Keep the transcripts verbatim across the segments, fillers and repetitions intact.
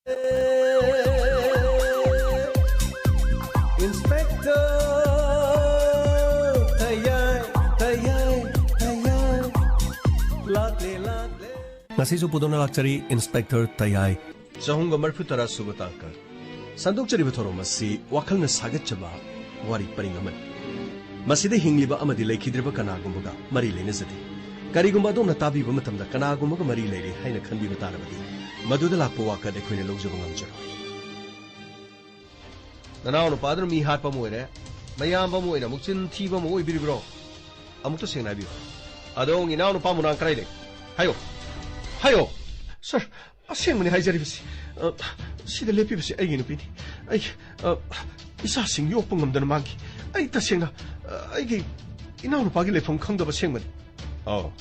Inspector ꯊꯌꯥꯏ, ꯊꯌꯥꯏ, ꯊꯌꯥꯏ꯫ ꯂꯥꯛꯂꯦ, ꯂꯥꯛꯂꯦ꯫ ꯉꯁꯤꯁꯨ ꯄꯨꯗꯨꯅ ꯂꯥꯛꯆꯔꯤ, Inspector ꯊꯌꯥꯏ꯫ ꯆꯍꯨꯝꯒ ꯃꯔꯤꯐꯨ ꯇꯔꯥ ꯁꯨꯕ ꯇꯥꯡꯀꯛ꯫ ꯁꯟꯗꯣꯛꯆꯔꯤꯕ ꯊꯧꯔꯝ ꯑꯁꯤ ꯋꯥꯈꯜꯅ ꯁꯥꯒꯠꯆꯕ ꯋꯥꯔꯤ ꯄꯔꯤꯡ ꯑꯃꯅꯤ꯫ ꯃꯁꯤꯗ ꯍꯤꯡꯂꯤꯕ ꯑꯃꯗꯤ ꯂꯩꯈꯤꯗ꯭ꯔꯤꯕ ꯀꯅꯥꯒꯨꯝꯕꯒ ꯃꯔꯤ ꯂꯩꯅꯖꯗꯦ꯫ ꯀꯔꯤꯒꯨꯝꯕ ꯑꯗꯣꯝꯅ ꯇꯥꯕꯤꯕ ꯃꯇꯝꯗ ꯀꯅꯥꯒꯨꯝꯕꯒ ꯃꯔꯤ ꯂꯩꯔꯦ ꯍꯥꯏꯅ ꯈꯟꯕꯤꯕ ꯇꯥꯔꯕꯗꯤ, ꯃꯗꯨꯗ ꯂꯥꯛꯄ ꯋꯥꯀꯠ ꯑꯩꯈꯣꯏꯅ ꯂꯧꯖꯕ ꯉꯝꯖꯔꯣꯏ꯫ ꯅꯅꯥꯎ ꯅꯨꯄꯥꯗꯨꯅ ꯃꯤ ꯍꯥꯠꯄ ꯑꯃ ꯑꯣꯏꯔꯦ, ꯃꯌꯥꯝꯕ ꯑꯃ ꯑꯣꯏꯅ ꯑꯃꯨꯛ ꯆꯤꯟ ꯊꯤꯕ ꯑꯃ ꯑꯣꯏꯕꯤꯔꯤꯕ꯭ꯔꯣ? ꯑꯃꯨꯛꯇ ꯁꯦꯡꯅ ꯍꯥꯏꯕꯤꯌꯨ꯫ ꯑꯗꯣ ꯏꯅꯥꯎ ꯅꯨꯄꯥ ꯃꯨꯅꯥꯡ ꯀꯗꯥꯏ ꯂꯩ? ꯍꯥꯏꯌꯣ, ꯍꯥꯏꯌꯣ꯫ ꯁꯥꯔ, ꯑꯁꯦꯡꯕꯅꯤ ꯍꯥꯏꯖꯔꯤꯕꯁꯤ꯫ ꯑ, ꯁꯤꯗ ꯂꯦꯞꯄꯤꯕꯁꯤ ꯑꯩꯒꯤ ꯅꯨꯄꯤꯅꯤ꯫ ꯑꯩ, ꯑ, ꯏꯆꯥꯁꯤꯡ ꯌꯣꯛꯄ ꯉꯝꯗꯅ ꯃꯥꯡꯈꯤ꯫ ꯑꯩ ꯇꯁꯦꯡꯅ, ꯑ, ꯑꯩꯒꯤ ꯏꯅꯥꯎꯅꯨꯄꯥꯒꯤ ꯂꯩꯐꯝ ꯈꯪꯗꯕ ꯑꯁꯦꯡꯕꯅꯤ꯫ ꯑꯧ꯫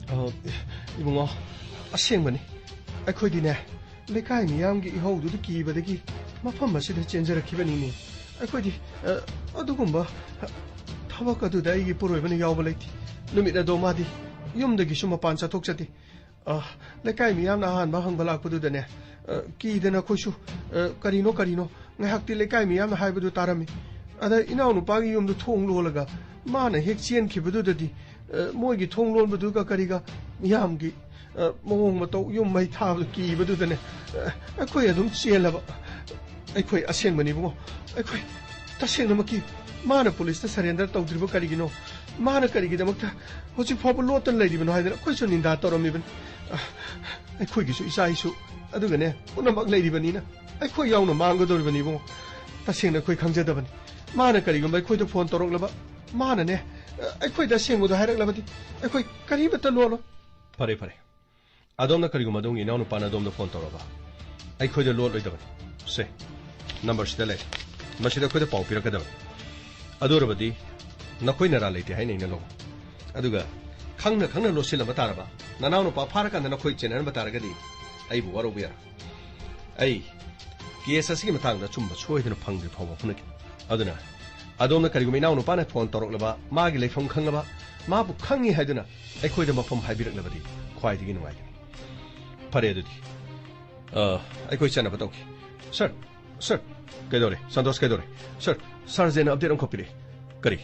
ꯑ, ꯏꯕꯨꯡꯉꯣ, ꯑꯁꯦꯡꯕꯅꯤ꯫ ꯑꯩꯈꯣꯏꯗꯤꯅꯦ, ꯂꯩꯀꯥꯏ ꯃꯤꯌꯥꯝꯒꯤ ꯏꯍꯧꯗꯨꯗ ꯀꯤꯕꯗꯒꯤ ꯃꯐꯝ ꯑꯁꯤꯗ ꯆꯦꯟꯖꯔꯛꯈꯤꯕꯅꯤꯅꯦ꯫ ꯑꯩꯈꯣꯏꯗꯤ, ꯑ, ꯑꯗꯨꯒꯨꯝꯕ, ꯑ, ꯊꯕꯛ ꯑꯗꯨꯗ ꯑꯩꯒꯤ ꯄꯨꯔꯣꯏꯕꯅ ꯌꯥꯎꯕ ꯂꯩꯇꯦ꯫ ꯅꯨꯃꯤꯠ ꯑꯗꯣ ꯃꯥꯗꯤ ꯌꯨꯝꯗꯒꯤꯁꯨ ꯃꯄꯥꯟ ꯆꯠꯊꯣꯛꯆꯗꯦ꯫ ꯑ, ꯂꯩꯀꯥꯏ ꯃꯤꯌꯥꯝꯅ ꯑꯍꯥꯟꯕ ꯍꯪꯕ ꯂꯥꯛꯄꯗꯨꯗꯅꯦ, ꯑ, ꯀꯤꯗꯅ ꯑꯩꯈꯣꯏꯁꯨ, ꯑ, "ꯀꯔꯤꯅꯣ, ꯀꯔꯤꯅꯣ?" ꯉꯥꯏꯍꯥꯛꯇꯤ ꯂꯩꯀꯥꯏ ꯃꯤꯌꯥꯝꯅ ꯍꯥꯏꯕꯗꯨ ꯇꯥꯔꯝꯃꯤ꯫ ꯑꯗ ꯏꯅꯥꯎꯅꯨꯄꯥꯒꯤ ꯌꯨꯝꯗꯨ ꯊꯣꯡ ꯂꯣꯜꯂꯒ ꯃꯥꯅ ꯍꯦꯛ ꯆꯦꯟꯈꯤꯕꯗꯨꯗꯗꯤ, ꯑ, ꯃꯣꯏꯒꯤ ꯊꯣꯡ ꯂꯣꯟꯕꯗꯨꯒ ꯀꯔꯤꯒ ꯃꯤꯌꯥꯝꯒꯤ, ꯑ, ꯃꯑꯣꯡ ꯃꯇꯧ, ꯌꯨꯝ ꯃꯩ ꯊꯥꯕꯗꯨ ꯀꯤꯕꯗꯨꯗꯅꯦ, ꯑ, ꯑꯩꯈꯣꯏ ꯑꯗꯨꯝ ꯆꯦꯜꯂꯕ꯫ ꯑꯩꯈꯣꯏ ꯑꯁꯦꯡꯕꯅꯤ ꯏꯕꯨꯡꯉꯣ꯫ ꯑꯩꯈꯣꯏ ꯇꯁꯦꯡꯅꯃꯛꯀꯤ ꯃꯥꯅ ꯄꯨꯂꯤꯁꯇ surrender ꯇꯧꯗ꯭ꯔꯤꯕ ꯀꯔꯤꯒꯤꯅꯣ? ꯃꯥꯅ ꯀꯔꯤꯒꯤꯗꯃꯛꯇ ꯍꯧꯖꯤꯛ ꯐꯥꯎꯕ ꯂꯣꯠꯇꯅ ꯂꯩꯔꯤꯕꯅꯣ ꯍꯥꯏꯗꯅ ꯑꯩꯈꯣꯏꯁꯨ ꯅꯤꯟꯗꯥ ꯇꯧꯔꯝꯃꯤꯕꯅꯤ꯫ ꯑ, ꯑꯩꯈꯣꯏꯒꯤꯁꯨ ꯏꯆꯥ ꯏꯁꯨ ꯑꯗꯨꯒꯅꯦ ꯄꯨꯝꯅꯃꯛ ꯂꯩꯔꯤꯕꯅꯤꯅ ꯑꯩꯈꯣꯏ ꯌꯥꯎꯅ ꯃꯥꯡꯒꯗꯧꯔꯤꯕꯅꯤ ꯏꯕꯨꯡꯉꯣ꯫ ꯇꯁꯦꯡꯅ ꯑꯩꯈꯣꯏ ꯈꯪꯖꯗꯕꯅꯤ꯫ ꯃꯥꯅ ꯀꯔꯤꯒꯨꯝꯕ ꯑꯩꯈꯣꯏꯗ ꯐꯣꯟ ꯇꯧꯔꯛꯂꯕ, ꯃꯥꯅꯅꯦ, ꯑ, ꯑꯩꯈꯣꯏꯗ ꯑꯁꯦꯡꯕꯗꯣ ꯍꯥꯏꯔꯛꯂꯕꯗꯤ ꯑꯩꯈꯣꯏ ꯀꯔꯤꯃꯠꯇ ꯂꯣꯜꯂꯣꯏ꯫ ꯐꯔꯦ, ꯐꯔꯦ꯫ ꯑꯗꯣꯝꯅ ꯀꯔꯤꯒꯨꯝꯕ ꯑꯗꯣꯝꯒꯤ ꯏꯅꯥꯎꯅꯨꯄꯥꯅ ꯑꯗꯣꯝꯗ ꯐꯣꯟ ꯇꯧꯔꯕ, ꯑꯩꯈꯣꯏꯗ ꯂꯣꯠꯂꯣꯏꯗꯕꯅꯤ꯫ ꯁꯦ, ꯅꯝꯕꯔꯁꯤꯗ ꯂꯩ꯫ ꯃꯁꯤꯗ ꯑꯩꯈꯣꯏꯗ ꯄꯥꯎ ꯄꯤꯔꯛꯀꯗꯕꯅꯤ꯫ ꯑꯗꯨ ꯑꯣꯏꯔꯕꯗꯤ ꯅꯈꯣꯏ ꯅꯔꯥ ꯂꯩꯇꯦ ꯍꯥꯏꯅ ꯑꯩꯅ ꯂꯧ꯫ ꯑꯗꯨꯒ ꯈꯪꯅ ꯈꯪꯅ ꯂꯣꯠꯁꯤꯜꯂꯝꯕ ꯇꯥꯔꯕ, ꯅꯅꯥꯎꯅꯨꯄꯥ ꯐꯥꯔꯀꯥꯟꯗ ꯅꯈꯣꯏ ꯆꯦꯟꯅꯔꯝꯕ ꯇꯥꯔꯒꯗꯤ ꯑꯩꯕꯨ ꯋꯥꯔꯧꯕ ꯌꯥꯔꯣꯏ꯫ ꯑꯩ ꯀꯦꯁ ꯑꯁꯤꯒꯤ ꯃꯇꯥꯡꯗ ꯑꯆꯨꯝꯕ ꯁꯣꯏꯗꯅ ꯐꯪꯗ꯭ꯔꯤ ꯐꯥꯎꯕ ꯍꯣꯠꯅꯈꯤ꯫ ꯑꯗꯨꯅ ꯑꯗꯣꯝꯅ ꯀꯔꯤꯒꯨꯝꯕ ꯏꯅꯥꯎꯅꯨꯄꯥꯅ ꯐꯣꯟ ꯇꯧꯔꯛꯂꯕ, ꯃꯥꯒꯤ ꯂꯩꯐꯝ ꯈꯪꯂꯕ, ꯃꯥꯕꯨ ꯈꯪꯉꯤ ꯍꯥꯏꯗꯨꯅ ꯑꯩꯈꯣꯏꯗ ꯃꯐꯝ ꯍꯥꯏꯕꯤꯔꯛꯂꯕꯗꯤ ꯈ꯭ꯋꯥꯏꯗꯒꯤ ꯅꯨꯡꯉꯥꯏꯒꯅꯤ꯫ ꯐꯔꯦ ꯑꯗꯨꯗꯤ꯫ ꯑ, ꯑꯩꯈꯣꯏ ꯆꯠꯅꯕ ꯇꯧꯈꯤ꯫ ꯁꯔ, ꯁꯔ, ꯀꯩꯗꯧꯔꯦ? ꯁꯟꯇꯣꯁ ꯀꯩꯗꯧꯔꯦ? ꯁꯔ, ꯁꯥꯔ ꯖꯦꯟꯅ ꯑꯞꯗꯦꯠ ꯑꯃꯈꯛ ꯄꯤꯔꯛꯏ꯫ ꯀꯔꯤ?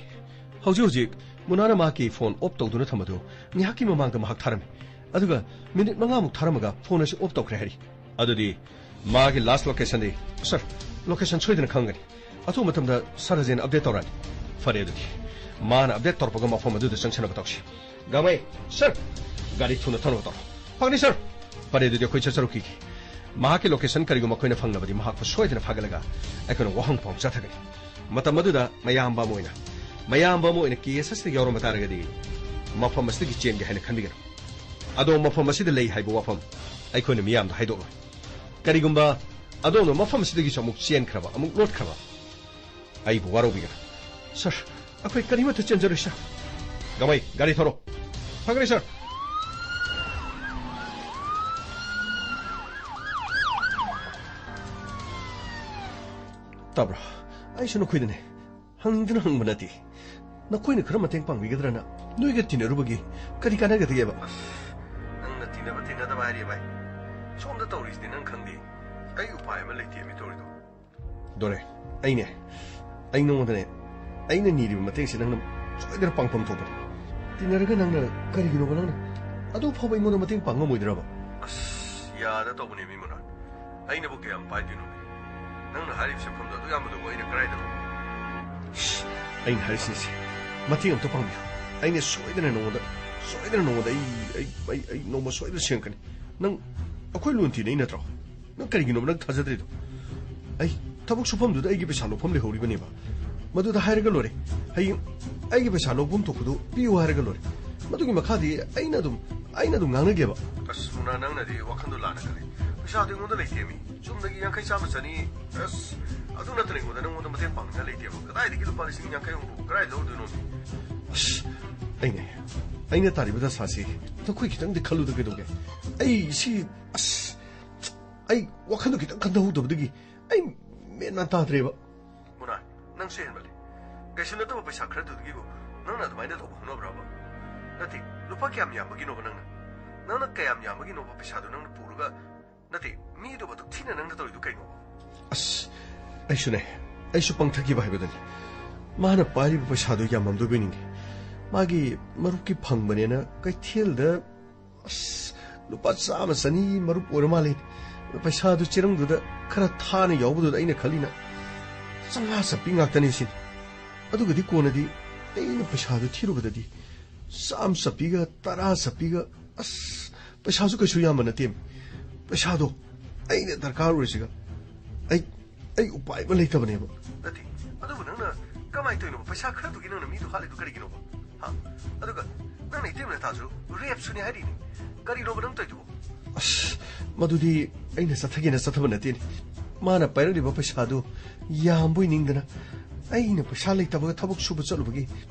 ꯍꯧꯖꯤꯛ ꯍꯧꯖꯤꯛ ꯃꯨꯅꯥꯅ ꯃꯍꯥꯛꯀꯤ ꯐꯣꯟ ꯑꯣꯐ ꯇꯧꯗꯨꯅ ꯊꯝꯕꯗꯨ ꯉꯥꯏꯍꯥꯛꯀꯤ ꯃꯃꯥꯡꯗ ꯃꯍꯥꯛ ꯊꯥꯔꯝꯃꯤ꯫ ꯑꯗꯨꯒ ꯃꯤꯅꯤꯠ ꯃꯉꯥꯃꯨꯛ ꯊꯥꯔꯝꯃꯒ ꯐꯣꯟ ꯑꯁꯤ ꯑꯣꯐ ꯇꯧꯈ꯭ꯔꯦ ꯍꯥꯏꯔꯤ꯫ ꯑꯗꯨꯗꯤ ꯃꯥꯒꯤ ꯂꯥꯁ ꯂꯣꯀꯦꯁꯟꯗꯤ? ꯁꯔ, ꯂꯣꯀꯦꯁꯟ ꯁꯣꯏꯗꯅ ꯈꯪꯒꯅꯤ꯫ ꯑꯊꯨꯕ ꯃꯇꯝꯗ ꯁꯥꯔ ꯖꯦꯟꯅ ꯑꯞꯗꯦꯠ ꯇꯧꯔꯛꯑꯅꯤ꯫ ꯐꯔꯦ ꯑꯗꯨꯗꯤ꯫ ꯃꯥꯅ ꯑꯞꯗꯦꯠ ꯇꯧꯔꯛꯄꯒ ꯃꯐꯝ ꯑꯗꯨꯗ ꯆꯪꯁꯟꯅꯕ ꯇꯧꯁꯤ꯫ ꯒꯥꯃꯩ, ꯁꯔ! ꯒꯥꯔꯤ ꯊꯨꯅ ꯊꯧꯅꯕ ꯇꯧꯔꯣ꯫ ꯐꯒꯅꯤ, ꯁꯔ! ꯐꯔꯦ ꯑꯗꯨꯗꯤ ꯑꯩꯈꯣꯏ ꯆꯠꯆꯔꯨꯈꯤꯒꯦ꯫ ꯃꯍꯥꯛꯀꯤ ꯂꯣꯀꯦꯁꯟ ꯀꯔꯤꯒꯨꯝꯕ ꯑꯩꯈꯣꯏꯅ ꯐꯪꯂꯕꯗꯤ ꯃꯍꯥꯛꯄꯨ ꯁꯣꯏꯗꯅ ꯐꯥꯒꯠꯂꯒ ꯑꯩꯈꯣꯏꯅ ꯋꯥꯍꯪ ꯄꯥꯎ ꯆꯠꯊꯒꯅꯤ꯫ ꯃꯇꯝ ꯑꯗꯨꯗ ꯃꯌꯥꯝꯕ ꯑꯃ ꯑꯣꯏꯅ, ꯃꯌꯥꯝꯕ ꯑꯃ ꯑꯣꯏꯅ ꯀꯦꯁ ꯑꯁꯤꯗ ꯌꯥꯎꯔꯝꯕ ꯇꯥꯔꯒꯗꯤ ꯃꯐꯝ ꯑꯁꯤꯗꯒꯤ ꯆꯦꯟꯒꯦ ꯍꯥꯏꯅ ꯈꯟꯕꯤꯒꯅꯨ꯫ ꯑꯗꯣꯝ ꯃꯐꯝ ꯑꯁꯤꯗ ꯂꯩ ꯍꯥꯏꯕ ꯋꯥꯐꯝ ꯑꯩꯈꯣꯏꯅ ꯃꯤꯌꯥꯝꯗ ꯍꯥꯏꯗꯣꯛꯂꯣꯏ꯫ ꯀꯔꯤꯒꯨꯝꯕ ꯑꯗꯣꯝꯅ ꯃꯐꯝ ꯑꯁꯤꯗꯒꯤꯁꯨ ꯑꯃꯨꯛ ꯆꯦꯟꯈ꯭ꯔꯕ, ꯑꯃꯨꯛ ꯂꯣꯠꯈ꯭ꯔꯕ, ꯑꯩꯕꯨ ꯋꯥꯔꯧꯕꯤꯒꯅꯨ꯫ ꯁꯔ, ꯑꯩꯈꯣꯏ ꯀꯔꯤꯃꯠꯇ ꯆꯦꯟꯖꯔꯣꯏ, ꯁꯔ꯫ ꯒꯥꯃꯩ, ꯒꯥꯔꯤ ꯊꯧꯔꯣ꯫ ꯐꯒꯅꯤ, ꯁꯔ꯫ ꯇꯥꯕ꯭ꯔꯣ? ꯑꯩꯁꯨ ꯅꯈꯣꯏꯗꯅꯦ꯫ ꯍꯪꯅꯤꯡꯗꯅ ꯍꯪꯕ ꯅꯠꯇꯦ꯫ ꯅꯈꯣꯏꯅ ꯈꯔ ꯃꯇꯦꯡ ꯄꯥꯡꯕꯤꯒꯗ꯭ꯔꯅ ꯅꯣꯏꯒ ꯇꯤꯟꯅꯔꯨꯕꯒꯤ ꯀꯔꯤ ꯀꯥꯟꯅꯒꯗꯒꯦꯕ? ꯑꯁ, ꯅꯪꯅ ꯇꯤꯟꯅꯕ ꯇꯤꯟꯅꯗꯕ ꯍꯥꯏꯔꯤ, ꯚꯥꯏ꯫ ꯁꯣꯝꯗ ꯇꯧꯔꯤꯁꯤꯗꯤ ꯅꯪ ꯈꯪꯗꯦ꯫ ꯑꯩ ꯎꯄꯥꯏ ꯑꯃ ꯂꯩꯇꯦ, ꯃꯤ ꯇꯧꯔꯤꯗꯣ꯫ ꯗꯣꯔꯦ, ꯑꯩꯅꯦ, ꯑꯩ ꯅꯉꯣꯟꯗꯅꯦ, ꯑꯩꯅ ꯅꯤꯔꯤꯕ ꯃꯇꯦꯡꯁꯦ ꯅꯪꯅ ꯁꯣꯏꯗꯅ ꯄꯥꯡꯐꯝ ꯊꯣꯛꯄꯅꯤ꯫ ꯇꯤꯟꯅꯔꯒ ꯅꯪꯅ ꯀꯔꯤꯒꯤꯅꯣꯕ ꯅꯪꯅ ꯑꯗꯨ ꯐꯥꯎꯕ ꯑꯩꯉꯣꯟꯗ ꯃꯇꯦꯡ ꯄꯥꯡ ꯉꯝꯃꯣꯏꯗ꯭ꯔꯕ? ꯑꯁ, ꯌꯥꯗ ꯇꯧꯕꯅꯦ, ꯃꯤ ꯃꯅꯥ꯫ ꯑꯩꯅꯕꯨ ꯀꯌꯥꯝ ꯄꯥꯏꯗꯣꯏꯅꯣ? ꯅꯪꯅ ꯍꯥꯏꯔꯤꯕ ꯁꯦꯟꯐꯝꯗꯣ ꯑꯗꯨ ꯌꯥꯝꯕꯗꯨꯕꯨ ꯑꯩꯅ ꯀꯗꯥꯏꯗꯅꯣ? ꯁꯤ, ꯑꯩꯅ ꯍꯥꯏꯔꯤꯁꯤꯡꯁꯦ ꯃꯇꯦꯡ ꯑꯝꯇ ꯄꯥꯡꯕꯤꯌꯨ꯫ ꯑꯩꯅ ꯁꯣꯏꯗꯅ ꯅꯉꯣꯟꯗ, ꯁꯣꯏꯗꯅ ꯅꯉꯣꯟꯗ ꯑꯩ, ꯑꯩ, ꯑꯩ, ꯑꯩ ꯅꯣꯡꯃ ꯁꯣꯏꯗꯅ ꯁꯦꯡꯉꯛꯀꯅꯤ꯫ ꯅꯪ ꯑꯩꯈꯣꯏ ꯂꯣꯟ ꯇꯤꯟꯅꯩ ꯅꯠꯇ꯭ꯔꯣ? ꯅꯪ ꯀꯔꯤꯒꯤꯅꯣꯕ ꯅꯪ ꯊꯥꯖꯗ꯭ꯔꯤꯗꯣ? ꯑꯩ ꯊꯕꯛ ꯁꯨꯐꯝꯗꯨꯗ ꯑꯩꯒꯤ ꯄꯩꯁꯥ ꯂꯧꯐꯝ ꯂꯩꯍꯧꯔꯤꯕꯅꯦꯕ꯫ ꯃꯗꯨꯗ ꯍꯥꯏꯔꯒ ꯂꯣꯏꯔꯦ꯫ ꯍꯌꯦꯡ ꯑꯩꯒꯤ ꯄꯩꯁꯥ ꯂꯧꯐꯝ ꯊꯣꯛꯄꯗꯨ ꯄꯤꯌꯨ ꯍꯥꯏꯔꯒ ꯂꯣꯏꯔꯦ꯫ ꯃꯗꯨꯒꯤ ꯃꯈꯥꯗꯤ ꯑꯩꯅ ꯑꯗꯨꯝ, ꯑꯩꯅ ꯑꯗꯨꯝ ꯉꯥꯡꯅꯒꯦꯕ꯫ ꯑꯁ, ꯃꯨꯅꯥ, ꯅꯪꯅꯗꯤ ꯋꯥꯈꯜꯗꯣ ꯂꯥꯟꯅ ꯈꯜꯂꯤ꯫ ꯄꯩꯁꯥꯗꯣ ꯑꯩꯉꯣꯟꯗ ꯂꯩꯇꯦꯃꯤ꯫ ꯆꯨꯝꯅꯒꯤ ꯌꯥꯡꯈꯩ, ꯆꯥꯝꯃ, ꯆꯅꯤ, ꯑꯁ, ꯑꯗꯨ ꯅꯠꯇꯅ ꯑꯩꯉꯣꯟꯗ ꯅꯪꯉꯣꯟꯗ ꯃꯇꯦꯡ ꯄꯥꯡꯅꯤꯡꯉꯥꯏ ꯂꯩꯇꯦꯕ꯫ ꯀꯗꯥꯏꯗꯒꯤ ꯂꯨꯄꯥ ꯂꯤꯁꯤꯡ ꯌꯥꯡꯈꯩ ꯍꯨꯝꯐꯨ ꯀꯗꯥꯏꯗ ꯂꯧꯔꯨꯗꯣꯏꯅꯣ? ꯑꯁ, ꯑꯩꯅꯦ, ꯑꯩꯅ ꯇꯥꯔꯤꯕ ꯗꯁꯥꯁꯤ ꯅꯈꯣꯏ ꯈꯤꯇꯪꯗꯤ ꯈꯜꯂꯨꯗ ꯀꯩꯗꯧꯒꯦ? ꯑꯩ ꯁꯤ, ꯑꯁ, ꯑꯩ ꯋꯥꯈꯜꯗꯣ ꯈꯤꯇꯪ ꯈꯟꯊꯍꯧꯗꯕꯗꯒꯤ ꯑꯩ ꯃꯦꯟ ꯃꯥꯟ ꯇꯥꯗ꯭ꯔꯦꯕ꯫ ꯃꯨꯅꯥ, ꯅꯪꯁꯨ ꯍꯦꯟꯃꯜꯂꯦ꯫ ꯀꯩꯁꯨ ꯅꯠꯇꯕ ꯄꯩꯁꯥ ꯈꯔꯗꯨꯗꯒꯤꯕꯨ ꯅꯪꯅ ꯑꯗꯨꯃꯥꯏꯅ ꯇꯧꯕ ꯍꯧꯅꯕ꯭ꯔꯕ? ꯅꯠꯇꯦ, ꯂꯨꯄꯥ ꯀꯌꯥꯝ ꯌꯥꯝꯕꯒꯤꯅꯣꯕ ꯅꯪꯅ? ꯅꯪꯅ ꯀꯌꯥꯝ ꯌꯥꯝꯕꯒꯤꯅꯣꯕ ꯄꯩꯁꯥꯗꯨ ꯅꯪꯅ ꯄꯨꯔꯒ ꯅꯠꯇꯦ, ꯃꯤꯗꯨꯕꯨ ꯑꯗꯨꯛ ꯊꯤꯅ ꯅꯪꯅ ꯇꯧꯔꯤꯗꯨ ꯀꯩꯅꯣ? ꯑꯁ, ꯑꯩꯁꯨꯅꯦ, ꯑꯩꯁꯨ ꯄꯪꯊꯈꯤꯕ ꯍꯥꯏꯕꯗꯨꯅꯤ꯫ ꯃꯥꯅ ꯄꯥꯏꯔꯤꯕ ꯄꯩꯁꯥꯗꯨ ꯌꯥꯝꯃꯝꯗꯣꯏꯕꯣꯏ ꯅꯤꯡꯉꯤ꯫ ꯃꯥꯒꯤ ꯃꯔꯨꯞꯀꯤ ꯐꯪꯕꯅꯦꯅ ꯀꯩꯊꯦꯜꯗ, ꯑꯁ, ꯂꯨꯄꯥ ꯆꯥꯝꯃ ꯆꯅꯤꯒꯤ ꯃꯔꯨꯞ ꯑꯣꯏꯔ ꯃꯥꯜꯂꯦ꯫ ꯄꯩꯁꯥꯗꯨ ꯆꯦꯔꯪꯗꯨꯗ ꯈꯔ ꯊꯥꯅ ꯌꯥꯎꯕꯗꯨꯗ ꯑꯩꯅ ꯈꯜꯂꯤꯅ, ꯆꯥꯝꯃꯉꯥ ꯆꯞꯄꯤ ꯉꯥꯛꯇꯅꯤ ꯁꯤꯅꯤ꯫ ꯑꯗꯨꯒꯗꯤ ꯀꯣꯟꯅꯗꯤ ꯑꯩꯅ ꯄꯩꯁꯥꯗꯨ ꯊꯤꯔꯨꯕꯗꯗꯤ ꯆꯥꯝ ꯆꯞꯄꯤꯒ ꯇꯔꯥ ꯆꯞꯄꯤꯒ, ꯑꯁ, ꯄꯩꯁꯥꯁꯨ ꯀꯩꯁꯨ ꯌꯥꯝꯕ ꯅꯠꯇꯦ꯫ ꯄꯩꯁꯥꯗꯣ ꯑꯩꯅ ꯗꯔꯀꯥꯔ ꯑꯣꯏꯔꯤꯁꯤꯒ ꯑꯩ, ꯑꯩ ꯎꯄꯥꯏ ꯑꯃ ꯂꯩꯇꯕꯅꯦꯕ꯫ ꯅꯠꯇꯦ, ꯑꯗꯨꯕꯨ ꯅꯪꯅ ꯀꯃꯥꯏꯅ ꯇꯧꯔꯤꯅꯣ? ꯄꯩꯁꯥ ꯈꯔꯗꯨꯒꯤ ꯅꯪꯅ ꯃꯤꯗꯨ ꯍꯥꯠꯂꯤꯗꯨ ꯀꯔꯤꯒꯤꯅꯣꯕ? ꯍꯥ? ꯑꯗꯨꯒ ꯅꯪꯅ ꯏꯇꯩꯃ ꯅꯇꯥꯁꯨ ꯔꯦꯞꯁꯨꯅꯤ ꯍꯥꯏꯔꯤꯅꯤ꯫ ꯀꯔꯤꯅꯣꯕ ꯅꯪ ꯇꯧꯔꯤꯗꯨꯕꯣ? ꯑꯁ, ꯃꯗꯨꯗꯤ ꯑꯩꯅ ꯆꯠꯊꯒꯦꯅ ꯆꯠꯊꯕ ꯅꯠꯇꯦꯅꯦ꯫ ꯃꯥꯅ ꯄꯥꯏꯔꯛꯂꯤꯕ ꯄꯩꯁꯥꯗꯨ ꯌꯥꯝꯕꯣꯏ ꯅꯤꯡꯗꯅ ꯑꯩꯅ ꯄꯩꯁꯥ ꯂꯩꯇꯕꯒ ꯊꯕꯛ ꯁꯨꯕ ꯆꯠꯂꯨꯕꯒꯤ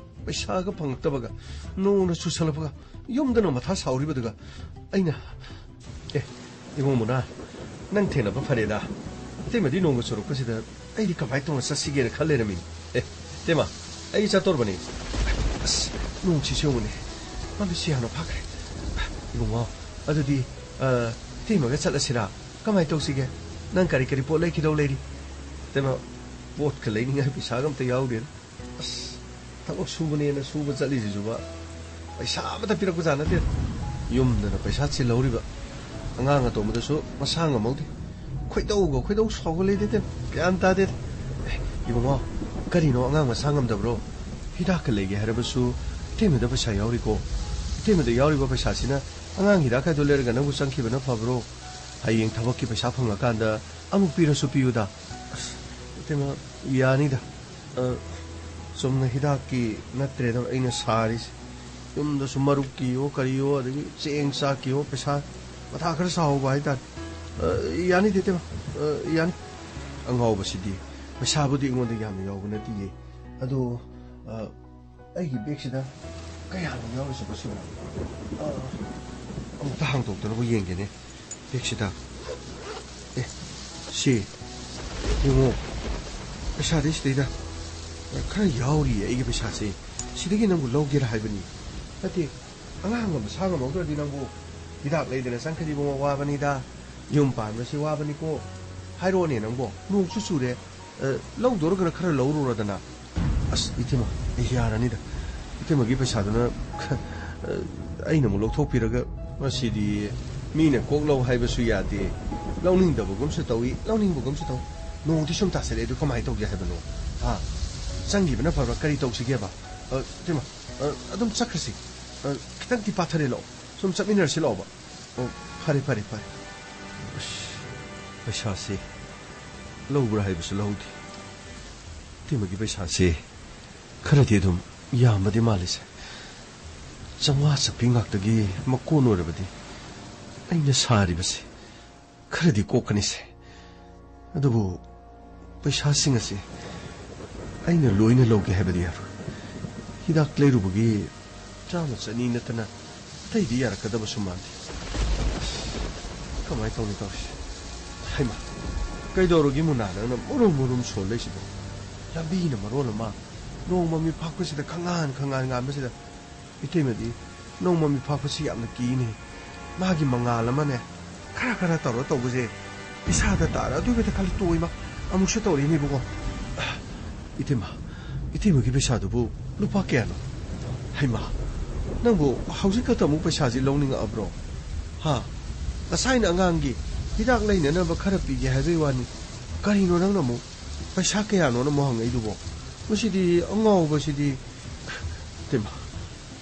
ꯄꯩꯁꯥꯒ ꯐꯪꯉꯛꯇꯕꯒ ꯅꯣꯡꯅ ꯆꯨꯁꯜꯂꯛꯄꯒ ꯌꯨꯝꯗꯅ ꯃꯊꯥ ꯁꯥꯎꯔꯤꯕꯗꯨꯒ ꯑꯩꯅ, ꯑꯦ, ꯏꯕꯨꯡ ꯃꯨꯅꯥ, ꯅꯪ ꯊꯦꯡꯅꯕ ꯐꯔꯦꯗ꯫ ꯏꯇꯩꯃꯗꯤ ꯅꯣꯡꯒ ꯆꯨꯔꯛꯄꯁꯤꯗ ꯑꯩꯗꯤ ꯀꯃꯥꯏꯅ ꯇꯧꯅ ꯆꯠꯁꯤꯒꯦꯅ ꯈꯜ ꯂꯩꯔꯝꯃꯤꯅꯤ꯫ ꯑꯦ, ꯏꯇꯩꯃ, ꯑꯩ ꯆꯠꯇꯣꯔꯕꯅꯤ꯫ ꯑꯁ, ꯅꯣꯡꯁꯤꯁꯨ ꯌꯦꯡꯉꯨꯅꯦ꯫ ꯃꯃꯤꯠꯁꯤ ꯌꯥꯝꯅ ꯐꯥꯈ꯭ꯔꯦ꯫ ꯏꯕꯨꯡꯉꯣ, ꯑꯗꯨꯗꯤ, ꯑ, ꯏꯇꯩꯃꯒ ꯆꯠꯂꯁꯤꯔꯥ? ꯀꯃꯥꯏꯅ ꯇꯧꯁꯤꯒꯦ? ꯅꯪ ꯀꯔꯤ ꯀꯔꯤ ꯄꯣꯠ ꯂꯩꯈꯤꯗꯧ ꯂꯩꯔꯤ? ꯏꯇꯩꯃ, ꯄꯣꯠꯀ ꯂꯩꯅꯤꯡꯉꯥꯏ ꯄꯩꯁꯥꯒ ꯑꯝꯇ ꯌꯥꯎꯗꯦꯗ꯫ ꯑꯁ, ꯊꯕꯛ ꯁꯨꯕꯅꯦꯅ ꯁꯨꯕ ꯆꯠꯂꯤꯁꯤꯁꯨꯕ ꯄꯩꯁꯥ ꯑꯃꯇ ꯄꯤꯔꯛꯄꯖꯥꯠ ꯅꯠꯇꯦ꯫ ꯌꯨꯝꯗꯅ ꯄꯩꯁꯥ ꯆꯤꯜꯍꯧꯔꯤꯕ꯫ ꯑꯉꯥꯡ ꯑꯇꯣꯝꯕꯗꯁꯨ ꯃꯁꯥ ꯉꯝꯍꯧꯗꯦ꯫ ꯈꯣꯏꯗꯧꯒ ꯈꯣꯏꯗꯧ ꯁꯥꯎꯒ ꯂꯩꯗꯦ ꯏꯇꯩꯃ꯫ ꯒ꯭ꯌꯥꯟ ꯇꯥꯗꯦ꯫ ꯑꯦ, ꯏꯕꯨꯡꯉꯣ, ꯀꯔꯤꯅꯣ ꯑꯉꯥꯡ ꯃꯁꯥ ꯉꯝꯗꯕ꯭ꯔꯣ? ꯍꯤꯗꯥꯛꯀ ꯂꯩꯒꯦ ꯍꯥꯏꯔꯕꯁꯨ ꯏꯇꯩꯃꯗ ꯄꯩꯁꯥ ꯌꯥꯎꯔꯤꯀꯣ꯫ ꯏꯇꯩꯃꯗ ꯌꯥꯎꯔꯤꯕ ꯄꯩꯁꯥꯁꯤꯅ ꯑꯉꯥꯡ ꯍꯤꯗꯥꯛ ꯀꯥꯏꯗꯣ ꯂꯩꯔꯒ ꯅꯪꯕꯨ ꯆꯪꯈꯤꯕꯅ ꯐꯕ꯭ꯔꯣ? ꯍꯌꯦꯡ ꯊꯕꯛꯀꯤ ꯄꯩꯁꯥ ꯐꯪꯉꯀꯥꯟꯗ ꯑꯃꯨꯛ ꯄꯤꯔꯁꯨ ꯄꯤꯌꯨꯗ꯫ ꯑꯁ, ꯏꯇꯩꯃ, ꯌꯥꯅꯤꯗ꯫ ꯑ, ꯆꯨꯝꯅ ꯍꯤꯗꯥꯛꯀꯤ ꯅꯠꯇ꯭ꯔꯦꯗ ꯑꯩꯅ ꯁꯥꯔꯤꯁꯦ꯫ ꯌꯨꯝꯗꯁꯨ ꯃꯔꯨꯞꯀꯤꯌꯣ ꯀꯔꯤꯌꯣ, ꯑꯗꯒꯤ ꯆꯦꯡ ꯆꯥꯛꯀꯤꯌꯣ ꯄꯩꯁꯥ ꯃꯊꯥ ꯈꯔ ꯁꯥꯍꯧꯕ ꯍꯥꯏꯇꯥꯔꯦ꯫ ꯑ, ꯌꯥꯅꯤꯗ ꯏꯇꯩꯃ, ꯑ, ꯌꯥꯅꯤ꯫ ꯑꯉꯥꯎꯕꯁꯤꯗꯤ ꯄꯩꯁꯥꯕꯨꯗꯤ ꯑꯩꯉꯣꯟꯗ ꯌꯥꯝꯅ ꯌꯥꯎꯕ ꯅꯠꯇꯤꯌꯦ꯫ ꯑꯗꯣ, ꯑ, ꯑꯩꯒꯤ ꯕꯦꯒꯁꯤꯗ ꯀꯌꯥꯅꯣ ꯌꯥꯎꯔꯤꯁꯤꯕꯣ ꯁꯤꯕꯣ? ꯑ, ꯑꯃꯨꯛꯇ ꯍꯥꯡꯗꯣꯛꯇꯅꯕꯨ ꯌꯦꯡꯒꯦꯅꯦ꯫ ꯕꯦꯒꯁꯤꯗ꯫ ꯑꯦ, ꯁꯤ, ꯌꯦꯡꯉꯣ꯫ ꯄꯩꯁꯥꯗꯤ ꯁꯤꯗꯩꯗ ꯈꯔ ꯌꯥꯎꯔꯤꯌꯦ ꯑꯩꯒꯤ ꯄꯩꯁꯥꯁꯦ꯫ ꯁꯤꯗꯒꯤ ꯅꯪꯕꯨ ꯂꯧꯒꯦꯔꯥ ꯍꯥꯏꯕꯅꯤ꯫ ꯅꯠꯇꯦ, ꯑꯉꯥꯡ ꯑꯃ ꯁꯥ ꯉꯝꯍꯧꯗ꯭ꯔꯗꯤ ꯅꯪꯕꯨ ꯍꯤꯗꯥꯛ ꯂꯩꯗꯅ ꯆꯪꯈ꯭ꯔꯗꯤ ꯏꯕꯨꯡꯉꯣ ꯋꯥꯕꯅꯤꯗ꯫ ꯌꯨꯝ ꯄꯥꯟꯕꯁꯤ ꯋꯥꯕꯅꯤꯀꯣ꯫ ꯍꯥꯏꯔꯛꯑꯣꯅꯦ ꯅꯪꯕꯣ, ꯅꯣꯡꯁꯨ ꯆꯨꯔꯦ, ꯑ, ꯂꯧꯗꯣꯔꯒꯅ ꯈꯔ ꯂꯧꯔꯨꯔꯣꯗꯅ꯫ ꯑꯁ, ꯏꯇꯩꯃ, ꯑꯩ ꯌꯥꯔꯅꯤꯗ꯫ ꯏꯇꯩꯃꯒꯤ ꯄꯩꯁꯥꯗꯨꯅ, ꯑ, ꯑꯩꯅ ꯑꯃꯨꯛ ꯂꯧꯊꯣꯛꯄꯤꯔꯒ꯫ ꯃꯁꯤꯗꯤ ꯃꯤꯅ ꯀꯣꯛ ꯂꯧ ꯍꯥꯏꯕꯁꯨ ꯌꯥꯗꯦ, ꯂꯧꯅꯤꯡꯗꯕꯒꯨꯝꯁꯨ ꯇꯧꯏ, ꯂꯧꯅꯤꯡꯕꯒꯨꯝꯁꯨ ꯇꯧꯏ꯫ ꯅꯣꯡꯗꯤ ꯁꯨꯝ ꯇꯥꯁꯜꯂꯛꯑꯦ, ꯑꯗꯨ ꯀꯃꯥꯏꯅ ꯇꯧꯒꯦ ꯍꯥꯏꯕꯅꯣ? ꯍꯥ? ꯆꯪꯈꯤꯕꯅ ꯐꯕ꯭ꯔꯥ? ꯀꯔꯤ ꯇꯧꯁꯤꯒꯦꯕ? ꯑ, ꯏꯇꯩꯃ, ꯑ, ꯑꯗꯨꯝ ꯆꯠꯈ꯭ꯔꯁꯤ꯫ ꯑ, ꯈꯤꯇꯪꯗꯤ ꯄꯥꯊꯔꯦ, ꯂꯥꯛꯑꯣ, ꯁꯨꯝ ꯆꯠꯃꯤꯟꯅꯔꯁꯤ ꯂꯥꯛꯑꯣꯕ꯫ ꯑꯣ, ꯐꯔꯦ, ꯐꯔꯦ, ꯐꯔꯦ꯫ ꯑꯁ, ꯄꯩꯁꯥꯁꯦ ꯂꯧꯕ꯭ꯔꯥ ꯍꯥꯏꯕꯁꯨ ꯂꯧꯗꯦ꯫ ꯏꯇꯩꯃꯒꯤ ꯄꯩꯁꯥꯁꯦ ꯈꯔꯗꯤ ꯑꯗꯨꯝ ꯌꯥꯝꯕꯗꯤ ꯃꯥꯜꯂꯤꯁꯦ꯫ ꯆꯥꯝꯃꯉꯥ ꯆꯠꯄꯤ ꯉꯥꯛꯇꯒꯤ ꯃꯀꯣꯟ ꯑꯣꯏꯔꯕꯗꯤ ꯑꯩꯅ ꯁꯥꯔꯤꯕꯁꯦ ꯈꯔꯗꯤ ꯀꯣꯛꯀꯅꯤꯁꯦ꯫ ꯑꯗꯨꯕꯨ ꯄꯩꯁꯥꯁꯤꯡ ꯑꯁꯤ ꯑꯩꯅ ꯂꯣꯏꯅ ꯂꯧꯒꯦ ꯍꯥꯏꯕꯗꯤ ꯌꯥꯔꯣꯏ꯫ ꯍꯤꯗꯥꯛ ꯂꯩꯔꯨꯕꯒꯤ ꯆꯥꯝꯃ ꯆꯅꯤ ꯅꯠꯇꯅ ꯑꯇꯩꯗꯤ ꯌꯥꯔꯛꯀꯗꯕꯁꯨ ꯃꯥꯟꯗꯦ꯫ ꯑꯁ, ꯀꯃꯥꯏꯅ ꯇꯧꯅꯤ ꯇꯧꯔꯤꯁꯦ? ꯍꯩꯃꯥ, ꯀꯩꯗꯧꯔꯒꯦ ꯃꯨꯅꯥ, ꯅꯪꯅ ꯃꯨꯔꯨꯝ ꯃꯨꯔꯨꯝ ꯁꯣꯜ ꯂꯩꯁꯤꯕꯣ? ꯂꯝꯕꯤꯅ ꯃꯔꯣꯜ ꯑꯃ ꯅꯣꯡ ꯃꯃꯤ ꯐꯥꯛꯄꯁꯤꯗ ꯈꯪꯉꯥꯟ ꯈꯪꯉꯥꯟ ꯉꯥꯟꯕꯁꯤꯗ꯫ ꯏꯇꯩꯃꯗꯤ ꯅꯣꯡ ꯃꯃꯤ ꯐꯥꯛꯄꯁꯤ ꯌꯥꯝꯅ ꯀꯤꯅꯦ꯫ ꯃꯥꯒꯤ ꯃꯉꯥꯜ ꯑꯃꯅꯦ, ꯈꯔ ꯈꯔ ꯇꯧꯔ ꯇꯧꯕꯁꯦ ꯏꯁꯥꯗ ꯇꯥꯔ ꯑꯗꯨꯒꯤꯗ ꯈꯜꯂ ꯇꯣꯛꯏꯃ꯫ ꯑꯃꯨꯛꯁꯨ ꯇꯧꯔꯛꯏꯅꯦ ꯏꯕꯨꯡꯉꯣ꯫ ꯏꯇꯩꯃ, ꯏꯇꯩꯃꯒꯤ ꯄꯩꯁꯥꯗꯨꯕꯨ ꯂꯨꯄꯥ ꯀꯌꯥꯅꯣ? ꯍꯩꯃꯥ, ꯅꯪꯕꯨ ꯍꯧꯖꯤꯛ ꯈꯛꯇ ꯑꯃꯨꯛ ꯄꯩꯁꯥꯁꯤ ꯂꯧꯅꯤꯡꯉꯛꯑꯕ꯭ꯔꯣ? ꯍꯥ? ꯉꯁꯥꯏꯅ ꯑꯉꯥꯡꯒꯤ ꯍꯤꯗꯥꯛ ꯂꯩꯅꯅꯕ ꯈꯔ ꯄꯤꯒꯦ ꯍꯥꯏꯕꯒꯤ ꯋꯥꯅꯤ꯫ ꯀꯔꯤꯅꯣ ꯅꯪꯅ ꯑꯃꯨꯛ ꯄꯩꯁꯥ ꯀꯌꯥꯅꯣꯅ ꯑꯃꯨꯛ ꯍꯪꯉꯛꯏꯗꯨꯕꯣ? ꯃꯁꯤꯗꯤ ꯑꯉꯥꯎꯕꯁꯤꯗꯤ꯫ ꯏꯇꯩꯃ,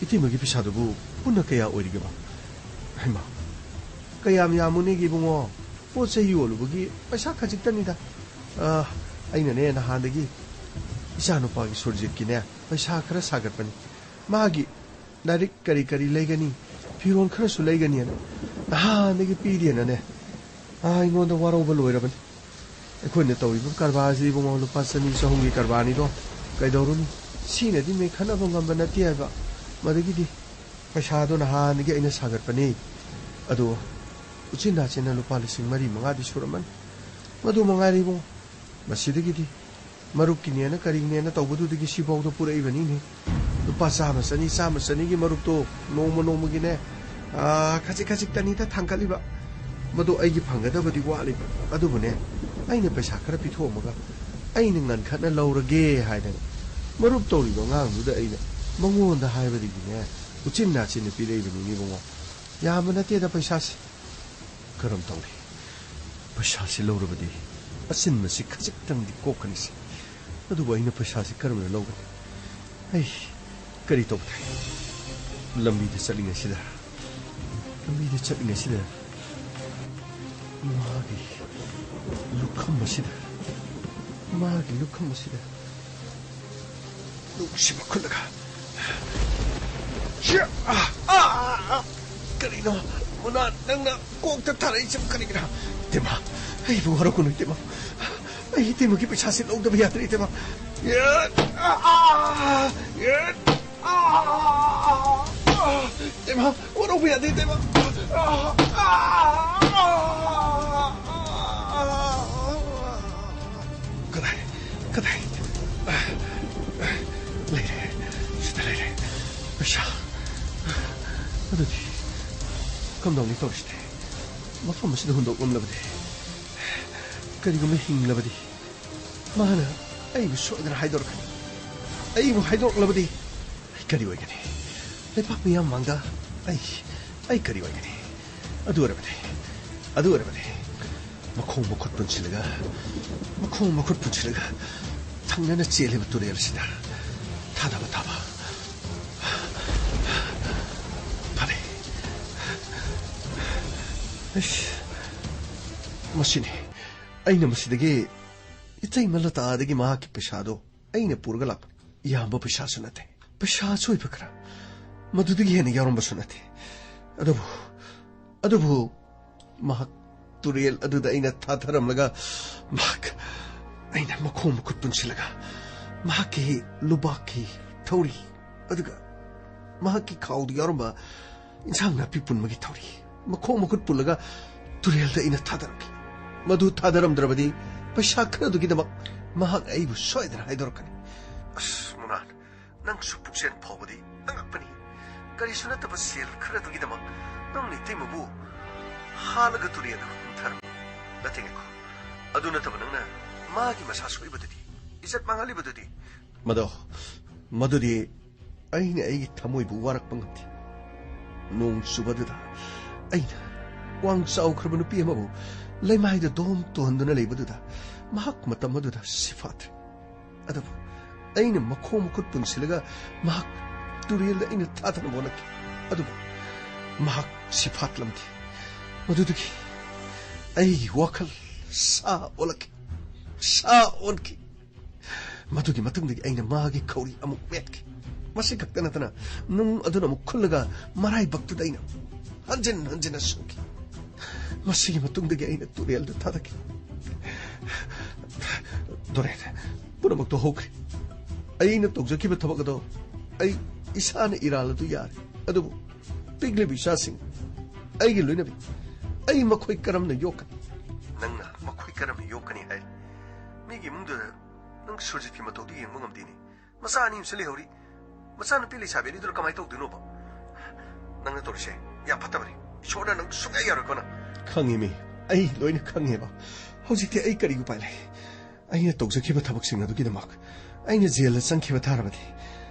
ꯏꯇꯩꯃꯒꯤ ꯄꯩꯁꯥꯗꯨꯕꯨ ꯄꯨꯟꯅ ꯀꯌꯥ ꯑꯣꯏꯔꯤꯒꯦꯕ? ꯍꯩꯃꯥ, ꯀꯌꯥꯝ ꯌꯥꯝꯃꯨꯅꯦꯒꯦ ꯏꯕꯨꯡꯉꯣ? ꯄꯣꯠ ꯆꯩ ꯌꯣꯜꯂꯨꯕꯒꯤ ꯄꯩꯁꯥ ꯈꯖꯤꯛꯇꯅꯤꯗ꯫ ꯑ, ꯑꯩꯅꯅꯦ ꯅꯍꯥꯟꯗꯒꯤ ꯏꯆꯥꯅꯨꯄꯥꯒꯤ ꯁꯨꯔꯖꯤꯠꯀꯤꯅꯦ ꯄꯩꯁꯥ ꯈꯔ ꯁꯥꯒꯠꯄꯅꯤ꯫ ꯃꯥꯒꯤ ꯂꯥꯏꯔꯤꯛ ꯀꯔꯤ ꯀꯔꯤ ꯂꯩꯒꯅꯤ, ꯐꯤꯔꯣꯜ ꯈꯔꯁꯨ ꯂꯩꯒꯅꯤꯅ ꯅꯍꯥꯟꯗꯒꯤ ꯄꯤꯗꯦꯅꯅꯦ꯫ ꯑ, ꯑꯩꯉꯣꯟꯗ ꯋꯥꯔꯧꯕ ꯂꯣꯏꯔꯕꯅꯤ꯫ ꯑꯩꯈꯣꯏꯅ ꯇꯧꯔꯤꯕ ꯀꯔꯕꯥꯔꯁꯤ ꯏꯕꯨꯡꯉꯣ ꯂꯨꯄꯥ ꯆꯅꯤ ꯆꯍꯨꯝꯒꯤ ꯀꯔꯕꯥꯔꯅꯤꯗꯣ꯫ ꯀꯩꯗꯧꯔꯨꯅꯤ? ꯁꯤꯅꯗꯤ ꯃꯦꯟꯈꯠꯅꯕ ꯉꯝꯕ ꯅꯠꯇꯦ ꯍꯥꯏꯕ꯫ ꯃꯗꯨꯒꯤꯗꯤ ꯄꯩꯁꯥꯗꯣ ꯅꯍꯥꯟꯗꯒꯤ ꯑꯩꯅ ꯁꯥꯒꯠꯄꯅꯤ꯫ ꯑꯗꯣ ꯎꯆꯤꯟ ꯅꯥꯆꯤꯟꯅ ꯂꯨꯄꯥ ꯂꯤꯁꯤꯡ ꯃꯔꯤ ꯃꯉꯥꯗꯤ ꯁꯨꯔꯝꯃꯅꯤ꯫ ꯃꯗꯨ ꯃꯉꯥꯏꯔꯦ ꯏꯕꯨꯡꯉꯣ꯫ ꯃꯁꯤꯗꯒꯤꯗꯤ ꯃꯔꯨꯞꯀꯤꯅꯦꯅ ꯀꯔꯤꯅꯦꯅ ꯇꯧꯕꯗꯨꯗꯒꯤ ꯁꯤꯐꯥꯎꯗ ꯄꯨꯔꯛꯏꯕꯅꯤꯅꯦ꯫ ꯂꯨꯄꯥ ꯆꯥꯝꯃ ꯆꯅꯤ, ꯆꯥꯝꯃ ꯆꯅꯤꯒꯤ ꯃꯔꯨꯞꯇꯣ ꯅꯣꯡꯃ ꯅꯣꯡꯃꯒꯤꯅꯦ, ꯑꯥ, ꯈꯖꯤꯛ ꯈꯖꯤꯛꯇꯅꯤꯗ ꯊꯥꯡꯒꯠꯂꯤꯕ꯫ ꯃꯗꯨ ꯑꯩꯒꯤ ꯐꯪꯒꯗꯕꯗꯤ ꯋꯥꯠꯂꯤꯕ꯫ ꯑꯗꯨꯕꯨꯅꯦ, ꯑꯩꯅ ꯄꯩꯁꯥ ꯈꯔ ꯄꯤꯊꯣꯛꯑꯝꯃꯒ ꯑꯩꯅ ꯉꯟꯈꯠꯅ ꯂꯧꯔꯒꯦ ꯍꯥꯏꯗꯅ ꯃꯔꯨꯞ ꯇꯧꯔꯤꯕ ꯑꯉꯥꯡꯗꯨꯗ ꯑꯩꯅ ꯃꯉꯣꯟꯗ ꯍꯥꯏꯕꯗꯒꯤꯅꯦ, ꯎꯆꯤꯟ ꯅꯥꯆꯤꯟꯅ ꯄꯤꯔꯛꯏꯕꯅꯤꯅꯦ ꯏꯕꯨꯡꯉꯣ꯫ ꯌꯥꯝꯕ ꯅꯠꯇꯦꯗ ꯄꯩꯁꯥꯁꯦ꯫ ꯀꯔꯝ ꯇꯧꯅꯤ? ꯄꯩꯁꯥꯁꯤ ꯂꯧꯔꯕꯗꯤ ꯑꯆꯤꯟꯕꯁꯤ ꯈꯖꯤꯛꯇꯪꯗꯤ ꯀꯣꯛꯀꯅꯤꯁꯦ꯫ ꯑꯗꯨꯕꯨ ꯑꯩꯅ ꯄꯩꯁꯥꯁꯤ ꯀꯔꯝꯅ ꯂꯧꯒꯅꯤ? ꯑꯩ ꯀꯔꯤ ꯇꯧꯕ ꯇꯥꯏ? ꯂꯝꯕꯤꯗ ꯆꯠꯂꯤꯉꯩꯁꯤꯗ, ꯂꯝꯕꯤꯗ ꯆꯠꯂꯤꯉꯩꯁꯤꯗ ꯃꯥꯒꯤ ꯂꯨꯈꯝ ꯑꯁꯤꯗ, ꯃꯥꯒꯤ ꯂꯨꯈꯝ ꯑꯁꯤꯗ ꯅꯨꯡꯁꯤꯕ ꯈꯨꯠꯂꯒ, ꯁꯤ, ꯑꯥ, ꯑꯥ, ꯑꯥ, ꯀꯔꯤꯅꯣ? ꯃꯨꯅꯥ, ꯅꯪꯅ ꯀꯣꯛꯇ ꯊꯥꯔꯛꯏꯁꯤꯕꯨ ꯀꯔꯤꯒꯤꯅꯣ? ꯏꯇꯩꯃ, ꯑꯩꯕꯨ ꯋꯥꯔꯧꯒꯅꯨ, ꯏꯇꯩꯃ꯫ ꯑꯩ ꯏꯇꯩꯃꯒꯤ ꯄꯩꯁꯥꯁꯤ ꯂꯧꯗꯕ ꯌꯥꯗ꯭ꯔꯦ, ꯏꯇꯩꯃ꯫ ꯑꯥ, ꯑꯥ, ꯑꯥ, ꯑꯥ, ꯏꯇꯩꯃ, ꯋꯥꯔꯧꯕ ꯌꯥꯗꯦ, ꯏꯇꯩꯃ꯫ ꯑꯥ, ꯑꯥ, ꯑꯥ, ꯑꯥ, ꯑꯥ꯫ ꯀꯗꯥꯏ? ꯀꯗꯥꯏ? ꯂꯩꯔꯦ꯫ ꯁꯤꯗ ꯂꯩꯔꯦ꯫ ꯄꯩꯁꯥ꯫ ꯑꯗꯨꯗꯤ ꯀꯝꯗꯧꯅꯤ ꯇꯧꯔꯤꯁꯤꯗꯤ? ꯃꯐꯝ ꯑꯁꯤꯗ ꯍꯨꯟꯗꯣꯛꯂꯝꯂꯕꯗꯤ? ꯀꯔꯤꯒꯨꯝꯕ ꯍꯤꯡꯂꯕꯗꯤ? ꯃꯥꯅ ꯑꯩꯕꯨ ꯁꯣꯏꯗꯅ ꯍꯥꯏꯗꯣꯔꯛꯀꯅꯤ꯫ ꯑꯩꯕꯨ ꯍꯥꯏꯗꯣꯔꯛꯂꯕꯗꯤ ꯑꯩ ꯀꯔꯤ ꯑꯣꯏꯒꯅꯤ? ꯂꯩꯕꯥꯛ ꯃꯤꯌꯥꯝ ꯃꯥꯡꯗ ꯑꯩ, ꯑꯩ ꯀꯔꯤ ꯑꯣꯏꯒꯅꯤ? ꯑꯗꯨ ꯑꯣꯏꯔꯕꯗꯤ, ꯑꯗꯨ ꯑꯣꯏꯔꯕꯗꯤ ꯃꯈꯣꯡ ꯃꯈꯨꯠ ꯄꯨꯟꯁꯤꯜꯂꯒ, ꯃꯈꯣꯡ ꯃꯈꯨꯠ ꯄꯨꯟꯁꯤꯜꯂꯒ ꯊꯪꯅꯅ ꯆꯦꯜꯂꯤꯕ ꯇꯨꯔꯦꯜ ꯑꯁꯤꯗ ꯊꯥꯗꯕ ꯇꯥꯕ꯫ ꯐꯔꯦ꯫ ꯑꯩꯁ, ꯃꯁꯤꯅꯤ꯫ ꯑꯩꯅ ꯃꯁꯤꯗꯒꯤ ꯏꯇꯩꯃ ꯂꯇꯥꯗꯒꯤ ꯃꯍꯥꯛꯀꯤ ꯄꯩꯁꯥꯗꯣ ꯑꯩꯅ ꯄꯨꯔꯒ ꯂꯥꯛꯄꯅꯤ꯫ ꯌꯥꯝꯕ ꯄꯩꯁꯥꯁꯨ ꯅꯠꯇꯦ꯫ ꯄꯩꯁꯥ ꯑꯆꯣꯏꯕ ꯈꯔ ꯃꯗꯨꯗꯒꯤ ꯍꯦꯟꯅ ꯌꯥꯎꯔꯝꯕꯁꯨ ꯅꯠꯇꯦ꯫ ꯑꯗꯨꯕꯨ, ꯑꯗꯨꯕꯨ ꯃꯍꯥꯛ ꯇꯨꯔꯦꯜ ꯑꯗꯨꯗ ꯑꯩꯅ ꯊꯥꯊꯔꯝꯂꯒ ꯃꯍꯥꯛ, ꯑꯩꯅ ꯃꯈꯣꯡ ꯃꯈꯨꯠ ꯄꯨꯟꯁꯤꯜꯂꯒ ꯃꯍꯥꯛꯀꯤ ꯂꯨꯕꯥꯛꯀꯤ ꯊꯧꯔꯤ, ꯑꯗꯨꯒ ꯃꯍꯥꯛꯀꯤ ꯈꯥꯎꯗ ꯌꯥꯎꯔꯝꯕ ꯏꯟꯁꯥꯡ ꯅꯥꯄꯤ ꯄꯨꯟꯕꯒꯤ ꯊꯧꯔꯤ, ꯃꯈꯣꯡ ꯃꯈꯨꯠ ꯄꯨꯜꯂꯒ ꯇꯨꯔꯦꯜꯗ ꯑꯩꯅ ꯊꯥꯗꯔꯝꯈꯤ꯫ ꯃꯗꯨ ꯊꯥꯗꯔꯝꯗ꯭ꯔꯕꯗꯤ ꯄꯩꯁꯥ ꯈꯔꯗꯨꯒꯤꯗꯃꯛ ꯃꯍꯥꯛ ꯑꯩꯕꯨ ꯁꯣꯏꯗꯅ ꯍꯥꯏꯗꯣꯔꯛꯀꯅꯤ꯫ ꯑꯁ, ꯃꯨꯅꯥꯟ, ꯅꯪꯁꯨ ꯄꯨꯛꯆꯦꯜ ꯐꯥꯎꯕꯗꯤ ꯑꯉꯛꯄꯅꯤ꯫ ꯀꯔꯤꯁꯨ ꯅꯠꯇꯕ ꯁꯦꯜ ꯈꯔꯗꯨꯒꯤꯗꯃꯛ ꯅꯪꯅ ꯏꯇꯩꯃꯕꯨ ꯍꯥꯠꯂꯒ ꯇꯨꯔꯦꯜꯗ ꯍꯨꯟꯊꯔꯝꯃꯤ꯫ ꯅꯠꯇꯦ, ꯉꯥꯏꯈꯣ꯫ ꯑꯗꯨ ꯅꯠꯇꯕ ꯅꯪꯅ ꯃꯥꯒꯤ ꯃꯁꯥ ꯁꯣꯛꯏꯕꯗꯨꯗꯤ, ꯏꯖꯠ ꯃꯥꯡꯍꯜꯂꯤꯕꯗꯨꯗꯤ? ꯃꯗꯣ, ꯃꯗꯨꯗꯤ ꯑꯩꯅ ꯑꯩꯒꯤ ꯊꯃꯣꯏꯕꯨ ꯋꯥꯔꯛꯄ ꯉꯝꯗꯦ꯫ ꯅꯣꯡ ꯆꯨꯕꯗꯨꯗ ꯑꯩꯅ ꯋꯥꯡ ꯆꯥꯎꯈ꯭ꯔꯕ ꯅꯨꯄꯤ ꯑꯃꯕꯨ ꯂꯩꯃꯥꯏꯗ ꯗꯣꯝ ꯇꯨꯍꯟꯗꯨꯅ ꯂꯩꯕꯗꯨꯗ ꯃꯍꯥꯛ ꯃꯇꯝ ꯑꯗꯨꯗ ꯁꯤꯐꯥꯠꯇ꯭ꯔꯦ꯫ ꯑꯗꯨꯕꯨ ꯑꯩꯅ ꯃꯈꯣꯡ ꯃꯈꯨꯠ ꯄꯨꯟꯁꯤꯜꯂꯒ ꯃꯍꯥꯛ ꯇꯨꯔꯦꯜꯗ ꯑꯩꯅ ꯊꯥꯗꯅꯕ ꯍꯣꯠꯅꯈꯤ꯫ ꯑꯗꯨꯕꯨ ꯃꯍꯥꯛ ꯁꯤꯐꯥꯠꯂꯝꯗꯦ꯫ ꯃꯗꯨꯗꯒꯤ ꯑꯩꯒꯤ ꯋꯥꯈꯜ ꯁꯥ ꯑꯣꯜꯂꯛꯈꯤ, ꯁꯥ ꯑꯣꯟꯈꯤ꯫ ꯃꯗꯨꯒꯤ ꯃꯇꯨꯡꯗꯒꯤ ꯑꯩꯅ ꯃꯥꯒꯤ ꯈꯧꯔꯤ ꯑꯃꯨꯛ ꯃꯦꯠꯈꯤ꯫ ꯃꯁꯤ ꯈꯛꯇ ꯅꯠꯇꯅ ꯅꯨꯡ ꯑꯗꯨꯅ ꯑꯃꯨꯛ ꯈꯨꯜꯂꯒ ꯃꯔꯥꯏꯕꯛꯇꯨꯗ ꯑꯩꯅ ꯍꯟꯖꯤꯟ ꯍꯟꯖꯤꯟꯅ ꯁꯣꯛꯈꯤ꯫ ꯃꯁꯤꯒꯤ ꯃꯇꯨꯡꯗꯒꯤ ꯑꯩꯅ ꯇꯨꯔꯦꯜꯗ ꯊꯥꯗꯈꯤ꯫ ꯗꯣꯔꯦꯟ, ꯄꯨꯝꯅꯃꯛꯇꯣ ꯍꯧꯈ꯭ꯔꯦ꯫ ꯑꯩꯅ ꯇꯧꯖꯈꯤꯕ ꯊꯕꯛ ꯑꯗꯣ ꯑꯩ ꯏꯁꯥꯅ ꯏꯔꯥꯜ ꯑꯗꯨ ꯌꯥꯔꯦ꯫ ꯑꯗꯨꯕꯨ ꯄꯤꯛꯂꯤꯕ ꯏꯆꯥꯁꯤꯡ, ꯑꯩꯒꯤ ꯂꯣꯏꯅꯕꯤ, ꯑꯩ ꯃꯈꯣꯏ ꯀꯔꯝꯅ ꯌꯣꯛꯀꯅꯤ? ꯅꯪꯅ ꯃꯈꯣꯏ ꯀꯔꯝꯅ ꯌꯣꯛꯀꯅꯤ ꯍꯥꯏ? ꯃꯤꯒꯤ ꯏꯃꯨꯡꯗꯨꯗ ꯅꯪ ꯁꯨꯔꯖꯤꯠꯀꯤ ꯃꯇꯧꯗꯨ ꯌꯦꯡꯕ ꯉꯝꯗꯦꯅꯦ꯫ ꯃꯆꯥ ꯑꯅꯤ ꯑꯃꯁꯨ ꯂꯩꯍꯧꯔꯤ꯫ ꯃꯆꯥꯅꯨꯄꯤ ꯂꯩꯁꯥꯕꯤ ꯑꯅꯤꯗꯨꯅ ꯀꯃꯥꯏꯅ ꯇꯧꯗꯣꯏꯅꯣꯕ? ꯅꯪꯅ ꯇꯧꯔꯤꯁꯦ ꯌꯥꯝ ꯐꯠꯇꯕꯅꯤ꯫ ꯏꯁꯣꯔꯅ ꯅꯪ ꯁꯨꯡꯌꯥ ꯌꯥꯔꯣꯏꯀꯣ ꯅꯪ꯫ ꯈꯪꯉꯤꯃꯤ, ꯑꯩ ꯂꯣꯏꯅ ꯈꯪꯉꯦꯕ꯫ ꯍꯧꯖꯤꯛꯇꯤ ꯑꯩ ꯀꯔꯤ ꯎꯄꯥꯏ ꯂꯩ? ꯑꯩꯅ ꯇꯧꯖꯈꯤꯕ ꯊꯕꯛꯁꯤꯡ ꯑꯗꯨꯒꯤꯗꯃꯛ ꯑꯩꯅ ꯖꯦꯜꯗ ꯆꯪꯈꯤꯕ ꯇꯥꯔꯕꯗꯤ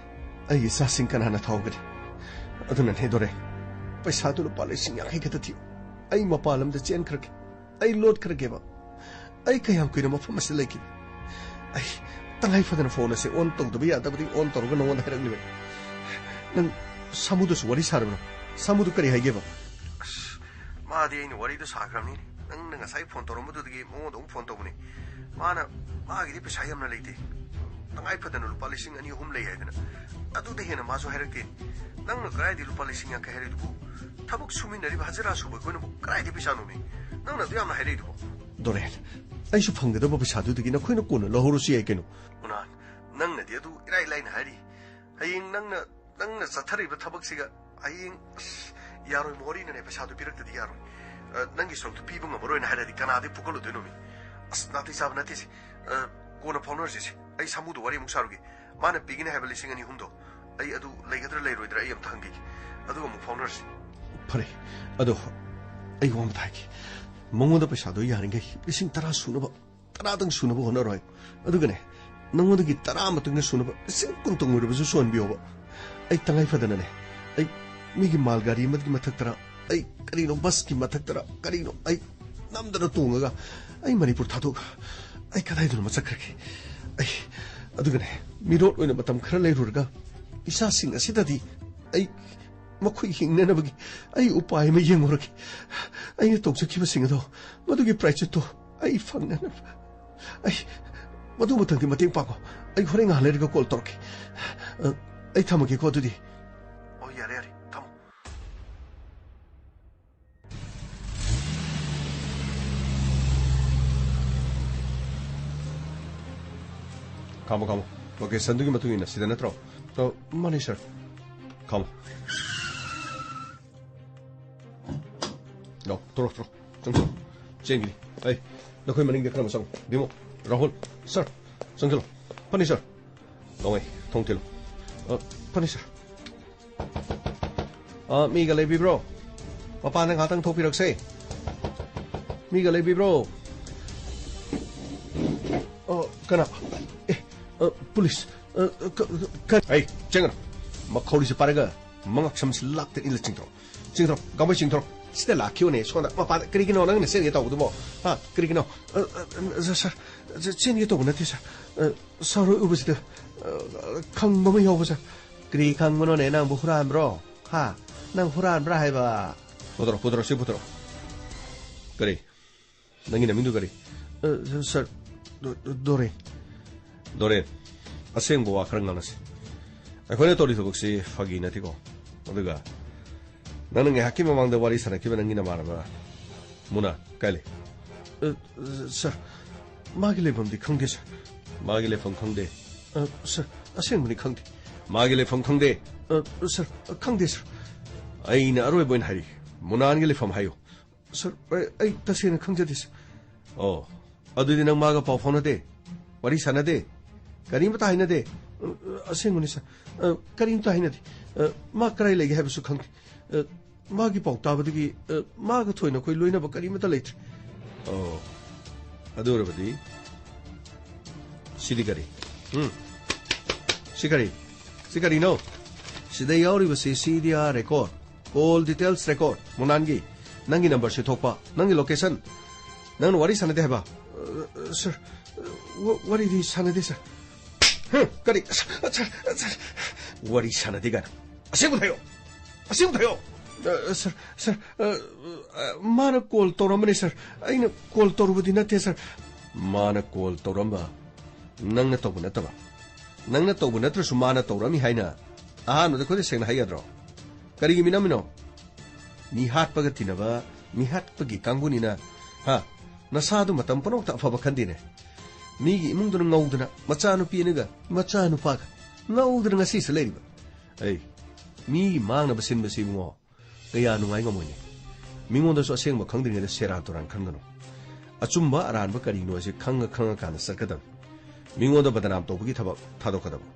ꯑꯩꯒꯤ ꯏꯆꯥꯁꯤꯡ ꯀꯅꯥꯅ ꯊꯥꯎꯒꯅꯤ? ꯑꯗꯨꯅꯅꯦ ꯗꯣꯔꯦꯟ, ꯄꯩꯁꯥꯗꯨ ꯂꯨꯄꯥ ꯂꯤꯁꯤꯡ ꯌꯥꯡꯈꯩ ꯈꯛꯇ ꯊꯤꯌꯨ꯫ ꯑꯩ ꯃꯄꯥꯟ ꯂꯝꯗ ꯆꯦꯟꯈ꯭ꯔꯒꯦ꯫ ꯑꯩ ꯂꯣꯠꯈ꯭ꯔꯒꯦꯕ꯫ ꯑꯩ ꯀꯌꯥꯝ ꯀꯨꯏꯅ ꯃꯐꯝ ꯑꯁꯤꯗ ꯂꯩꯈꯤꯅꯤ? ꯑꯩ ꯇꯉꯥꯏ ꯐꯗꯅ ꯐꯣꯟ ꯑꯁꯦ ꯑꯣꯟ ꯇꯧꯗꯕ ꯌꯥꯗꯕꯗꯤ ꯑꯣꯟ ꯇꯧꯔꯒ ꯅꯉꯣꯟꯗ ꯍꯥꯏꯔꯛꯂꯤꯕꯅꯤ꯫ ꯅꯪ ꯁꯥꯃꯨꯗꯁꯨ ꯋꯥꯔꯤ ꯁꯥꯔꯕ꯭ꯔꯣ? ꯁꯥꯃꯨꯗꯨ ꯀꯔꯤ ꯍꯥꯏꯒꯦꯕ? ꯑꯁ, ꯃꯥꯗꯤ ꯑꯩꯅ ꯋꯥꯔꯤꯗꯣ ꯁꯥꯈ꯭ꯔꯕꯅꯤꯅꯦ꯫ ꯅꯪꯅ ꯉꯁꯥꯏ ꯐꯣꯟ ꯇꯧꯔꯝꯕꯗꯨꯗꯒꯤ ꯃꯉꯣꯟꯗ ꯑꯃꯨꯛ ꯐꯣꯟ ꯇꯧꯕꯅꯤ꯫ ꯃꯥꯅ ꯃꯥꯒꯤꯗꯤ ꯄꯩꯁꯥ ꯌꯥꯝꯅ ꯂꯩꯇꯦ, ꯇꯉꯥꯏ ꯐꯗꯅ ꯂꯨꯄꯥ ꯂꯤꯁꯤꯡ ꯑꯅꯤ ꯑꯍꯨꯝ ꯂꯩ ꯍꯥꯏꯗꯅ꯫ ꯑꯗꯨꯗ ꯍꯦꯟꯅ ꯃꯥꯁꯨ ꯍꯥꯏꯔꯛꯇꯦ꯫ ꯅꯪꯅ ꯀꯗꯥꯏꯗꯒꯤ ꯂꯨꯄꯥ ꯂꯤꯁꯤꯡ ꯌꯥꯡꯈꯩ ꯍꯥꯏꯔꯛꯏꯗꯨꯕꯨ? ꯊꯕꯛ ꯁꯨꯃꯤꯟꯅꯔꯤꯕ ꯍꯖꯤꯔꯥ ꯁꯨꯕ ꯑꯩꯈꯣꯏꯅꯕꯨ ꯀꯗꯥꯏꯗꯒꯤ ꯄꯩꯁꯥꯅꯣꯃꯤ? ꯅꯪꯅ ꯑꯗꯨ ꯌꯥꯝꯅ ꯍꯥꯏꯔꯛꯏꯗꯨꯕꯨ? ꯗꯣꯔꯦꯟ, ꯑꯩꯁꯨ ꯐꯪꯒꯗꯕ ꯄꯩꯁꯥꯗꯨꯗꯒꯤ ꯅꯈꯣꯏꯅ ꯀꯣꯟꯅ ꯂꯧꯍꯧꯔꯁꯨ ꯌꯥꯏ ꯀꯩꯅꯣ꯫ ꯀꯨꯅꯥꯜ, ꯅꯪꯅꯗꯤ ꯑꯗꯨ ꯏꯔꯥꯏ ꯂꯥꯏꯅ ꯍꯥꯏꯔꯤ꯫ ꯍꯌꯦꯡ ꯅꯪꯅ, ꯅꯪꯅ ꯆꯠꯊꯔꯤꯕ ꯊꯕꯛꯁꯤꯒ ꯍꯌꯦꯡ, ꯑꯁ, ꯌꯥꯔꯣꯏ, ꯃꯣꯍꯣꯔꯤꯅꯅꯦ ꯄꯩꯁꯥꯗꯨ ꯄꯤꯔꯛꯇꯗꯤ ꯌꯥꯔꯣꯏ꯫ ꯑ, ꯅꯪꯒꯤ ꯁꯔꯨꯛꯇꯨ ꯄꯤꯕ ꯉꯝꯃꯔꯣꯏꯅ ꯍꯥꯏꯔꯗꯤ ꯀꯅꯥꯗꯒꯤ ꯄꯨꯈꯠꯂꯨꯗꯣꯏꯅꯣꯃꯤ? ꯑꯁ, ꯅꯥꯇꯩ ꯆꯥꯕ ꯅꯠꯇꯦꯁꯦ꯫ ꯑ, ꯀꯣꯟꯅ ꯐꯥꯎꯅꯔꯁꯤꯁꯦ꯫ ꯑꯩ ꯁꯥꯃꯨꯗꯣ ꯋꯥꯔꯤ ꯑꯃꯨꯛ ꯁꯥꯔꯨꯒꯦ꯫ ꯃꯥꯅ ꯄꯤꯒꯅꯤ ꯍꯥꯏꯕ ꯂꯤꯁꯤꯡ ꯑꯅꯤ ꯑꯍꯨꯝꯗꯣ ꯑꯩ ꯑꯗꯨ ꯂꯩꯒꯗ꯭ꯔꯥ ꯂꯩꯔꯣꯏꯗ꯭ꯔꯥ ꯑꯩ ꯑꯝꯇ ꯍꯪꯈꯤꯒꯦ꯫ ꯑꯗꯨꯒ ꯑꯃꯨꯛ ꯐꯥꯎꯅꯔꯁꯤ꯫ ꯐꯔꯦ, ꯑꯗꯣ ꯑꯩ ꯋꯥ ꯑꯃ ꯍꯥꯏꯒꯦ꯫ ꯃꯉꯣꯟꯗ ꯄꯩꯁꯥꯗꯣ ꯌꯥꯔꯤꯈꯩ ꯂꯤꯁꯤꯡ ꯇꯔꯥ ꯁꯨꯅꯕ, ꯇꯔꯥꯗꯪ ꯁꯨꯅꯕ ꯍꯣꯠꯅꯔꯣ ꯍꯥꯏꯌꯨ꯫ ꯑꯗꯨꯒꯅꯦ, ꯅꯉꯣꯟꯗꯒꯤ ꯇꯔꯥ ꯃꯇꯨꯡꯗ ꯁꯨꯅꯕ ꯂꯤꯁꯤꯡ ꯀꯨꯟ ꯇꯣꯡꯉꯣꯏꯔꯕꯁꯨ ꯁꯨꯍꯟꯕꯤꯌꯣꯕ꯫ ꯑꯩ ꯇꯉꯥꯏ ꯐꯗꯅꯅꯦ, ꯑꯩ ꯃꯤꯒꯤ ꯃꯥꯜ ꯒꯥꯔꯤ ꯑꯃꯒꯤ ꯃꯊꯛꯇꯔ, ꯑꯩ ꯀꯔꯤꯅꯣ ꯕꯁꯀꯤ ꯃꯊꯛꯇꯔ ꯀꯔꯤꯅꯣ ꯑꯩ ꯅꯝꯗꯅ ꯇꯣꯡꯉꯒ ꯑꯩ ꯃꯅꯤꯄꯨꯔ ꯊꯥꯗꯣꯛꯑꯒ ꯑꯩ ꯀꯗꯥꯏꯗꯅꯣ ꯑꯃ ꯆꯠꯈ꯭ꯔꯒꯦ꯫ ꯑꯩ, ꯑꯗꯨꯒꯅꯦ, ꯃꯤꯔꯣꯠ ꯑꯣꯏꯅ ꯃꯇꯝ ꯈꯔ ꯂꯩꯔꯨꯔꯒ ꯏꯆꯥꯁꯤꯡ ꯑꯁꯤꯗꯗꯤ ꯑꯩ ꯃꯈꯣꯏ ꯍꯤꯡꯅꯅꯕꯒꯤ ꯑꯩ ꯎꯄꯥꯏ ꯑꯃ ꯌꯦꯡꯉꯨꯔꯒꯦ꯫ ꯑꯩꯅ ꯇꯧꯖꯈꯤꯕꯁꯤꯡ ꯑꯗꯣ, ꯃꯗꯨꯒꯤ ꯄ꯭ꯔꯥꯏꯆꯤꯠꯇꯣ ꯑꯩ ꯐꯪꯅꯅꯕ꯫ ꯑꯩ, ꯃꯗꯨ ꯃꯊꯪꯗꯤ ꯃꯇꯦꯡ ꯄꯥꯡꯉꯣ꯫ ꯑꯩ ꯍꯣꯔꯦꯟ ꯉꯥꯏꯍꯥꯛ ꯂꯩꯔꯒ ꯀꯣꯜ ꯇꯧꯔꯛꯀꯦ꯫ ꯑ, ꯑꯩ ꯊꯝꯃꯒꯦꯀꯣ ꯑꯗꯨꯗꯤ꯫ ꯑꯣ, ꯌꯥꯔꯦ, ꯌꯥꯔꯦ, ꯊꯝꯃꯣ꯫ ꯈꯥꯝꯃꯣ, ꯈꯥꯝꯃꯣ꯫ ꯂꯣꯀꯦꯁꯟꯗꯨꯒꯤ ꯃꯇꯨꯡ ꯏꯟꯅ ꯁꯤꯗ ꯅꯠꯇ꯭ꯔꯣ? ꯑ, ꯃꯥꯅꯤ, ꯁꯥꯔ꯫ ꯈꯥꯝꯃꯣ꯫ ꯂꯥꯎ, ꯊꯣꯔꯛꯑꯣ, ꯊꯣꯔꯛꯑꯣ꯫ ꯆꯪꯁꯤꯜꯂꯣ꯫ ꯆꯦꯟꯈꯤꯅꯤ꯫ ꯑꯩ, ꯅꯈꯣꯏ ꯃꯅꯤꯡꯗ ꯈꯔ ꯑꯃ ꯆꯪꯉꯣ꯫ ꯕꯤꯃꯣ, ꯔꯥꯍꯨꯜ, ꯁꯥꯔ, ꯆꯪꯁꯤꯜꯂꯣ꯫ ꯐꯅꯤ, ꯁꯥꯔ꯫ ꯅꯣꯡꯃꯩ, ꯊꯣꯡ ꯊꯤꯜꯂꯨ꯫ ꯑ, ꯐꯅꯤ, ꯁꯥꯔ꯫ ꯑ, ꯃꯤꯒ ꯂꯩꯕꯤꯕ꯭ꯔꯣ? ꯃꯄꯥꯟꯗ ꯉꯥꯛꯇꯪ ꯊꯣꯛꯄꯤꯔꯛꯁꯦ꯫ ꯃꯤꯒ ꯂꯩꯕꯤꯕ꯭ꯔꯣ? ꯑ, ꯀꯅꯥ? ꯑꯦ, ꯑ, ꯄꯨꯂꯤꯁ꯫ ꯑ, ꯀ-, ꯀ-, ꯑꯩ, ꯆꯦꯟꯒꯅꯨ꯫ ꯃꯈꯧꯔꯤꯁꯦ ꯄꯥꯏꯔꯒ ꯃꯉꯛꯁꯝꯁꯤ ꯂꯥꯛꯇ ꯏꯜꯂ ꯆꯤꯡꯊꯣꯔꯛꯑꯣ꯫ ꯆꯤꯡꯊꯣꯔꯛꯑꯣ, ꯒꯥꯡꯃꯩ ꯆꯤꯡꯊꯣꯔꯛꯑꯣ꯫ ꯁꯤꯗ ꯂꯥꯛꯈꯤꯕꯅꯦ, ꯁꯣꯝꯗ ꯃꯄꯥꯟꯗ꯫ ꯀꯔꯤꯒꯤꯅꯣ ꯅꯪꯅ ꯆꯦꯟꯒꯦ ꯇꯧꯕꯗꯨꯕꯣ? ꯍꯥ? ꯀꯔꯤꯒꯤꯅꯣ? ꯑ, ꯑ, ꯑ, ꯁꯥꯔ, ꯁꯥꯔ, ꯆꯦꯟꯒꯦ ꯇꯧꯕ ꯅꯠꯇꯦ, ꯁꯥꯔ꯫ ꯑ, ꯁꯥꯔ ꯍꯣꯏ ꯎꯕꯁꯤꯗ, ꯑ, ꯈꯪꯕ ꯑꯃ ꯌꯥꯎꯕ, ꯁꯥꯔ꯫ ꯀꯔꯤ ꯈꯪꯕꯅꯣꯅꯦ? ꯅꯪꯕꯨ ꯍꯨꯔꯥꯟꯕ꯭ꯔꯣ? ꯍꯥ? ꯅꯪ ꯍꯨꯔꯥꯟꯕ꯭ꯔꯥ ꯍꯥꯏꯕ? ꯄꯨꯊꯣꯔꯛꯑꯣ, ꯄꯨꯊꯣꯔꯛꯑꯣ, ꯁꯤ ꯄꯨꯊꯣꯔꯛꯑꯣ꯫ ꯀꯔꯤ? ꯅꯪꯒꯤ ꯅꯃꯤꯡꯗꯨ ꯀꯔꯤ? ꯑ, ꯁꯥꯔ, ꯗꯣ-, ꯗꯣ-, ꯗꯣꯔꯦꯟ꯫ ꯗꯣꯔꯦꯟ, ꯑꯁꯦꯡꯕ ꯋꯥ ꯈꯔ ꯉꯥꯡꯅꯁꯤ꯫ ꯑꯩꯈꯣꯏꯅ ꯇꯧꯔꯤ ꯊꯕꯛꯁꯤ ꯐꯥꯒꯤ ꯅꯠꯇꯦꯀꯣ꯫ ꯑꯗꯨꯒ ꯅꯪꯅ ꯉꯥꯏꯍꯥꯛꯀꯤ ꯃꯃꯥꯡꯗ ꯋꯥꯔꯤ ꯁꯥꯟꯅꯈꯤꯕ ꯅꯪꯒꯤ ꯅꯃꯥꯟꯅꯕ ꯃꯨꯅꯥ ꯀꯥꯏ ꯂꯩ? ꯑ, ꯁꯥꯔ, ꯃꯥꯒꯤ ꯂꯩꯐꯝꯗꯤ ꯈꯪꯗꯦ, ꯁꯥꯔ꯫ ꯃꯥꯒꯤ ꯂꯩꯐꯝ ꯈꯪꯗꯦ? ꯑ, ꯁꯥꯔ, ꯑꯁꯦꯡꯕꯅꯤ ꯈꯪꯗꯦ꯫ ꯃꯥꯒꯤ ꯂꯩꯐꯝ ꯈꯪꯗꯦ? ꯑ, ꯁꯥꯔ, ꯈꯪꯗꯦ, ꯁꯥꯔ꯫ ꯑꯩꯅ ꯑꯔꯣꯏꯕ ꯑꯣꯏꯅ ꯍꯥꯏꯔꯤ, ꯃꯨꯅꯥꯟꯒꯤ ꯂꯩꯐꯝ ꯍꯥꯏꯌꯨ꯫ ꯁꯥꯔ, ꯑꯩ, ꯑꯩ ꯇꯁꯦꯡꯅ ꯈꯪꯖꯗꯦ, ꯁꯥꯔ꯫ ꯑꯣ, ꯑꯗꯨꯗꯤ ꯅꯪ ꯃꯥꯒ ꯄꯥꯎ ꯐꯥꯎꯅꯗꯦ? ꯋꯥꯔꯤ ꯁꯥꯟꯅꯗꯦ? ꯀꯔꯤꯃꯇ ꯍꯥꯏꯅꯗꯦ? ꯑ, ꯑꯁꯦꯡꯕꯅꯤ, ꯁꯥꯔ꯫ ꯑ, ꯀꯔꯤꯃꯇ ꯍꯥꯏꯅꯗꯦ꯫ ꯑ, ꯃꯥ ꯀꯗꯥꯏ ꯂꯩꯒꯦ ꯍꯥꯏꯕꯁꯨ ꯈꯪꯗꯦ꯫ ꯑ, ꯃꯥꯒꯤ ꯄꯥꯎ ꯇꯥꯕꯗꯒꯤ, ꯑ, ꯃꯥꯒ ꯊꯣꯏꯅ ꯑꯩꯈꯣꯏ ꯂꯣꯏꯅꯕ ꯀꯔꯤꯃꯠꯇ ꯂꯩꯇ꯭ꯔꯦ꯫ ꯑꯣ, ꯑꯗꯨ ꯑꯣꯏꯔꯕꯗꯤ ꯁꯤꯗꯤ ꯀꯔꯤ? ꯎꯝ, ꯁꯤ ꯀꯔꯤ? ꯁꯤ ꯀꯔꯤꯅꯣ? ꯁꯤꯗ ꯌꯥꯎꯔꯤꯕꯁꯤ ꯁꯤꯗꯤ ꯑꯥ record, call details record, ꯃꯨꯅꯥꯟꯒꯤ꯫ ꯅꯪꯒꯤ numberꯁꯤ ꯊꯣꯛꯄ, ꯅꯪꯒꯤ location, ꯅꯪꯅ ꯋꯥꯔꯤ ꯁꯥꯟꯅꯗꯦ ꯍꯥꯏꯕ? ꯑ, ꯁꯥꯔ, ꯑ, ꯋꯥ-, ꯋꯥꯔꯤꯗꯤ ꯁꯥꯟꯅꯗꯦ, ꯁꯥꯔ꯫ ꯍꯝ, ꯀꯔꯤ? ꯁꯥꯔ, ꯁꯥꯔ, ꯁꯥꯔ, ꯋꯥꯔꯤ ꯁꯥꯟꯅꯗꯦ ꯀꯥꯏꯅ꯫ ꯑꯁꯦꯡꯕꯗ ꯍꯥꯏꯌꯣ꯫ ꯑꯁꯦꯡꯕꯗ ꯍꯥꯏꯌꯣ꯫ ꯑ, ꯁꯥꯔ, ꯁꯥꯔ, ꯑ, ꯑ, ꯃꯥꯅ call ꯇꯧꯔꯝꯕꯅꯦ, ꯁꯥꯔ꯫ ꯑꯩꯅ call ꯇꯧꯔꯨꯕꯗꯤ ꯅꯠꯇꯦ, ꯁꯥꯔ꯫ ꯃꯥꯅ call ꯇꯧꯔꯝꯕ ꯅꯪꯅ ꯇꯧꯕ ꯅꯠꯇꯕ? ꯅꯪꯅ ꯇꯧꯕ ꯅꯠꯇ꯭ꯔꯁꯨ ꯃꯥꯅ ꯇꯧꯔꯝꯃꯤ ꯍꯥꯏꯅ ꯑꯍꯥꯟꯕꯗ ꯑꯩꯈꯣꯏꯗ ꯁꯦꯡꯅ ꯍꯥꯏ ꯌꯥꯗ꯭ꯔꯣ? ꯀꯔꯤꯒꯤ ꯃꯤꯅꯝꯃꯤꯅꯣ? ꯃꯤ ꯍꯥꯠꯄꯒ ꯇꯤꯟꯅꯕ, ꯃꯤ ꯍꯥꯠꯄꯒꯤ ꯀꯥꯡꯕꯨꯅꯤꯅ, ꯍꯥ? ꯅꯁꯥꯗꯨ ꯃꯇꯝ ꯄꯨꯝꯅꯃꯛꯇ ꯑꯐꯕ ꯈꯟꯗꯦꯅꯦ꯫ ꯃꯤꯒꯤ ꯏꯃꯨꯡꯗꯨꯅ ꯉꯧꯗꯅ, ꯃꯆꯥꯅꯨꯄꯤ ꯑꯅꯤꯒ ꯃꯆꯥꯅꯨꯄꯥꯒ ꯉꯧꯗꯅ ꯉꯁꯤꯁꯨ ꯂꯩꯔꯤꯕ꯫ ꯑꯩ, ꯃꯤꯒꯤ ꯃꯥꯡꯅꯕ ꯁꯤꯟꯕꯁꯤ ꯏꯕꯨꯡꯉꯣ, ꯀꯌꯥ ꯅꯨꯡꯉꯥꯏ ꯉꯝꯃꯣꯏꯅꯦ꯫ ꯃꯤꯉꯣꯟꯗꯁꯨ ꯑꯁꯦꯡꯕ ꯈꯪꯗ꯭ꯔꯤꯉꯩꯗ ꯁꯦꯔꯥꯟ ꯇꯨꯔꯥꯟ ꯈꯟꯒꯅꯨ꯫ ꯑꯆꯨꯝꯕ ꯑꯔꯥꯟꯕ ꯀꯔꯤꯅꯣ ꯍꯥꯏꯁꯦ ꯈꯪꯉ ꯈꯪꯉꯀꯥꯟꯗ ꯆꯠꯀꯗꯕꯅꯤ꯫ ꯃꯤꯉꯣꯟꯗ ꯕꯗꯅꯥꯝ ꯇꯧꯕꯒꯤ ꯊꯕꯛ ꯊꯥꯗꯣꯛꯀꯗꯕ꯫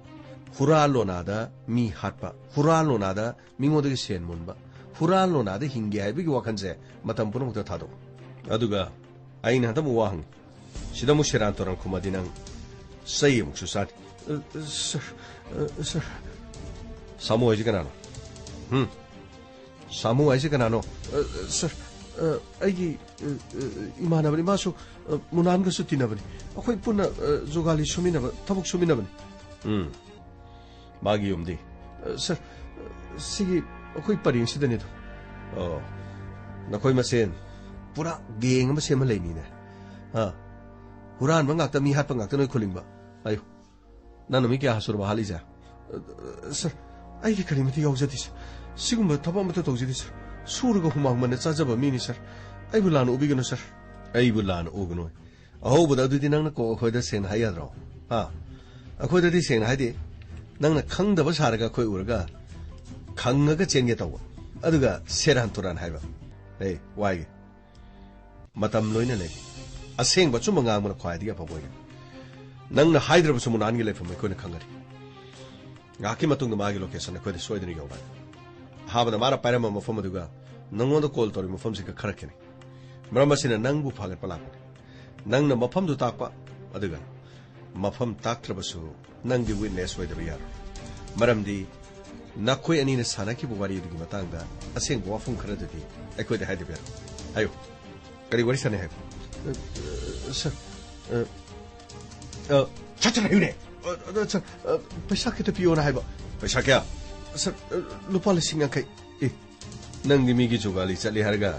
ꯍꯨꯔꯥꯟ ꯂꯣꯅꯥꯗ ꯃꯤ ꯍꯥꯠꯄ, ꯍꯨꯔꯥꯟ ꯂꯣꯅꯥꯗ ꯃꯤꯉꯣꯟꯗꯒꯤ ꯁꯦꯟ ꯃꯨꯟꯕ, ꯍꯨꯔꯥꯟ ꯂꯣꯅꯥꯗ ꯍꯤꯡꯒꯦ ꯍꯥꯏꯕꯒꯤ ꯋꯥꯈꯜꯁꯦ ꯃꯇꯝ ꯄꯨꯝꯅꯃꯛꯇ ꯊꯥꯗꯣꯛꯎ꯫ ꯑꯗꯨꯒ ꯑꯩꯅ ꯍꯟꯗꯛ ꯑꯃꯨꯛ ꯋꯥ ꯍꯪꯉꯤ꯫ ꯁꯤꯗ ꯑꯃꯨꯛ ꯁꯦꯔꯥꯟ ꯇꯨꯔꯥꯟ ꯈꯨꯝꯃꯗꯤ ꯅꯪ ꯆꯩ ꯑꯃꯨꯛꯁꯨ ꯆꯥꯅꯤ꯫ ꯑ, ꯑ, ꯁꯥꯔ, ꯑ, ꯑ, ꯁꯥꯔ꯫ ꯁꯥꯃꯨ ꯍꯥꯏꯁꯤ ꯀꯅꯥꯅꯣ? ꯍꯨꯝ? ꯁꯥꯃꯨ ꯍꯥꯏꯁꯤ ꯀꯅꯥꯅꯣ? ꯑ, ꯑ, ꯁꯥꯔ, ꯑ, ꯑꯩꯒꯤ, ꯑ, ꯑ, ꯏꯃꯥꯟꯅꯕꯅꯤ꯫ ꯃꯥꯁꯨ, ꯑ, ꯃꯨꯅꯥꯟꯒꯁꯨ ꯇꯤꯟꯅꯕꯅꯤ꯫ ꯑꯩꯈꯣꯏ ꯄꯨꯟꯅ, ꯑ, ꯖꯨꯒꯥꯂꯤ ꯁꯨꯃꯤꯟꯅꯕ, ꯊꯕꯛ ꯁꯨꯃꯤꯟꯅꯕꯅꯤ꯫ ꯎꯝ꯫ ꯃꯥꯒꯤ ꯌꯨꯝꯗꯤ? ꯑ, ꯁꯥꯔ, ꯑ, ꯁꯤꯒꯤ ꯑꯩꯈꯣꯏ ꯄꯔꯦꯡꯁꯤꯗꯅꯤꯗ꯫ ꯑꯣ, ꯅꯈꯣꯏ ꯃꯁꯦꯟ ꯄꯨꯔꯥ gang ꯑꯃ ꯁꯦꯝꯃ ꯂꯩꯅꯤꯅꯦ꯫ ꯑ, ꯍꯨꯔꯥꯟꯕ ꯉꯥꯛꯇ, ꯃꯤ ꯍꯥꯠꯄ ꯉꯥꯛꯇ ꯅꯣꯏ ꯈꯨꯂꯤꯡꯕ꯫ ꯑꯌꯨ, ꯅꯪꯅ ꯃꯤ ꯀꯌꯥ ꯁꯨꯔꯕ ꯍꯥꯠꯂꯤꯁꯦ? ꯑ, ꯁꯥꯔ, ꯑꯩꯗꯤ ꯀꯔꯤꯃꯠꯇ ꯌꯥꯎꯖꯗꯦ, ꯁꯥꯔ꯫ ꯁꯤꯒꯨꯝꯕ ꯊꯕꯛ ꯑꯃꯠꯇ ꯇꯧꯖꯗꯦ, ꯁꯥꯔ꯫ ꯁꯨꯔꯒ ꯍꯨꯃꯥꯡ ꯃꯟꯅ ꯆꯥꯖꯕ ꯃꯤꯅꯤ, ꯁꯥꯔ꯫ ꯑꯩꯕꯨ ꯂꯥꯟꯅ ꯎꯕꯤꯒꯅꯨ, ꯁꯥꯔ꯫ ꯑꯩꯕꯨ ꯂꯥꯟꯅ ꯎꯒꯅꯨ꯫ ꯑꯍꯧꯕꯗ ꯑꯗꯨꯗꯤ ꯅꯪꯅ ꯀꯣꯛ ꯑꯩꯈꯣꯏꯗ ꯁꯦꯡꯅ ꯍꯥꯏ ꯌꯥꯗ꯭ꯔꯣ? ꯍꯥ? ꯑꯩꯈꯣꯏꯗꯗꯤ ꯁꯦꯡꯅ ꯍꯥꯏꯗꯦ꯫ ꯅꯪꯅ ꯈꯪꯗꯕ ꯁꯥꯔꯒ ꯑꯩꯈꯣꯏ ꯎꯔꯒ ꯈꯪꯉꯒ ꯆꯦꯟꯒꯦ ꯇꯧꯕ꯫ ꯑꯗꯨꯒ ꯁꯦꯔꯥꯟ ꯇꯨꯔꯥꯟ ꯍꯥꯏꯕ꯫ ꯑꯦ, ꯋꯥꯏꯒꯦ꯫ ꯃꯇꯝ ꯂꯣꯏꯅ ꯂꯩ꯫ ꯑꯁꯦꯡꯕ ꯑꯆꯨꯝꯕ ꯉꯥꯡꯕꯅ ꯈ꯭ꯋꯥꯏꯗꯒꯤ ꯑꯐꯕ ꯑꯣꯏꯒꯅꯤ꯫ ꯅꯪꯅ ꯍꯥꯏꯗ꯭ꯔꯕꯁꯨ ꯃꯨꯅꯥꯟꯒꯤ ꯂꯩꯐꯝ ꯑꯩꯈꯣꯏꯅ ꯈꯪꯒꯅꯤ꯫ ꯉꯥꯏꯍꯥꯛꯀꯤ ꯃꯇꯨꯡꯗ ꯃꯥꯒꯤ location ꯑꯩꯈꯣꯏꯗ ꯁꯣꯏꯗꯅ ꯌꯧꯔꯛꯑꯅꯤ꯫ ꯑꯍꯥꯟꯕꯗ ꯃꯥꯅ ꯄꯥꯏꯔꯝꯕ ꯃꯐꯝ ꯑꯗꯨꯒ ꯅꯪꯉꯣꯟꯗ ꯀꯣꯜ ꯇꯧꯔꯤꯕ ꯃꯐꯝꯁꯤꯒ ꯈꯔ ꯈꯦꯠꯅꯩ꯫ ꯃꯔꯝ ꯑꯁꯤꯅ ꯅꯪꯕꯨ ꯐꯥꯒꯠꯄ ꯂꯥꯛꯄꯅꯤ꯫ ꯅꯪꯅ ꯃꯐꯝꯗꯨ ꯇꯥꯛꯄ, ꯑꯗꯨꯒ ꯃꯐꯝ ꯇꯥꯛꯇ꯭ꯔꯕꯁꯨ ꯅꯪꯗꯤ ꯋꯤꯠꯅꯦꯁ ꯑꯣꯏꯗꯕ ꯌꯥꯔꯣꯏ꯫ ꯃꯔꯝꯗꯤ ꯅꯈꯣꯏ ꯑꯅꯤꯅ ꯁꯥꯟꯅꯈꯤꯕ ꯋꯥꯔꯤ ꯑꯗꯨꯒꯤ ꯃꯇꯥꯡꯗ ꯑꯁꯦꯡꯕ ꯋꯥꯐꯝ ꯈꯔꯗꯨꯗꯤ ꯑꯩꯈꯣꯏꯗ ꯍꯥꯏꯗꯕ ꯌꯥꯔꯣꯏ꯫ ꯍꯥꯏꯌꯨ, ꯀꯔꯤ ꯋꯥꯔꯤ ꯁꯥꯟꯅꯩ ꯍꯥꯏꯕ? ꯑ, ꯑ, ꯁꯥꯔ, ꯑ, ꯑ, ꯁꯠ ꯁꯠ ꯍꯥꯏꯌꯨꯅꯦ꯫ ꯑ, ꯑꯗ, ꯁꯥꯔ, ꯑ, ꯄꯩꯁꯥ ꯈꯤꯇ ꯄꯤꯌꯣꯅ ꯍꯥꯏꯕ꯫ ꯄꯩꯁꯥ ꯀꯌꯥ? ꯁꯥꯔ, ꯑ, ꯂꯨꯄꯥ ꯂꯤꯁꯤꯡ ꯌꯥꯡꯈꯩ꯫ ꯑꯦ, ꯅꯪꯗꯤ ꯃꯤꯒꯤ ꯖꯨꯒꯥꯂꯤ ꯆꯠꯂꯤ ꯍꯥꯏꯔꯒ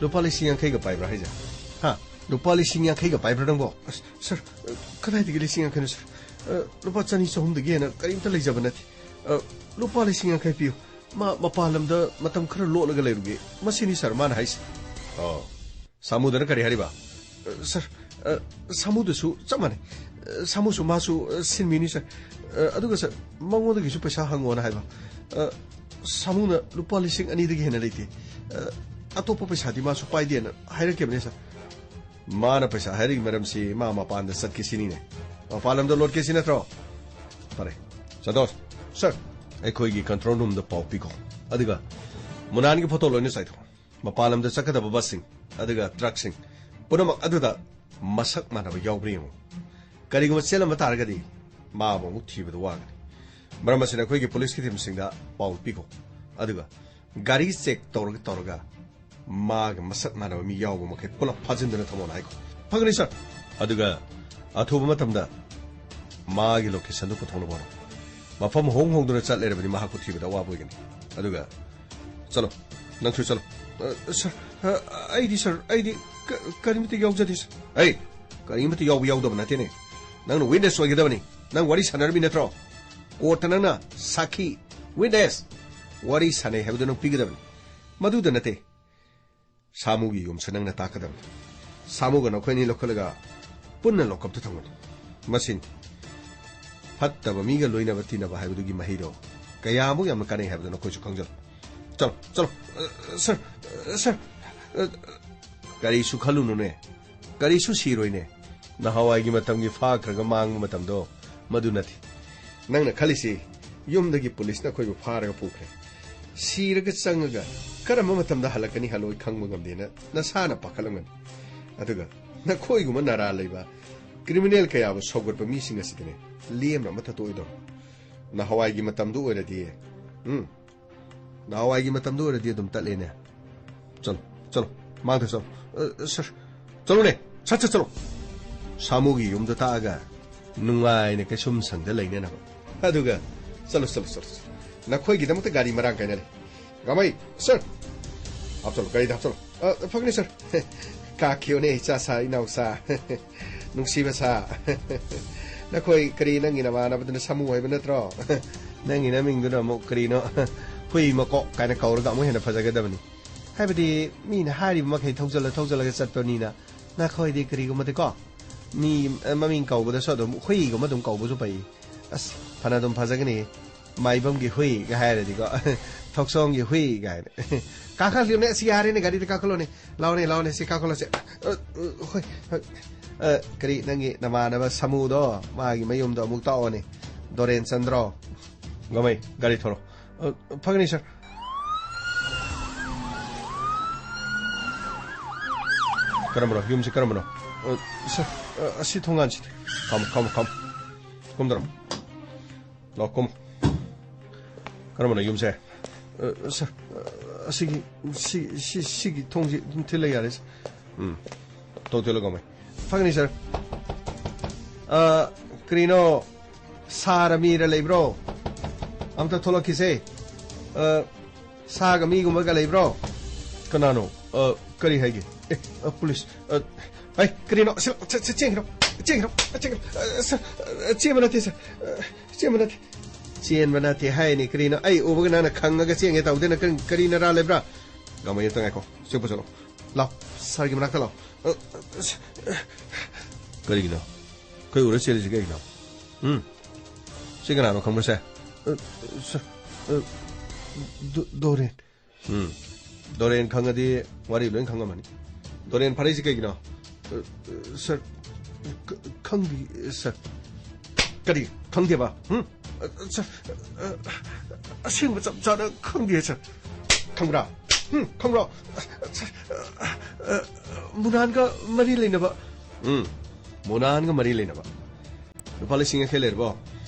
ꯂꯨꯄꯥ ꯂꯤꯁꯤꯡ ꯌꯥꯡꯈꯩꯒ ꯄꯥꯏꯕ꯭ꯔꯥ ꯍꯥꯏꯁꯦ? ꯍꯥ? ꯂꯨꯄꯥ ꯂꯤꯁꯤꯡ ꯌꯥꯡꯈꯩꯒ ꯄꯥꯏꯕ꯭ꯔꯥ ꯅꯪꯕꯣ? ꯑꯁ, ꯁꯥꯔ, ꯑ, ꯀꯗꯥꯏꯗꯒꯤ ꯂꯤꯁꯤꯡ ꯌꯥꯡꯈꯩꯅꯣ, ꯁꯥꯔ? ꯑ, ꯂꯨꯄꯥ ꯆꯅꯤ ꯆꯍꯨꯝꯗꯒꯤ ꯍꯦꯟꯅ ꯀꯔꯤꯝꯇ ꯂꯩꯖꯕ ꯅꯠꯇꯦ꯫ ꯑ, ꯂꯨꯄꯥ ꯂꯤꯁꯤꯡ ꯌꯥꯡꯈꯩ ꯄꯤꯌꯨ꯫ ꯃꯥ ꯃꯄꯥꯟ ꯂꯝꯗ ꯃꯇꯝ ꯈꯔ ꯂꯣꯠꯂꯒ ꯂꯩꯔꯨꯒꯦ꯫ ꯃꯁꯤꯅꯤ, ꯁꯥꯔ, ꯃꯥꯅ ꯍꯥꯏꯁꯦ꯫ ꯑꯣ, ꯁꯥꯃꯨꯗꯅ ꯀꯔꯤ ꯍꯥꯏꯔꯤꯕ? ꯑ, ꯁꯥꯔ, ꯑ, ꯁꯥꯃꯨꯗꯨꯁꯨ ꯆꯞ ꯃꯥꯟꯅꯩ꯫ ꯑ, ꯁꯥꯃꯨꯁꯨ ꯃꯥꯁꯨ, ꯑ, ꯁꯤꯟꯃꯤꯅꯤ, ꯁꯥꯔ꯫ ꯑ, ꯑꯗꯨꯒ, ꯁꯥꯔ, ꯃꯉꯣꯟꯗꯒꯤꯁꯨ ꯄꯩꯁꯥ ꯍꯪꯉꯣꯅ ꯍꯥꯏꯕ꯫ ꯑ, ꯁꯥꯃꯨꯅ ꯂꯨꯄꯥ ꯂꯤꯁꯤꯡ ꯑꯅꯤꯗꯒꯤ ꯍꯦꯟꯅ ꯂꯩꯇꯦ꯫ ꯑ, ꯑꯇꯣꯞꯄ ꯄꯩꯁꯥꯗꯤ ꯃꯥꯁꯨ ꯄꯥꯏꯗꯦꯅ ꯍꯥꯏꯔꯛꯈꯤꯕꯅꯦ, ꯁꯥꯔ꯫ ꯃꯥꯅ ꯄꯩꯁꯥ ꯍꯥꯏꯔꯛꯏ ꯃꯔꯝꯁꯤ ꯃꯥ ꯃꯄꯥꯟꯗ ꯆꯠꯀꯦ ꯁꯤꯅꯤꯅꯦ꯫ ꯃꯄꯥꯟ ꯂꯝꯗ ꯂꯣꯠꯀꯦ ꯁꯤ ꯅꯠꯇ꯭ꯔꯣ? ꯐꯔꯦ, ꯁꯟꯇꯣꯁ, ꯁꯥꯔ, ꯑꯩꯈꯣꯏꯒꯤ ꯀꯟꯇ꯭ꯔꯣꯜ ꯔꯨꯝꯗ ꯄꯥꯎ ꯄꯤꯈꯣ꯫ ꯑꯗꯨꯒ ꯃꯨꯅꯥꯟꯒꯤ ꯐꯣꯇꯣ ꯂꯣꯏꯅ ꯆꯥꯏꯊꯣꯛꯑꯣ꯫ ꯃꯄꯥꯟ ꯂꯝꯗ ꯆꯠꯀꯗꯕ ꯕꯁꯁꯤꯡ, ꯑꯗꯨꯒ ꯇ꯭ꯔꯛꯁꯤꯡ ꯄꯨꯝꯅꯃꯛ ꯑꯗꯨꯗ ꯃꯁꯛ ꯃꯥꯟꯅꯕ ꯌꯥꯎꯕ꯭ꯔꯥ ꯌꯦꯡꯉꯨ꯫ ꯀꯔꯤꯒꯨꯝꯕ ꯆꯦꯜꯂꯝꯕ ꯇꯥꯔꯒꯗꯤ ꯃꯥꯕꯨ ꯑꯃꯨꯛ ꯊꯤꯕꯗ ꯋꯥꯒꯅꯤ꯫ ꯃꯔꯝ ꯑꯁꯤꯅ ꯑꯩꯈꯣꯏꯒꯤ ꯄꯨꯂꯤꯁꯀꯤ ꯇꯤꯝꯁꯤꯡꯗ ꯄꯥꯎ ꯄꯤꯈꯣ꯫ ꯑꯗꯨꯒ ꯒꯥꯔꯤ ꯆꯦꯛ ꯇꯧꯔꯒ ꯇꯧꯔꯒ ꯃꯥꯒ ꯃꯁꯛ ꯃꯥꯟꯅꯕ ꯃꯤ ꯌꯥꯎꯕ ꯃꯈꯩ ꯄꯨꯂꯞ ꯐꯥꯖꯤꯟꯗꯨꯅ ꯊꯝꯃꯣꯅ ꯍꯥꯏꯈꯣ꯫ ꯐꯒꯅꯤ, ꯁꯥꯔ꯫ ꯑꯗꯨꯒ ꯑꯊꯨꯕ ꯃꯇꯝꯗ ꯃꯥꯒꯤ ꯂꯣꯀꯦꯁꯟꯗꯨ ꯄꯨꯊꯣꯛꯅꯕ ꯍꯣꯠꯅꯧ꯫ ꯃꯐꯝ ꯍꯣꯡ ꯍꯣꯡꯗꯨꯅ ꯆꯠ ꯂꯩꯔꯕꯗꯤ ꯃꯍꯥꯛꯄꯨ ꯊꯤꯕꯗ ꯑꯋꯥꯕ ꯑꯣꯏꯒꯅꯤ꯫ ꯑꯗꯨꯒ ꯆꯠꯂꯣ, ꯅꯪꯁꯨ ꯆꯠꯂꯣ꯫ ꯑ, ꯁꯥꯔ, ꯑ, ꯑꯩꯗꯤ, ꯁꯥꯔ, ꯑꯩꯗꯤ ꯀ-, ꯀꯔꯤꯃꯇ ꯌꯥꯎꯖꯗꯦ, ꯁꯥꯔ꯫ ꯑꯩ ꯀꯔꯤꯃꯇ ꯌꯥꯎꯕ ꯌꯥꯎꯗꯕ ꯅꯠꯇꯦꯅꯦ꯫ ꯅꯪꯅ ꯋꯤꯠꯅꯦꯁ ꯑꯣꯏꯒꯗꯕꯅꯤ꯫ ꯅꯪ ꯋꯥꯔꯤ ꯁꯥꯟꯅꯔꯝꯃꯤ ꯅꯠꯇ꯭ꯔꯣ? ꯀꯣꯔꯠꯇ ꯅꯪꯅ ꯁꯥꯈꯤ, ꯋꯤꯠꯅꯦꯁ, ꯋꯥꯔꯤ ꯁꯥꯟꯅꯩ ꯍꯥꯏꯕꯗꯨ ꯅꯪ ꯄꯤꯒꯗꯕꯅꯤ꯫ ꯃꯗꯨꯗ ꯅꯠꯇꯦ꯫ ꯁꯥꯃꯨꯒꯤ ꯌꯨꯝꯁꯨ ꯅꯪꯅ ꯇꯥꯛꯀꯗꯕꯅꯤ꯫ ꯁꯥꯃꯨꯒ ꯅꯈꯣꯏ ꯑꯅꯤ ꯂꯧꯈꯠꯂꯒ ꯄꯨꯟꯅ ꯂꯣꯀꯞꯇ ꯊꯝꯒꯅꯤ꯫ ꯃꯁꯤꯅꯤ꯫ ꯐꯠꯇꯕ ꯃꯤꯒ ꯂꯣꯏꯅꯕ ꯇꯤꯟꯅꯕ ꯍꯥꯏꯕꯗꯨꯒꯤ ꯃꯍꯩꯗꯣ ꯀꯌꯥꯃꯨꯛ ꯌꯥꯝꯅ ꯀꯥꯟꯅꯩ ꯍꯥꯏꯕꯗꯨ ꯅꯈꯣꯏꯁꯨ ꯈꯪꯖꯤꯜꯂꯨ꯫ ꯆꯠꯂꯣ, ꯆꯠꯂꯣ꯫ ꯑ, ꯁꯥꯔ, ꯑ, ꯁꯥꯔ, ꯑ, ꯀꯔꯤꯁꯨ ꯈꯜꯂꯨꯅꯨꯅꯦ꯫ ꯀꯔꯤꯁꯨ ꯁꯤꯔꯣꯏꯅꯦ꯫ ꯅꯍꯥꯟꯋꯥꯏꯒꯤ ꯃꯇꯝꯒꯤ ꯐꯥꯈ꯭ꯔꯒ ꯃꯥꯡꯕ ꯃꯇꯝꯗꯣ ꯃꯗꯨ ꯅꯠꯇꯦ꯫ ꯅꯪꯅ ꯈꯜꯂꯤꯁꯤ ꯌꯨꯝꯗꯒꯤ ꯄꯨꯂꯤꯁꯅ ꯑꯩꯈꯣꯏꯕꯨ ꯐꯥꯔꯒ ꯄꯨꯈ꯭ꯔꯦ꯫ ꯁꯤꯔꯒ ꯆꯪꯉꯒ ꯀꯔꯝꯕ ꯃꯇꯝꯗ ꯍꯜꯂꯛꯀꯅꯤ ꯍꯜꯂꯣꯏ ꯈꯪꯕ ꯉꯝꯗꯦꯅ ꯅꯁꯥꯅ ꯄꯥꯈꯠꯂꯝꯒꯅꯤ꯫ ꯑꯗꯨꯒ ꯅꯈꯣꯏꯒꯨꯝꯕ ꯅꯔꯥ ꯂꯩꯕ ꯀ꯭ꯔꯤꯃꯤꯅꯦꯜ ꯀꯌꯥꯕꯨ ꯁꯧꯒꯠꯄ ꯃꯤꯁꯤꯡ ꯑꯁꯤꯗꯅꯦ ꯂꯦꯝꯅ ꯑꯃꯠꯇ ꯇꯣꯛꯑꯣꯏꯗꯧꯔꯤ꯫ ꯅꯍꯥꯟꯋꯥꯏꯒꯤ ꯃꯇꯝꯗꯨ ꯑꯣꯏꯔꯗꯤ, ꯎꯝ, ꯅꯍꯥꯟꯋꯥꯏꯒꯤ ꯃꯇꯝꯗꯨ ꯑꯣꯏꯔꯗꯤ ꯑꯗꯨꯝ ꯇꯠꯂꯦꯅꯦ꯫ ꯆꯠꯂꯣ, ꯆꯠꯂꯣ, ꯃꯥꯡꯗ ꯆꯠꯂꯣ꯫ ꯑ, ꯁꯔ, ꯆꯠꯂꯣꯅꯦ, ꯁꯠ ꯁꯠ ꯆꯠꯂꯣ꯫ ꯁꯥꯃꯨꯒꯤ ꯌꯨꯝꯗ ꯇꯥꯛꯑꯒ ꯅꯨꯡꯉꯥꯏꯅ ꯀꯩꯁꯨꯝ ꯁꯪꯗ ꯂꯩꯅꯅꯕ꯫ ꯑꯗꯨꯒ ꯆꯠꯂꯣ, ꯆꯠꯂꯣ, ꯆꯠꯂꯣ, ꯆꯠꯂꯣ꯫ ꯅꯈꯣꯏꯒꯤꯗꯃꯛꯇ ꯒꯥꯔꯤ ꯃꯔꯥꯡ ꯀꯥꯏꯅ ꯂꯩ꯫ ꯒꯥꯃꯩ, ꯁꯔ꯫ ꯍꯥꯞꯆꯜꯂꯣ, ꯒꯥꯔꯤꯗ ꯍꯥꯞꯆꯜꯂꯣ꯫ ꯑ, ꯐꯒꯅꯤ, ꯁꯔ꯫ ꯀꯥꯈꯤꯌꯣꯅꯦ, ꯏꯆꯥ ꯁꯥ, ꯏꯅꯥꯎ ꯁꯥ꯫ ꯅꯨꯡꯁꯤꯕ ꯁꯥ꯫ ꯅꯈꯣꯏ ꯀꯔꯤ, ꯅꯪꯒꯤ ꯅꯃꯥꯟꯅꯕꯗꯨꯅ ꯁꯥꯃꯨ ꯍꯥꯏꯕ ꯅꯠꯇ꯭ꯔꯣ? ꯅꯪꯒꯤ ꯅꯃꯤꯡꯗꯨꯅ ꯑꯃꯨꯛ ꯀꯔꯤꯅꯣ? ꯍꯨꯏ ꯃꯀꯣꯛ ꯀꯥꯏꯅ ꯀꯧꯔꯒ ꯑꯃꯨꯛ ꯍꯦꯟꯅ ꯐꯖꯒꯗꯕꯅꯤ꯫ ꯍꯥꯏꯕꯗꯤ ꯃꯤꯅ ꯍꯥꯏꯔꯤꯕ ꯃꯈꯩ ꯊꯧꯖꯜꯂ ꯊꯧꯖꯜꯂꯒ ꯆꯠꯄꯅꯤꯅ ꯅꯈꯣꯏꯗꯤ ꯀꯔꯤꯒꯨꯝꯕꯗꯤꯀꯣ, ꯃꯤ, ꯑ, ꯃꯃꯤꯡ ꯀꯧꯕꯗꯁꯨ ꯑꯗꯨꯝ ꯍꯨꯏꯒꯨꯝꯕ ꯑꯗꯨꯝ ꯀꯧꯕꯁꯨ ꯐꯩ꯫ ꯑꯁ, ꯐꯅ ꯑꯗꯨꯝ ꯐꯖꯒꯅꯤ꯫ ꯃꯥꯏꯕꯝꯒꯤ ꯍꯨꯏꯒ ꯍꯥꯏꯔꯗꯤꯀꯣ, ꯊꯣꯛꯁꯣꯝꯒꯤ ꯍꯨꯏ ꯀꯥꯏꯅ꯫ ꯀꯥꯈꯠꯂꯤꯕꯅꯦ, ꯑꯁ, ꯌꯥꯔꯦꯅꯦ, ꯒꯥꯔꯤꯗ ꯀꯥꯈꯠꯂꯣꯅꯦ꯫ ꯂꯥꯎꯅꯦ, ꯂꯥꯎꯅꯦ, ꯁꯤ ꯀꯥꯈꯠꯂꯣꯁꯦ꯫ ꯑ, ꯑ, ꯍꯣꯏ, ꯍꯣꯏ꯫ ꯑ, ꯀꯔꯤ, ꯅꯪꯒꯤ ꯅꯃꯥꯟꯅꯕ ꯁꯥꯃꯨꯗꯣ, ꯃꯥꯒꯤ ꯃꯌꯨꯝꯗꯣ ꯑꯃꯨꯛ ꯇꯥꯛꯑꯣꯅꯦ꯫ ꯗꯣꯔꯦꯟ ꯆꯟꯗ꯭ꯔꯣ? ꯒꯃꯩ, ꯒꯥꯔꯤ ꯊꯧꯔꯣ꯫ ꯑ, ꯐꯒꯅꯤ, ꯁꯔ꯫ ꯀꯔꯝꯕꯅꯣ? ꯌꯨꯝꯁꯤ ꯀꯔꯝꯕꯅꯣ? ꯑ, ꯁꯔ, ꯑ, ꯑꯁꯤ ꯊꯣꯡꯒꯥꯟꯁꯤꯗꯤ꯫ ꯈꯥꯝꯃꯨ, ꯈꯥꯝꯃꯨ, ꯈꯥꯝꯃꯨ꯫ ꯀꯨꯝꯗꯔꯣ꯫ ꯂꯥꯛꯑꯣ, ꯀꯨꯝꯃꯨ꯫ ꯀꯔꯝꯕꯅꯣ ꯌꯨꯝꯁꯦ? ꯑ, ꯁꯔ, ꯑ, ꯑꯁꯤꯒꯤ, ꯁꯤ, ꯁꯤ, ꯁꯤꯒꯤ ꯊꯣꯡꯁꯤ ꯑꯗꯨꯝ ꯊꯤꯜꯂ ꯌꯥꯔꯦ, ꯁꯔ꯫ ꯎꯝ꯫ ꯊꯣꯡ ꯊꯤꯜꯂꯣ, ꯒꯃꯩ꯫ ꯐꯒꯅꯤ, ꯁꯔ꯫ ꯑ, ꯀꯔꯤꯅꯣ? ꯁꯥꯔ ꯃꯤꯔ ꯂꯩꯕ꯭ꯔꯣ? ꯑꯝꯇ ꯊꯣꯛꯂꯛꯈꯤꯁꯦ꯫ ꯑ, ꯁꯥꯒ ꯃꯤꯒꯨꯝꯕꯒ ꯂꯩꯕ꯭ꯔꯣ? ꯀꯅꯥꯅꯣ? ꯑ, ꯀꯔꯤ ꯍꯥꯏꯒꯦ? ꯑꯦ, ꯑ, ꯄꯨꯂꯤꯁ꯫ ꯑ, ꯑꯩ, ꯀꯔꯤꯅꯣ? ꯁꯤ, ꯁꯤ, ꯁꯤ, ꯆꯦꯟꯈ꯭ꯔꯣ, ꯆꯦꯟꯈ꯭ꯔꯣ, ꯆꯦꯟꯈ꯭ꯔꯣ꯫ ꯑ, ꯁꯔ, ꯑ, ꯆꯦꯟꯕ ꯅꯠꯇꯦ, ꯁꯔ꯫ ꯑ, ꯆꯦꯟꯕ ꯅꯠꯇꯦ꯫ ꯆꯦꯟꯕ ꯅꯠꯇꯦ ꯍꯥꯏꯅꯤ꯫ ꯀꯔꯤꯅꯣ? ꯑꯩ ꯎꯕꯒ ꯅꯪꯅ ꯈꯪꯉꯒ ꯆꯦꯟꯒꯦ ꯇꯧꯗꯦꯅ ꯀꯔꯤ, ꯀꯔꯤ ꯅꯔꯥ ꯂꯩꯕ꯭ꯔꯥ? ꯒꯃꯩ, ꯑꯝꯇ ꯉꯥꯏꯈꯣ꯫ ꯁꯤ ꯄꯨꯁꯜꯂꯣ꯫ ꯂꯥꯎ, ꯁꯔꯒꯤ ꯃꯅꯥꯛꯇ ꯂꯥꯎ꯫ ꯑ, ꯑ, ꯁ-, ꯑ, ꯀꯔꯤꯒꯤꯅꯣ? ꯀꯩ ꯎꯔ ꯆꯦꯜꯂꯤꯁꯤ ꯀꯩꯒꯤꯅꯣ? ꯎꯝ? ꯁꯤ ꯀꯅꯥꯅꯣ ꯈꯪꯕ꯭ꯔꯁꯦ? ꯑ, ꯁ-, ꯑ, ꯗꯣ-, ꯗꯣꯔꯦꯟ꯫ ꯎꯝ꯫ ꯗꯣꯔꯦꯟ ꯈꯪꯉꯗꯤ ꯋꯥꯔꯤ ꯂꯣꯏ ꯈꯪꯉꯝꯃꯅꯤ꯫ ꯗꯣꯔꯦꯟ ꯐꯥꯔꯛꯏꯁꯤ ꯀꯩꯒꯤꯅꯣ? ꯑ, ꯑ, ꯁꯔ, ꯈ-, ꯈꯪꯗꯦ, ꯁꯔ꯫ ꯀꯔꯤ ꯈꯪꯗꯦꯕ? ꯎꯝ? ꯑ, ꯁꯔ, ꯑ, ꯑꯁꯦꯡꯕ ꯆꯞ ꯆꯥꯅ ꯈꯪꯗꯦ, ꯁꯥꯔ꯫ ꯈꯪꯕ꯭ꯔꯥ? ꯎꯝ, ꯈꯪꯕ꯭ꯔꯣ? ꯃꯨꯅꯥꯟꯒ ꯃꯔꯤ ꯂꯩꯅꯕ꯫ ꯎꯝ, ꯃꯨꯅꯥꯟꯒ ꯃꯔꯤ ꯂꯩꯅꯕ꯫ ꯂꯨꯄꯥ ꯂꯤꯁꯤꯡ ꯌꯥꯡꯈꯩ ꯂꯩꯔꯕꯣ?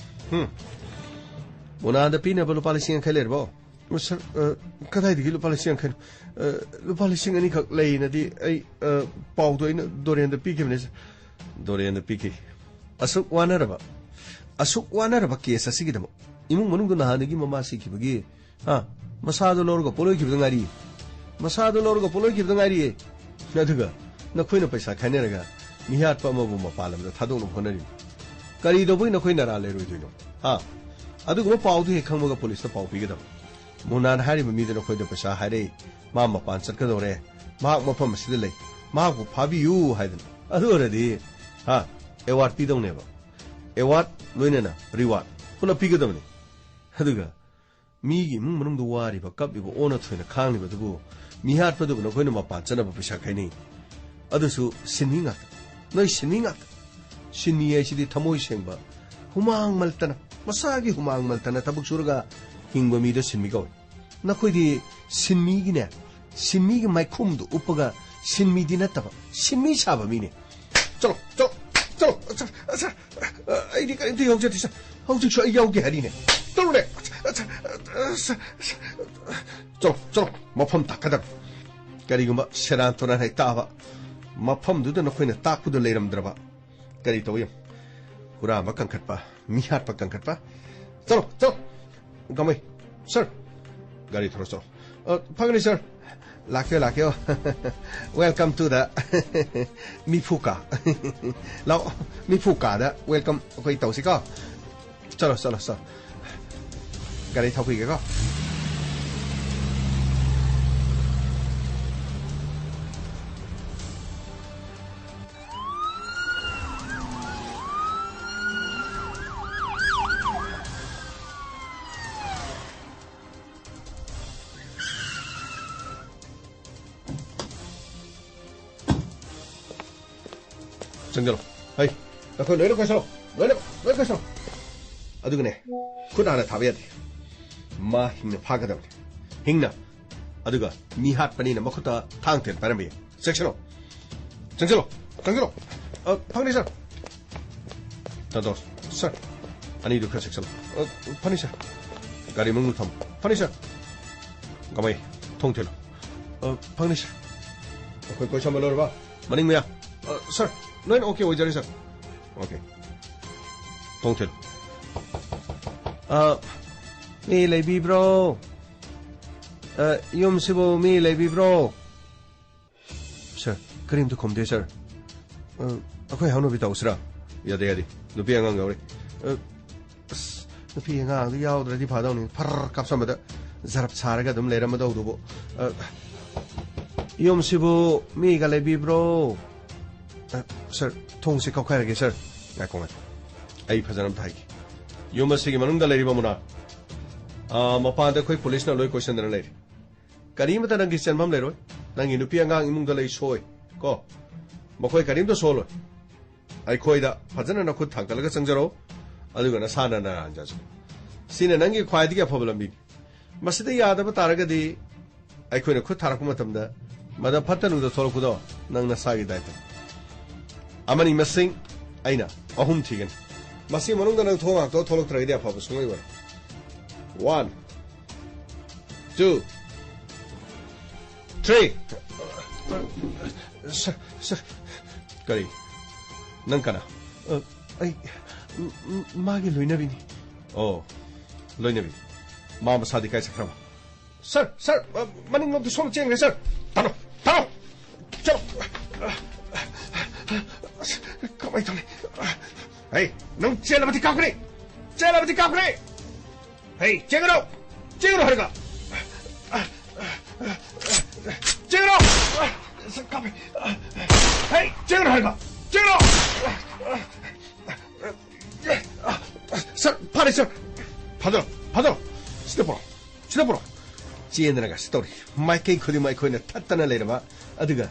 ꯎꯝ, ꯃꯨꯅꯥꯟꯗ ꯄꯤꯅꯕ ꯂꯨꯄꯥ ꯂꯤꯁꯤꯡ ꯌꯥꯡꯈꯩ ꯂꯩꯔꯕꯣ? ꯁꯥꯔ, ꯑ, ꯀꯗꯥꯏꯗꯒꯤ ꯂꯨꯄꯥ ꯂꯤꯁꯤꯡ ꯌꯥꯡꯈꯩꯅꯣ? ꯑ, ꯂꯨꯄꯥ ꯂꯤꯁꯤꯡ ꯑꯅꯤꯈꯛ ꯂꯩꯅꯗꯤ ꯑꯩ, ꯑ, ꯄꯥꯎꯗꯣ ꯑꯩꯅ ꯗꯣꯔꯦꯟꯗ ꯄꯤꯈꯤꯕꯅꯦ, ꯁꯥꯔ꯫ ꯗꯣꯔꯦꯟꯗ ꯄꯤꯈꯤ꯫ ꯑꯁꯨꯛ ꯋꯥꯅꯔꯕ, ꯑꯁꯨꯛ ꯋꯥꯅꯔꯕ ꯀꯦꯁ ꯑꯁꯤꯒꯤꯗꯃꯛ ꯏꯃꯨꯡ ꯃꯅꯨꯡꯗ ꯅꯍꯥꯟꯗꯒꯤ ꯃꯃꯥ ꯁꯤꯈꯤꯕꯒꯤ, ꯍꯥ? ꯃꯁꯥꯗꯣ ꯂꯧꯔꯒ ꯄꯣꯠꯂꯣꯏꯈꯤꯕꯗ ꯉꯥꯏꯔꯤ꯫ ꯃꯁꯥꯗꯣ ꯂꯧꯔꯒ ꯄꯣꯠꯂꯣꯏꯈꯤꯕꯗ ꯉꯥꯏꯔꯤꯌꯦ꯫ ꯑꯗꯨꯒ ꯅꯈꯣꯏꯅ ꯄꯩꯁꯥ ꯈꯥꯏꯅꯔꯒ ꯃꯤꯍꯥꯠꯄ ꯑꯃꯕꯨ ꯃꯄꯥꯟ ꯂꯝꯗ ꯊꯥꯗꯣꯛꯅꯕ ꯍꯣꯠꯅꯔꯤ꯫ ꯀꯔꯤ ꯇꯧꯕꯒꯤ ꯅꯈꯣꯏ ꯅꯔꯥ ꯂꯩꯔꯣꯏꯗꯣꯏꯅꯣ? ꯍꯥ? ꯑꯗꯨꯒꯨꯝꯕ ꯄꯥꯎꯗꯨ ꯍꯦꯛ ꯈꯪꯕꯒ ꯄꯨꯂꯤꯁꯇ ꯄꯥꯎ ꯄꯤꯒꯗꯕ꯫ ꯃꯨꯅꯥꯟ ꯍꯥꯏꯔꯤꯕ ꯃꯤꯗꯨ ꯅꯈꯣꯏꯗ ꯄꯩꯁꯥ ꯍꯥꯏꯔꯛꯏ, ꯃꯥ ꯃꯄꯥꯟ ꯆꯠꯀꯗꯧꯔꯦ, ꯃꯍꯥꯛ ꯃꯐꯝ ꯑꯁꯤꯗ ꯂꯩ, ꯃꯍꯥꯛꯄꯨ ꯐꯥꯕꯤꯌꯨ ꯍꯥꯏꯗꯅ꯫ ꯑꯗꯨ ꯑꯣꯏꯔꯗꯤ, ꯍꯥ, ꯑꯦꯋꯥꯔꯗ ꯄꯤꯗꯧꯅꯦꯕ꯫ ꯑꯦꯋꯥꯔꯗ ꯂꯣꯏꯅꯅ ꯔꯤꯋꯥꯔꯗ ꯄꯨꯂꯞ ꯄꯤꯒꯗꯕꯅꯤ꯫ ꯑꯗꯨꯒ ꯃꯤꯒꯤ ꯏꯃꯨꯡ ꯃꯅꯨꯡꯗ ꯋꯥꯔꯤꯕ, ꯀꯞꯂꯤꯕ, ꯑꯣꯟꯅ ꯊꯣꯏꯅ ꯈꯥꯡꯂꯤꯕ ꯑꯗꯨꯕꯨ ꯃꯤꯍꯥꯠꯄꯗꯨꯕꯨ ꯅꯈꯣꯏꯅ ꯃꯄꯥꯟ ꯆꯠꯅꯕ ꯄꯩꯁꯥ ꯈꯥꯏꯅꯩ꯫ ꯑꯗꯨꯁꯨ ꯁꯤꯟꯃꯤ ꯉꯥꯛꯇ꯫ ꯅꯣꯏ ꯁꯤꯟꯃꯤ ꯉꯥꯛꯇ꯫ ꯁꯤꯟꯃꯤ ꯍꯥꯏꯁꯤꯗꯤ ꯊꯃꯣꯏ ꯁꯦꯡꯕ, ꯍꯨꯃꯥꯡ ꯃꯜꯇꯅ, ꯃꯁꯥꯒꯤ ꯍꯨꯃꯥꯡ ꯃꯜꯇꯅ ꯊꯕꯛ ꯁꯨꯔꯒ ꯍꯤꯡꯕ ꯃꯤꯗ ꯁꯤꯟꯃꯤ ꯀꯧꯏ꯫ ꯅꯈꯣꯏꯗꯤ ꯁꯤꯟꯃꯤꯒꯤꯅꯦ, ꯁꯤꯟꯃꯤꯒꯤ ꯃꯥꯏꯈꯨꯝꯗꯨ ꯎꯞꯄꯒ ꯁꯤꯟꯃꯤꯗꯤ ꯅꯠꯇꯕ, ꯁꯤꯟꯃꯤ ꯁꯥꯕ ꯃꯤꯅꯦ꯫ ꯆꯠꯂꯣ, ꯆꯠꯂꯣ, ꯆꯠꯂꯣ, ꯆꯠꯂꯣ, ꯆꯠꯂꯣ꯫ ꯑꯩꯗꯤ ꯀꯔꯤꯝꯇ ꯌꯥꯎꯖꯗꯦ, ꯁꯥꯔ꯫ ꯍꯧꯖꯤꯛꯁꯨ ꯑꯩ ꯌꯥꯎꯒꯦ ꯍꯥꯏꯔꯤꯅꯦ꯫ ꯇꯧꯔꯦ꯫ ꯆꯠꯂꯣ, ꯆꯠꯂꯣ꯫ ꯃꯐꯝ ꯇꯥꯛꯀꯗꯕ꯫ ꯀꯔꯤꯒꯨꯝꯕ ꯁꯦꯔꯥꯟ ꯇꯨꯔꯥꯟ ꯍꯦꯛ ꯇꯥꯕ, ꯃꯐꯝꯗꯨꯗ ꯅꯈꯣꯏꯅ ꯇꯥꯛꯄꯗꯨ ꯂꯩꯔꯝꯗ꯭ꯔꯕ, ꯀꯔꯤ ꯇꯧꯏ? ꯍꯨꯔꯥꯟꯕ ꯀꯟꯈꯠꯄ, ꯃꯤ ꯍꯥꯠꯄ ꯀꯟꯈꯠꯄ꯫ ꯆꯠꯂꯣ, ꯆꯠꯂꯣ꯫ ꯒꯃꯩ, ꯁꯥꯔ, ꯒꯥꯔꯤ ꯊꯧꯔꯣ, ꯆꯠꯂꯣ꯫ ꯑ, ꯐꯒꯅꯤ, ꯁꯥꯔ꯫ ꯂꯥꯛꯄꯤꯌꯣ, ꯂꯥꯛꯄꯤꯌꯣ꯫ Welcome to the ꯃꯤꯐꯨ ꯀꯥ꯫ ꯂꯥꯛꯑꯣ, ꯃꯤꯐꯨ ꯀꯥꯗ welcome ꯑꯩꯈꯣꯏ ꯇꯧꯁꯤꯀꯣ꯫ ꯆꯠꯂꯣ, ꯆꯠꯂꯣ, ꯆꯠꯂꯣ꯫ ꯒꯥꯔꯤ ꯊꯧꯕꯤꯒꯦꯀꯣ꯫ ꯆꯪꯁꯤꯜꯂꯣ꯫ ꯍꯩ, ꯅꯈꯣꯏ ꯂꯣꯏꯅ ꯀꯣꯏꯁꯜꯂꯣ꯫ ꯂꯣꯏꯅ, ꯂꯣꯏ ꯀꯣꯏꯁꯜꯂꯣ꯫ ꯑꯗꯨꯒꯅꯦ, ꯈꯨꯠ ꯍꯥꯟꯅ ꯊꯥꯕ ꯌꯥꯗꯦ꯫ ꯃꯥ ꯍꯤꯡꯅ ꯐꯥꯒꯗꯕꯅꯤ꯫ ꯍꯤꯡꯅ꯫ ꯑꯗꯨꯒ ꯃꯤ ꯍꯥꯠꯄꯅꯤꯅ ꯃꯈꯨꯠꯇ ꯊꯥꯡ ꯊꯦꯟ ꯄꯥꯏꯔꯝꯕ ꯌꯥꯏ꯫ ꯆꯪꯁꯤꯜꯂꯣ꯫ ꯆꯪꯁꯤꯜꯂꯣ꯫ ꯆꯪꯁꯤꯜꯂꯣ꯫ ꯑ, ꯐꯪꯅꯤ, ꯁꯥꯔ꯫ ꯇꯥꯗꯣ, ꯁꯥꯔ꯫ ꯑꯅꯤꯗꯨ ꯈꯔ ꯆꯦꯛꯁꯤꯜꯂꯣ꯫ ꯑ, ꯐꯅꯤ, ꯁꯥꯔ꯫ ꯒꯥꯔꯤ ꯃꯅꯨꯡꯗ ꯊꯝꯃꯣ꯫ ꯐꯅꯤ, ꯁꯥꯔ꯫ ꯀꯃꯥꯏ? ꯊꯣꯡ ꯊꯤꯜꯂꯣ꯫ ꯑ, ꯐꯪꯅꯤ, ꯁꯥꯔ꯫ ꯑꯩꯈꯣꯏ ꯀꯣꯏꯁꯟꯕ ꯂꯣꯏꯔꯕ? ꯃꯅꯤꯡ ꯃꯌꯥ꯫ ꯑ, ꯁꯥꯔ, ꯂꯣꯏꯅ ꯑꯣꯀꯦ ꯑꯣꯏꯖꯔꯦ, ꯁꯥꯔ꯫ ꯑꯣꯀꯦ꯫ ꯊꯣꯡ ꯊꯤꯜꯂꯨ꯫ ꯑ, ꯃꯤ ꯂꯩꯕꯤꯕ꯭ꯔꯣ? ꯑ, ꯌꯨꯝꯁꯤꯕꯨ ꯃꯤ ꯂꯩꯕꯤꯕ꯭ꯔꯣ? ꯁꯥꯔ, ꯀꯔꯤꯝꯇ ꯈꯨꯝꯗꯦ, ꯁꯥꯔ꯫ ꯑ, ꯑꯩꯈꯣꯏ ꯍꯧꯅꯕꯤ ꯇꯧꯁꯤꯔꯥ? ꯌꯥꯗꯦ, ꯌꯥꯗꯦ꯫ ꯅꯨꯄꯤ ꯑꯉꯥꯡ ꯌꯥꯎꯔꯤ꯫ ꯑ, ꯑꯁ, ꯅꯨꯄꯤ ꯑꯉꯥꯡꯗꯨ ꯌꯥꯎꯗ꯭ꯔꯗꯤ ꯐꯗꯧꯅꯤ꯫ ꯐꯔ ꯀꯥꯞꯁꯟꯕꯗ ꯖꯔꯞ ꯁꯥꯔꯒ ꯑꯗꯨꯝ ꯂꯩꯔꯝꯃꯗꯧꯗꯨꯕꯨ꯫ ꯑ, ꯌꯨꯝꯁꯤꯕꯨ ꯃꯤꯒ ꯂꯩꯕꯤꯕ꯭ꯔꯣ? ꯑ, ꯁꯥꯔ, ꯊꯣꯡꯁꯤ ꯀꯥꯎꯈꯥꯏꯔꯒꯦ, ꯁꯥꯔ꯫ ꯉꯥꯏꯈꯣ, ꯉꯥꯏꯈꯣ꯫ ꯑꯩ ꯐꯖꯅ ꯑꯝꯇ ꯍꯥꯏꯒꯦ꯫ ꯌꯨꯝ ꯑꯁꯤꯒꯤ ꯃꯅꯨꯡꯗ ꯂꯩꯔꯤꯕ ꯃꯨꯅꯥ, ꯑ, ꯃꯄꯥꯟꯗ ꯑꯩꯈꯣꯏ ꯄꯨꯂꯤꯁꯅ ꯂꯣꯏ ꯀꯣꯏꯁꯟꯗꯅ ꯂꯩꯔꯤ꯫ ꯀꯔꯤꯃꯇ ꯅꯪꯒꯤ ꯆꯦꯟꯐꯝ ꯂꯩꯔꯣꯏ꯫ ꯅꯪꯒꯤ ꯅꯨꯄꯤ ꯑꯉꯥꯡ ꯏꯃꯨꯡꯗ ꯂꯩ ꯁꯣꯏ, ꯀꯣ꯫ ꯃꯈꯣꯏ ꯀꯔꯤꯝꯇ ꯁꯣꯜꯂꯣꯏ꯫ ꯑꯩꯈꯣꯏꯗ ꯐꯖꯅ ꯅꯈꯨꯠ ꯊꯥꯡꯒꯠꯂꯒ ꯆꯪꯖꯔꯣ, ꯑꯗꯨꯒ ꯅꯁꯥꯅ ꯅꯔꯥꯟ ꯆꯥꯖꯧ꯫ ꯁꯤꯅ ꯅꯪꯒꯤ ꯈ꯭ꯋꯥꯏꯗꯒꯤ ꯑꯐꯕ ꯂꯝꯕꯤꯅꯤ꯫ ꯃꯁꯤꯗ ꯌꯥꯗꯕ ꯇꯥꯔꯒꯗꯤ ꯑꯩꯈꯣꯏꯅ ꯈꯨꯠ ꯊꯥꯔꯛꯄ ꯃꯇꯝꯗ ꯃꯗ ꯐꯠꯇ ꯅꯨꯡꯗ ꯊꯣꯛꯂꯛꯄꯗꯣ ꯅꯪ ꯅꯁꯥꯒꯤ ꯗꯥꯏꯇꯅꯤ꯫ ꯑꯃꯅꯤ ꯃꯁꯤꯡ ꯑꯩꯅ ꯑꯍꯨꯝ ꯊꯤꯒꯅꯤ꯫ ꯃꯁꯤ ꯃꯅꯨꯡꯗ ꯅꯪ ꯊꯣꯡ ꯉꯥꯛꯇ ꯊꯣꯛꯂꯛꯇ꯭ꯔꯒꯗꯤ ꯑꯐꯕ ꯁꯨꯡꯑꯣꯏ ꯑꯣꯏꯔꯣꯏ꯫ One, two, three. ꯁꯥꯔ, ꯁꯥꯔ꯫ ꯀꯔꯤ? ꯅꯪ ꯀꯅꯥ? ꯑ, ꯑꯩ, ꯝ-, ꯝ-, ꯃꯥꯒꯤ ꯂꯣꯏꯅꯕꯤꯅꯤ꯫ ꯑꯣ, ꯂꯣꯏꯅꯕꯤ꯫ ꯃꯥ ꯃꯁꯥꯗꯤ ꯀꯥꯏ ꯆꯠꯈ꯭ꯔꯕ? ꯁꯥꯔ, ꯁꯥꯔ, ꯑ, ꯃꯅꯤꯡꯂꯣꯝꯗ ꯁꯣꯝ ꯆꯦꯟꯈ꯭ꯔꯦ, ꯁꯥꯔ꯫ ꯇꯥꯅꯣ, ꯇꯥꯅꯣ꯫ ꯆꯠꯂꯣ꯫ ꯑꯁ, ꯀꯃꯥꯏ ꯇꯧꯅꯤ? ꯍꯩ, ꯅꯪ ꯆꯦꯜꯂꯕꯗꯤ ꯀꯥꯞꯈ꯭ꯔꯦ꯫ ꯆꯦꯜꯂꯕꯗꯤ ꯀꯥꯞꯈ꯭ꯔꯦ꯫ ꯍꯩ, ꯆꯦꯟꯒꯅꯨ! ꯆꯦꯟꯒꯅꯨ ꯍꯥꯏꯔꯒ! ꯆꯦꯟꯒꯅꯨ! ꯀꯥꯞꯄꯦ! ꯍꯩ, ꯆꯦꯟꯒꯅꯨ ꯍꯥꯏꯔꯒ! ꯆꯦꯟꯒꯅꯨ! ꯁꯥꯔ, ꯐꯥꯔꯦ, ꯁꯥꯔ! ꯐꯥꯗꯔꯣ, ꯐꯥꯗꯔꯣ! ꯁꯤꯗ ꯄꯨꯔꯛꯑꯣ, ꯁꯤꯗ ꯄꯨꯔꯛꯑꯣ! ꯆꯦꯟꯗꯅꯒ ꯁꯤ ꯇꯧꯔꯤ꯫ ꯃꯥꯏꯀꯩ ꯈꯨꯗꯤꯡꯃꯛ ꯑꯩꯈꯣꯏꯅ ꯊꯠꯇꯅ ꯂꯩꯔꯕ, ꯑꯗꯨꯒ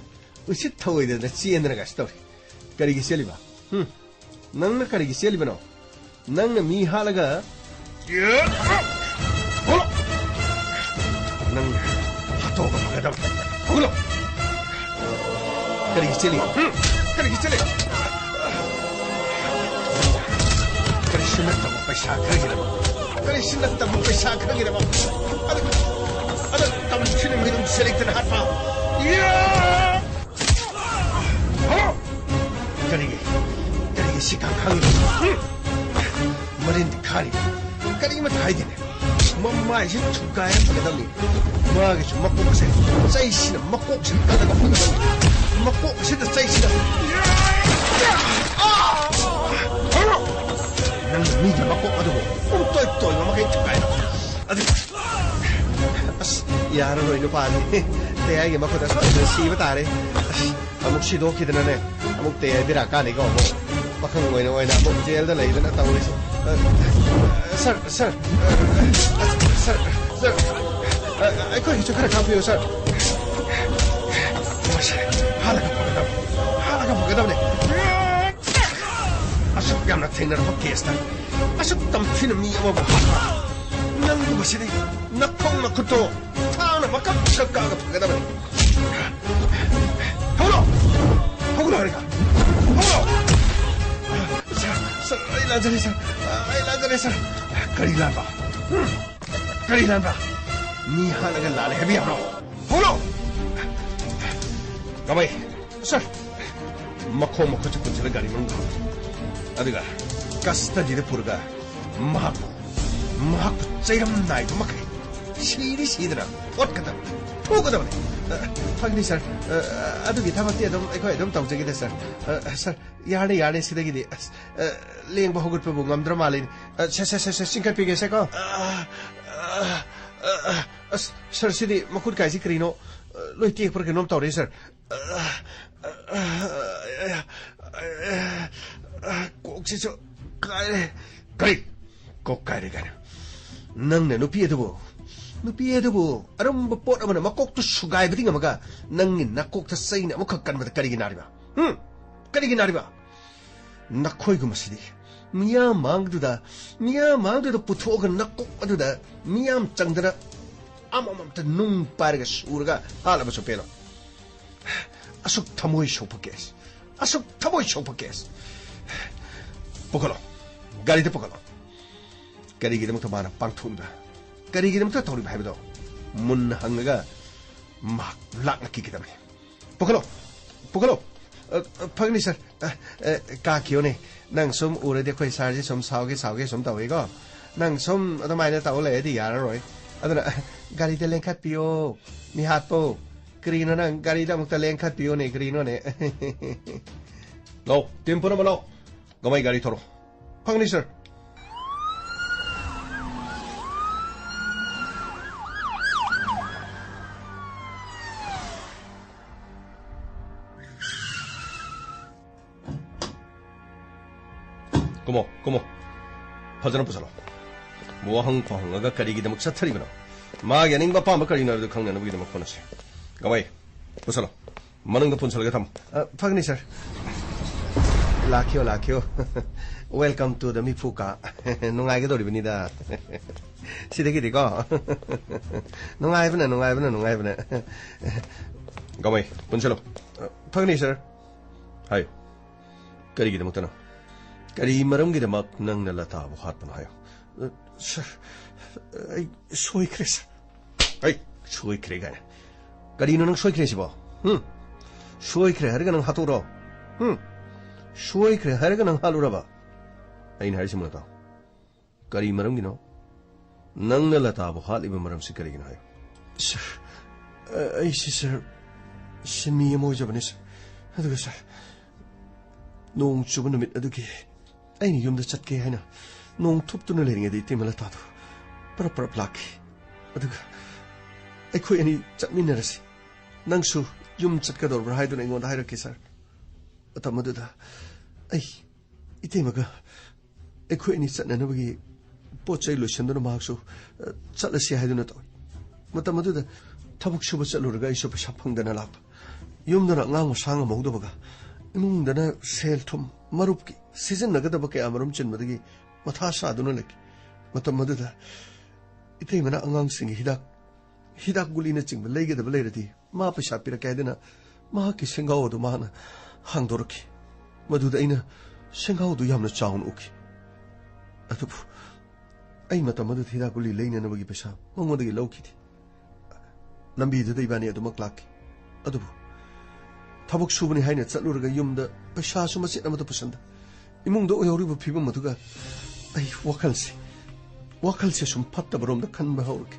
ꯎꯁꯤꯠ ꯊꯑꯣꯏꯗꯅ ꯆꯦꯟꯗꯅꯒ ꯁꯤ ꯇꯧꯔꯤ꯫ ꯀꯔꯤꯒꯤ ꯆꯦꯜꯂꯤꯕ? ꯍꯨꯝ? ꯅꯪꯅ ꯀꯔꯤꯒꯤ ꯆꯦꯜꯂꯤꯕꯅꯣ? ꯅꯪꯅ ꯃꯤ ꯍꯥꯠꯂꯒ ꯍꯣꯂꯣ! ꯅꯪ ꯍꯥꯠꯇꯣꯛꯑꯒ ꯐꯒꯗꯕ꯫ ꯍꯧꯒꯠꯂꯣ꯫ ꯀꯔꯤꯒꯤ ꯆꯦꯜꯂꯤ? ꯍꯨꯝ? ꯀꯔꯤꯒꯤ ꯆꯦꯜꯂꯤ? ꯀꯔꯤꯁꯨ ꯅꯠꯇꯕ ꯄꯩꯁꯥ ꯈꯔꯒꯤꯗꯃꯛ, ꯀꯔꯤꯁꯨ ꯅꯠꯇꯕ ꯄꯩꯁꯥ ꯈꯔꯒꯤꯗꯃꯛ ꯑꯗꯨ, ꯑꯗꯨ ꯇꯝꯊꯤꯅ ꯃꯤꯅꯨꯡꯁꯤ ꯂꯩꯇꯅ ꯍꯥꯠꯄ꯫ ꯌꯥ! ꯍꯧꯒꯠꯂꯣ! ꯀꯔꯤꯒꯤ? ꯀꯔꯤꯒꯤ ꯁꯤ ꯈꯪ ꯈꯪꯉꯤꯕ? ꯍꯨꯝ? ꯃꯔꯤꯟ ꯈꯥꯔꯤ꯫ ꯀꯔꯤꯃꯠꯇ ꯍꯥꯏꯗꯦꯅꯦ꯫ ꯃꯃꯥꯏꯁꯤ ꯊꯨꯒꯥꯏꯔ ꯐꯒꯗꯕꯅꯤ꯫ ꯃꯥꯒꯤꯁꯨ ꯃꯀꯣꯛꯁꯦ ꯆꯩꯁꯤꯅ, ꯃꯀꯣꯛꯁꯤꯅ ꯀꯜꯂꯒ ꯐꯒꯗꯕꯅꯤ꯫ ꯃꯀꯣꯛꯁꯤꯗ ꯆꯩꯁꯤꯅ꯫ ꯑꯥ! ꯅꯪ ꯃꯤꯒꯤ ꯃꯀꯣꯛ ꯑꯗꯨꯕꯨ ꯄꯨꯡꯇꯣꯏ ꯇꯣꯏꯕ ꯃꯈꯩ ꯊꯨꯒꯥꯏꯔꯣ꯫ ꯑꯗꯨ, ꯑꯁ, ꯌꯥꯔꯔꯣꯏ ꯅꯨꯄꯥꯅꯤ꯫ ꯇꯌꯥꯏꯒꯤ ꯃꯈꯨꯠꯇ ꯁꯣꯏꯗꯅ ꯁꯤꯕ ꯇꯥꯔꯦ꯫ ꯑꯁ, ꯑꯃꯨꯛ ꯁꯤꯗꯣꯛꯈꯤꯗꯅꯅꯦ꯫ ꯑꯃꯨꯛ ꯇꯌꯥꯏ ꯕꯦꯔꯥ ꯀꯥꯅꯤꯀꯣ ꯑꯃꯨꯛ꯫ ꯄꯥꯈꯪ ꯑꯣꯏꯅ ꯑꯣꯏꯅ ꯑꯃꯨꯛ ꯖꯦꯜꯗ ꯂꯩꯗꯅ ꯇꯧꯔꯤꯁꯦ꯫ ꯑ, ꯁꯔ, ꯁꯔ, ꯑ, ꯁꯔ, ꯁꯔ, ꯑ, ꯑꯩꯈꯣꯏꯒꯤꯁꯨ ꯈꯔ ꯈꯥꯛꯄꯤꯌꯨ, ꯁꯔ꯫ ꯃꯁꯤ ꯍꯥꯠꯂꯒ ꯐꯒꯗꯕꯅꯤ꯫ ꯍꯥꯠꯂꯒ ꯐꯒꯗꯕꯅꯤ꯫ ꯑꯁꯨꯛ ꯌꯥꯝꯅ ꯊꯦꯡꯅꯔꯕ ꯀꯦꯁꯇ ꯑꯁꯨꯛ ꯇꯝꯊꯤꯅ ꯃꯤ ꯑꯃꯕꯨ ꯍꯥꯠꯄ꯫ ꯅꯪꯒꯨꯝꯕꯁꯤꯗꯤ ꯅꯈꯣꯡ ꯅꯈꯨꯠꯇꯣ ꯊꯥꯡꯅ ꯃꯀꯛ ꯃꯀꯛ ꯀꯛꯑꯒ ꯐꯒꯗꯕꯅꯤ꯫ ꯍꯧꯔꯣ! ꯍꯧꯒꯠꯂꯣ ꯍꯥꯏꯔꯒ! ꯍꯧꯔꯣ! ꯁꯔ, ꯁꯔ, ꯑꯩ ꯂꯥꯟꯖꯔꯦ, ꯁꯔ꯫ ꯑꯩ ꯂꯥꯟꯖꯔꯦ, ꯁꯔ꯫ ꯀꯔꯤ ꯂꯥꯟꯕ? ꯍꯨꯝ? ꯀꯔꯤ ꯂꯥꯟꯕ? ꯃꯤ ꯍꯥꯠꯂꯒ ꯂꯥꯜꯂꯦ ꯍꯥꯏꯕ ꯌꯥꯕ꯭ꯔꯣ? ꯍꯧꯔꯣ! ꯀꯃꯥꯏ? ꯁꯔ, ꯃꯈꯣꯡ ꯃꯈꯨꯠꯁꯨ ꯄꯨꯟꯁꯤꯜꯂ ꯒꯥꯔꯤ ꯃꯅꯨꯡꯗ ꯍꯥꯞꯄꯨ꯫ ꯑꯗꯨꯒ ꯀꯁꯇꯗꯤꯗ ꯄꯨꯔꯒ ꯃꯍꯥꯛꯄꯨ, ꯃꯍꯥꯛꯄꯨ ꯆꯩꯔꯝ ꯅꯥꯏꯕ ꯃꯈꯩ ꯁꯤꯔꯤ ꯁꯤꯗꯅ ꯑꯣꯠꯀꯗꯕꯅꯤ, ꯐꯨꯒꯗꯕꯅꯤ꯫ ꯑ, ꯐꯒꯅꯤ ꯁꯔ꯫ ꯑ, ꯑꯗꯨꯒꯤ ꯊꯕꯛꯇꯤ ꯑꯗꯨꯝ ꯑꯩꯈꯣꯏ ꯑꯗꯨꯝ ꯇꯧꯖꯒꯦꯗ ꯁꯔ꯫ ꯑ, ꯁꯔ, ꯌꯥꯔꯅꯤ, ꯌꯥꯔꯅꯤ, ꯁꯤꯗꯒꯤꯗꯤ꯫ ꯑꯁ, ꯑ, ꯂꯦꯡꯕ ꯍꯧꯒꯠꯄꯕꯨ ꯉꯝꯗ꯭ꯔ ꯃꯥꯜꯂꯤꯅꯦ꯫ ꯑ, ꯁꯦ, ꯁꯦ, ꯁꯦ, ꯁꯦ, ꯆꯤꯡꯈꯠꯄꯤꯒꯦꯁꯦꯀꯣ꯫ ꯑ, ꯑ, ꯑ, ꯑ, ꯑꯁ, ꯁꯔ, ꯁꯤꯗꯤ ꯃꯈꯨꯠ ꯀꯥꯏꯁꯤ ꯀꯔꯤꯅꯣ? ꯑ, ꯂꯣꯏ ꯇꯦꯛꯄ꯭ꯔꯥ ꯀꯩꯅꯣꯝ ꯇꯧꯔꯦ ꯁꯔ꯫ ꯀꯣꯛꯁꯤꯁꯨ ꯀꯥꯏꯔꯦ꯫ ꯀꯔꯤ? ꯀꯣꯛ ꯀꯥꯏꯔꯦ ꯀꯥꯏꯅ? ꯅꯪꯅ ꯅꯨꯄꯤ ꯑꯗꯨꯕꯨ, ꯅꯨꯄꯤ ꯑꯗꯨꯕꯨ ꯑꯔꯨꯝꯕ ꯄꯣꯠ ꯑꯃꯅ ꯃꯀꯣꯛꯇꯨ ꯁꯨꯒꯥꯏꯕꯗꯤ ꯉꯝꯃꯒ, ꯅꯪꯒꯤ ꯅꯀꯣꯛꯇ ꯆꯩꯅ ꯑꯃꯨꯛꯈꯛ ꯀꯟꯕꯗ ꯀꯔꯤꯒꯤ ꯅꯥꯔꯤꯕ? ꯍꯨꯝ? ꯀꯔꯤꯒꯤ ꯅꯥꯔꯤꯕ? ꯅꯈꯣꯏꯒꯨꯝꯕꯁꯤꯗꯤ ꯃꯤꯌꯥꯝ ꯃꯥꯡꯗꯨꯗ, ꯃꯤꯌꯥꯝ ꯃꯥꯡꯗꯨꯗ ꯄꯨꯊꯣꯛꯑꯒ ꯅꯀꯣꯛ ꯑꯗꯨꯗ ꯃꯤꯌꯥꯝ ꯆꯪꯗꯅ ꯑꯃꯃꯝꯇ ꯅꯨꯡ ꯄꯥꯏꯔꯒ ꯁꯨꯔꯒ ꯍꯥꯠꯂꯕꯁꯨ ꯄꯦꯜꯂꯣꯏ꯫ ꯑꯁꯨꯛ ꯊꯃꯣꯏ ꯁꯣꯛꯄ ꯀꯦꯁ, ꯑꯁꯨꯛ ꯊꯃꯣꯏ ꯁꯣꯛꯄ ꯀꯦꯁ꯫ ꯄꯨꯈꯠꯂꯣ, ꯒꯥꯔꯤꯗ ꯄꯨꯈꯠꯂꯣ꯫ ꯀꯔꯤꯒꯤꯗꯃꯛꯇ ꯃꯥꯅ ꯄꯥꯡꯊꯣꯛꯂꯤꯕ, ꯀꯔꯤꯒꯤꯗꯃꯛꯇ ꯇꯧꯔꯤꯕ ꯍꯥꯏꯕꯗꯣ ꯃꯨꯟꯅ ꯍꯪꯂꯒ ꯃꯍꯥꯛ ꯂꯥꯛꯅꯈꯤꯒꯗꯕꯅꯤ꯫ ꯄꯨꯈꯠꯂꯣ, ꯄꯨꯈꯠꯂꯣ꯫ ꯑ, ꯑ, ꯐꯒꯅꯤ ꯁꯥꯔ꯫ ꯑ, ꯑ, ꯀꯥꯈꯤꯌꯣꯅꯦ꯫ ꯅꯪ ꯁꯨꯝ ꯎꯔꯗꯤ ꯑꯩꯈꯣꯏ ꯁꯥꯔꯁꯦ ꯁꯨꯝ ꯁꯥꯎꯒꯦ ꯁꯥꯎꯒꯦ ꯁꯨꯝ ꯇꯧꯋꯤꯀꯣ꯫ ꯅꯪ ꯁꯨꯝ ꯑꯗꯨꯃꯥꯏꯅ ꯇꯧ ꯂꯩꯔꯗꯤ ꯌꯥꯔꯔꯣꯏ꯫ ꯑꯗꯨꯅ, ꯑ, ꯒꯥꯔꯤꯗ ꯂꯦꯡꯈꯠꯄꯤꯌꯣ꯫ ꯃꯤꯍꯥꯠꯄꯣ꯫ ꯀꯔꯤꯅꯣ ꯅꯪ ꯒꯥꯔꯤꯗ ꯑꯃꯨꯛꯇ ꯂꯦꯡꯈꯠꯄꯤꯌꯣꯅꯦ, ꯀꯔꯤꯅꯣꯅꯦ? ꯂꯥꯛꯑꯣ, ꯇꯤꯝ ꯄꯨꯝꯅꯃꯛ ꯂꯥꯛꯑꯣ꯫ ꯒꯃꯥꯏ, ꯒꯥꯔꯤ ꯊꯧꯔꯣ꯫ ꯐꯪꯅꯤ, ꯁꯥꯔ꯫ ꯀꯨꯝꯃꯣ, ꯀꯨꯝꯃꯣ꯫ ꯐꯖꯅ ꯄꯨꯁꯜꯂꯣ꯫ ꯋꯥꯍꯪ ꯈꯣꯍꯪꯉꯒ ꯀꯔꯤꯒꯤꯗꯃꯛ ꯆꯠꯊꯔꯤꯕꯅꯣ? ꯃꯥꯒꯤ ꯑꯅꯤꯡꯕ ꯑꯄꯥꯝꯕ ꯀꯔꯤꯅꯣ ꯍꯥꯏꯕꯗꯨ ꯈꯪꯅꯅꯕꯒꯤꯗꯃꯛ ꯍꯣꯠꯅꯁꯤ꯫ ꯒꯃꯥꯏ, ꯄꯨꯁꯜꯂꯣ꯫ ꯃꯅꯨꯡꯗ ꯄꯨꯟꯁꯤꯜꯂꯒ ꯊꯝꯃꯨ꯫ ꯑ, ꯐꯒꯅꯤ, ꯁꯥꯔ꯫ ꯂꯥꯛꯈꯤꯌꯣ, ꯂꯥꯛꯈꯤꯌꯣ꯫ Welcome to the ꯃꯤꯐꯨ ꯀꯥ꯫ ꯅꯨꯡꯉꯥꯏꯒꯗꯧꯔꯤꯕꯅꯤꯗ꯫ ꯁꯤꯗꯒꯤꯗꯤꯀꯣ꯫ ꯅꯨꯡꯉꯥꯏꯕꯅ, ꯅꯨꯡꯉꯥꯏꯕꯅ, ꯅꯨꯡꯉꯥꯏꯕꯅ꯫ ꯒꯃꯥꯏ, ꯄꯨꯟꯁꯤꯜꯂꯣ꯫ ꯑ, ꯐꯒꯅꯤ, ꯁꯥꯔ꯫ ꯍꯥꯏꯌꯨ꯫ ꯀꯔꯤꯒꯤꯗꯃꯛꯇꯅꯣ? ꯀꯔꯤ ꯃꯔꯝꯒꯤꯗꯃꯛ ꯅꯪꯅ ꯂꯇꯥꯕꯨ ꯍꯥꯠꯄꯅꯣ ꯍꯥꯏꯌꯨ꯫ ꯑ, ꯁꯥꯔ, ꯑꯩ ꯁꯣꯏꯈ꯭ꯔꯦ, ꯁꯥꯔ꯫ ꯑꯩ ꯁꯣꯏꯈ꯭ꯔꯦ ꯀꯥꯏꯅ꯫ ꯀꯔꯤꯅꯣ ꯅꯪ ꯁꯣꯏꯈ꯭ꯔꯤꯁꯤꯕꯣ? ꯍꯨꯝ? ꯁꯣꯏꯈ꯭ꯔꯦ ꯍꯥꯏꯔꯒ ꯅꯪ ꯍꯥꯠꯇꯣꯛꯎꯔꯣ? ꯍꯨꯝ? ꯁꯣꯏꯈ꯭ꯔꯦ ꯍꯥꯏꯔꯒ ꯅꯪ ꯍꯥꯠꯂꯨꯔꯕ? ꯑꯩꯅ ꯍꯥꯏꯔꯤꯁꯤ ꯃꯨꯟꯅ ꯇꯥꯎ꯫ ꯀꯔꯤ ꯃꯔꯝꯒꯤꯅꯣ? ꯅꯪꯅ ꯂꯇꯥꯕꯨ ꯍꯥꯠꯂꯤꯕ ꯃꯔꯝꯁꯤ ꯀꯔꯤꯒꯤꯅꯣ ꯍꯥꯏꯌꯨ꯫ ꯁꯥꯔ, ꯑ-, ꯑꯩꯁꯤ, ꯁꯥꯔ, ꯁꯤꯟꯃꯤ ꯑꯃ ꯑꯣꯏꯖꯕꯅꯤ, ꯁꯥꯔ꯫ ꯑꯗꯨꯒ, ꯁꯥꯔ, ꯅꯣꯡ ꯆꯨꯕ ꯅꯨꯃꯤꯠ ꯑꯗꯨꯒꯤ ꯑꯩꯅ ꯌꯨꯝꯗ ꯆꯠꯀꯦ ꯍꯥꯏꯅ ꯅꯣꯡ ꯊꯨꯞꯇꯨꯅ ꯂꯩꯔꯤꯉꯩꯗ ꯏꯇꯩꯃ ꯂꯇꯥꯗꯨ ꯄꯔꯞ ꯄꯔꯞ ꯂꯥꯛꯈꯤ꯫ ꯑꯗꯨꯒ ꯑꯩꯈꯣꯏ ꯑꯅꯤ ꯆꯠꯃꯤꯟꯅꯔꯁꯤ, ꯅꯪꯁꯨ ꯌꯨꯝ ꯆꯠꯀꯗꯧꯔꯕ꯭ꯔꯥ ꯍꯥꯏꯗꯨꯅ ꯑꯩꯉꯣꯟꯗ ꯍꯥꯏꯔꯛꯈꯤ, ꯁꯥꯔ꯫ ꯃꯇꯝ ꯑꯗꯨꯗ ꯑꯩ ꯏꯇꯩꯃꯒ ꯑꯩꯈꯣꯏ ꯑꯅꯤ ꯆꯠꯅꯅꯕꯒꯤ ꯄꯣꯠ ꯆꯩ ꯂꯣꯏꯁꯤꯟꯗꯨꯅ ꯃꯍꯥꯛꯁꯨ, ꯑ, ꯆꯠꯂꯁꯤ ꯍꯥꯏꯗꯨꯅ ꯇꯧꯏ꯫ ꯃꯇꯝ ꯑꯗꯨꯗ ꯊꯕꯛ ꯁꯨꯕ ꯆꯠꯂꯨꯔꯒ ꯑꯩꯁꯨ ꯄꯩꯁꯥ ꯐꯪꯗꯅ ꯂꯥꯛꯄ꯫ ꯌꯨꯝꯗꯅ ꯑꯉꯥꯡ ꯃꯁꯥ ꯉꯝꯍꯧꯗꯕꯒ ꯏꯃꯨꯡꯗꯅ ꯁꯦꯜ ꯊꯨꯝ ꯃꯔꯨꯞꯀꯤ ꯁꯤꯖꯤꯟꯅꯒꯗꯕ ꯀꯌꯥ ꯃꯔꯨꯝ ꯆꯤꯟꯕꯗꯒꯤ ꯃꯊꯥ ꯁꯥꯗꯨꯅ ꯂꯩꯈꯤ꯫ ꯃꯇꯝ ꯑꯗꯨꯗ ꯏꯇꯩꯃꯅ ꯑꯉꯥꯡꯁꯤꯡꯒꯤ ꯍꯤꯗꯥꯛ ꯍꯤꯗꯥꯛ ꯒꯨꯂꯤꯅꯆꯤꯡꯕ ꯂꯩꯒꯗꯕ ꯂꯩꯔꯗꯤ ꯃꯥ ꯄꯩꯁꯥ ꯄꯤꯔꯛꯀꯦ ꯍꯥꯏꯗꯨꯅ ꯃꯍꯥꯛꯀꯤ ꯁꯦꯡꯒꯥꯎ ꯑꯗꯨ ꯃꯍꯥꯛꯅ ꯍꯥꯡꯗꯣꯔꯛꯈꯤ꯫ ꯃꯗꯨꯗ ꯑꯩꯅ ꯁꯦꯡꯒꯥꯎꯗꯨ ꯌꯥꯝꯅ ꯆꯥꯎꯅ ꯎꯈꯤ꯫ ꯑꯗꯨꯕꯨ ꯑꯩ ꯃꯇꯝ ꯑꯗꯨꯗ ꯍꯤꯗꯥꯛ ꯒꯨꯂꯤ ꯂꯩꯅꯅꯕꯒꯤ ꯄꯩꯁꯥ ꯃꯉꯣꯟꯗꯒꯤ ꯂꯧꯈꯤꯗꯦ꯫ ꯂꯝꯕꯤꯗꯨꯗ ꯏꯕꯥꯅꯤ ꯑꯗꯨꯃꯛ ꯂꯥꯛꯈꯤ꯫ ꯑꯗꯨꯕꯨ ꯊꯕꯛ ꯁꯨꯕꯅꯤ ꯍꯥꯏꯅ ꯆꯠꯂꯨꯔꯒ ꯌꯨꯝꯗ ꯄꯩꯁꯥꯁꯨ ꯃꯆꯦꯠ ꯑꯃꯠꯇ ꯄꯨꯁꯟꯗ ꯏꯃꯨꯡꯗ ꯑꯣꯏꯍꯧꯔꯤꯕ ꯐꯤꯕꯝ ꯑꯗꯨꯒ ꯑꯩ ꯋꯥꯈꯜꯁꯦ, ꯋꯥꯈꯜꯁꯦ ꯁꯨꯝ ꯐꯠꯇꯕꯔꯣꯝꯗ ꯈꯟꯕ ꯍꯧꯔꯛꯈꯤ꯫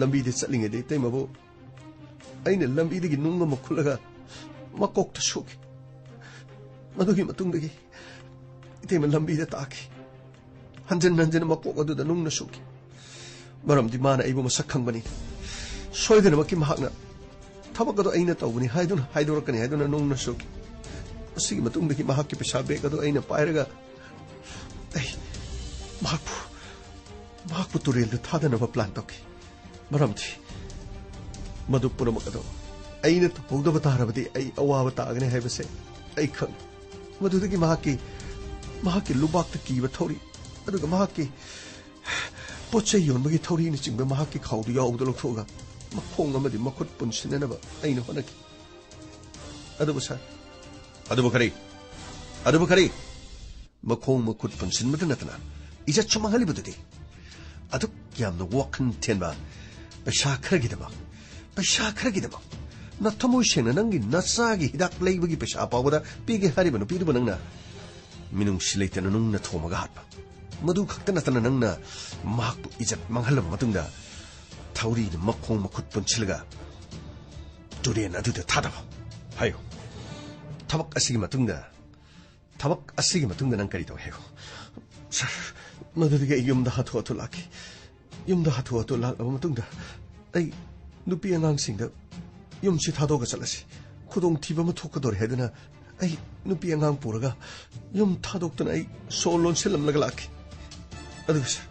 ꯂꯝꯕꯤꯗ ꯆꯠꯂꯤꯉꯩꯗ ꯏꯇꯩꯃꯕꯨ ꯑꯩꯅ ꯂꯝꯕꯤꯗꯒꯤ ꯅꯨꯡ ꯑꯃ ꯈꯨꯠꯂꯒ ꯃꯀꯣꯛꯇ ꯁꯣꯛꯈꯤ꯫ ꯃꯗꯨꯒꯤ ꯃꯇꯨꯡꯗꯒꯤ ꯏꯇꯩꯃ ꯂꯝꯕꯤꯗ ꯇꯥꯈꯤ꯫ ꯍꯟꯖꯤꯟ ꯍꯟꯖꯤꯟ ꯃꯀꯣꯛ ꯑꯗꯨꯗ ꯅꯨꯡꯅ ꯁꯣꯛꯈꯤ꯫ ꯃꯔꯝꯗꯤ ꯃꯥꯅ ꯑꯩꯕꯨ ꯃꯁꯛ ꯈꯪꯕꯅꯤ꯫ ꯁꯣꯏꯗꯅꯃꯛꯀꯤ ꯃꯍꯥꯛꯅ ꯊꯕꯛ ꯑꯗꯨ ꯑꯩꯅ ꯇꯧꯕꯅꯤ ꯍꯥꯏꯗꯨꯅ, ꯍꯥꯏꯗꯣꯔꯛꯀꯅꯤ ꯍꯥꯏꯗꯨꯅ ꯅꯨꯡꯅ ꯁꯣꯛꯈꯤ꯫ ꯃꯁꯤꯒꯤ ꯃꯇꯨꯡꯗꯒꯤ ꯃꯍꯥꯛꯀꯤ ꯄꯩꯁꯥ ꯕꯦꯒ ꯑꯗꯨ ꯑꯩꯅ ꯄꯥꯏꯔꯒ ꯑꯩ ꯃꯍꯥꯛꯄꯨ, ꯃꯍꯥꯛꯄꯨ ꯇꯨꯔꯦꯜꯗ ꯊꯥꯗꯅꯕ ꯄ꯭ꯂꯥꯟ ꯇꯧꯈꯤ꯫ ꯃꯔꯝꯗꯤ ꯃꯗꯨ ꯄꯨꯝꯅꯃꯛ ꯑꯗꯨ ꯑꯩꯅ ꯇꯧꯍꯧꯗꯕ ꯇꯥꯔꯕꯗꯤ ꯑꯩ ꯑꯋꯥꯕ ꯇꯥꯒꯅꯤ ꯍꯥꯏꯕꯁꯦ ꯑꯩ ꯈꯪꯏ꯫ ꯃꯗꯨꯗꯒꯤ ꯃꯍꯥꯛꯀꯤ, ꯃꯍꯥꯛꯀꯤ ꯂꯨꯕꯥꯛꯇ ꯀꯤꯕ ꯊꯧꯔꯤ, ꯑꯗꯨꯒ ꯃꯍꯥꯛꯀꯤ ꯄꯣꯠ ꯆꯩ ꯌꯣꯟꯕꯒꯤ ꯊꯧꯔꯤꯅꯆꯤꯡꯕ ꯃꯍꯥꯛꯀꯤ ꯈꯥꯎꯗꯨ ꯌꯥꯎꯕꯗꯨ ꯂꯧꯊꯣꯛꯑꯒ ꯃꯈꯣꯡ ꯑꯃꯗꯤ ꯃꯈꯨꯠ ꯄꯨꯟꯁꯤꯟꯅꯅꯕ ꯑꯩꯅ ꯍꯣꯠꯅꯈꯤ꯫ ꯑꯗꯨꯕꯨ ꯁꯥꯔ, ꯑꯗꯨꯕꯨ ꯀꯔꯤ? ꯑꯗꯨꯕꯨ ꯀꯔꯤ? ꯃꯈꯣꯡ ꯃꯈꯨꯠ ꯄꯨꯟꯁꯤꯟꯕꯗ ꯅꯠꯇꯅ ꯏꯖꯠꯁꯨ ꯃꯥꯡꯍꯜꯂꯤꯕꯗꯨꯗꯤ꯫ ꯑꯗꯨꯛ ꯌꯥꯝꯅ ꯋꯥꯈꯜ ꯊꯦꯟꯕ, ꯄꯩꯁꯥ ꯈꯔꯒꯤꯗꯃꯛ, ꯄꯩꯁꯥ ꯈꯔꯒꯤꯗꯃꯛ ꯅꯊꯃꯣꯏ ꯁꯦꯡꯅ ꯅꯪꯒꯤ ꯅꯆꯥꯒꯤ ꯍꯤꯗꯥꯛ ꯂꯩꯕꯒꯤ ꯄꯩꯁꯥ ꯐꯥꯎꯕꯗ ꯄꯤꯒꯦ ꯍꯥꯏꯔꯤꯕ ꯅꯨꯄꯤꯗꯨꯕꯨ ꯅꯪꯅ ꯃꯤꯅꯨꯡꯁꯤ ꯂꯩꯇꯅ ꯅꯨꯡꯅ ꯊꯣꯝꯃꯒ ꯍꯥꯠꯄ꯫ ꯃꯗꯨ ꯈꯛꯇ ꯅꯠꯇꯅ ꯅꯪꯅ ꯃꯍꯥꯛꯄꯨ ꯏꯖꯠ ꯃꯥꯡꯍꯜꯂꯕ ꯃꯇꯨꯡꯗ ꯊꯧꯔꯤꯅ ꯃꯈꯣꯡ ꯃꯈꯨꯠ ꯄꯨꯟꯁꯤꯜꯂꯒ ꯇꯨꯔꯦꯟ ꯑꯗꯨꯗ ꯊꯥꯗꯕ꯫ ꯍꯥꯏꯌꯨ, ꯊꯕꯛ ꯑꯁꯤꯒꯤ ꯃꯇꯨꯡꯗ, ꯊꯕꯛ ꯑꯁꯤꯒꯤ ꯃꯇꯨꯡꯗ ꯅꯪ ꯀꯔꯤ ꯇꯧꯏ ꯍꯥꯏꯌꯨ? ꯁꯥꯔ, ꯃꯗꯨꯗꯒꯤ ꯑꯩ ꯌꯨꯝꯗ ꯍꯥꯊꯨ ꯍꯥꯊꯨ ꯂꯥꯛꯈꯤ꯫ ꯌꯨꯝꯗ ꯍꯥꯊꯨ ꯍꯥꯊꯨ ꯂꯥꯛꯂꯕ ꯃꯇꯨꯡꯗ ꯑꯩ ꯅꯨꯄꯤ ꯑꯉꯥꯡꯁꯤꯡꯗ ꯌꯨꯝꯁꯤ ꯊꯥꯗꯣꯛꯑꯒ ꯆꯠꯂꯁꯤ, ꯈꯨꯗꯣꯡꯊꯤꯕ ꯑꯃ ꯊꯣꯛꯀꯗꯧꯔꯦ ꯍꯥꯏꯗꯨꯅ ꯑꯩ ꯅꯨꯄꯤ ꯑꯉꯥꯡ ꯄꯨꯔꯒ ꯌꯨꯝ ꯊꯥꯗꯣꯛꯇꯨꯅ ꯑꯩ ꯁꯣ ꯂꯣꯟꯁꯤꯜꯂꯝꯂꯒ ꯂꯥꯛꯈꯤ꯫ ꯑꯗꯨꯒ ꯁꯥꯔ,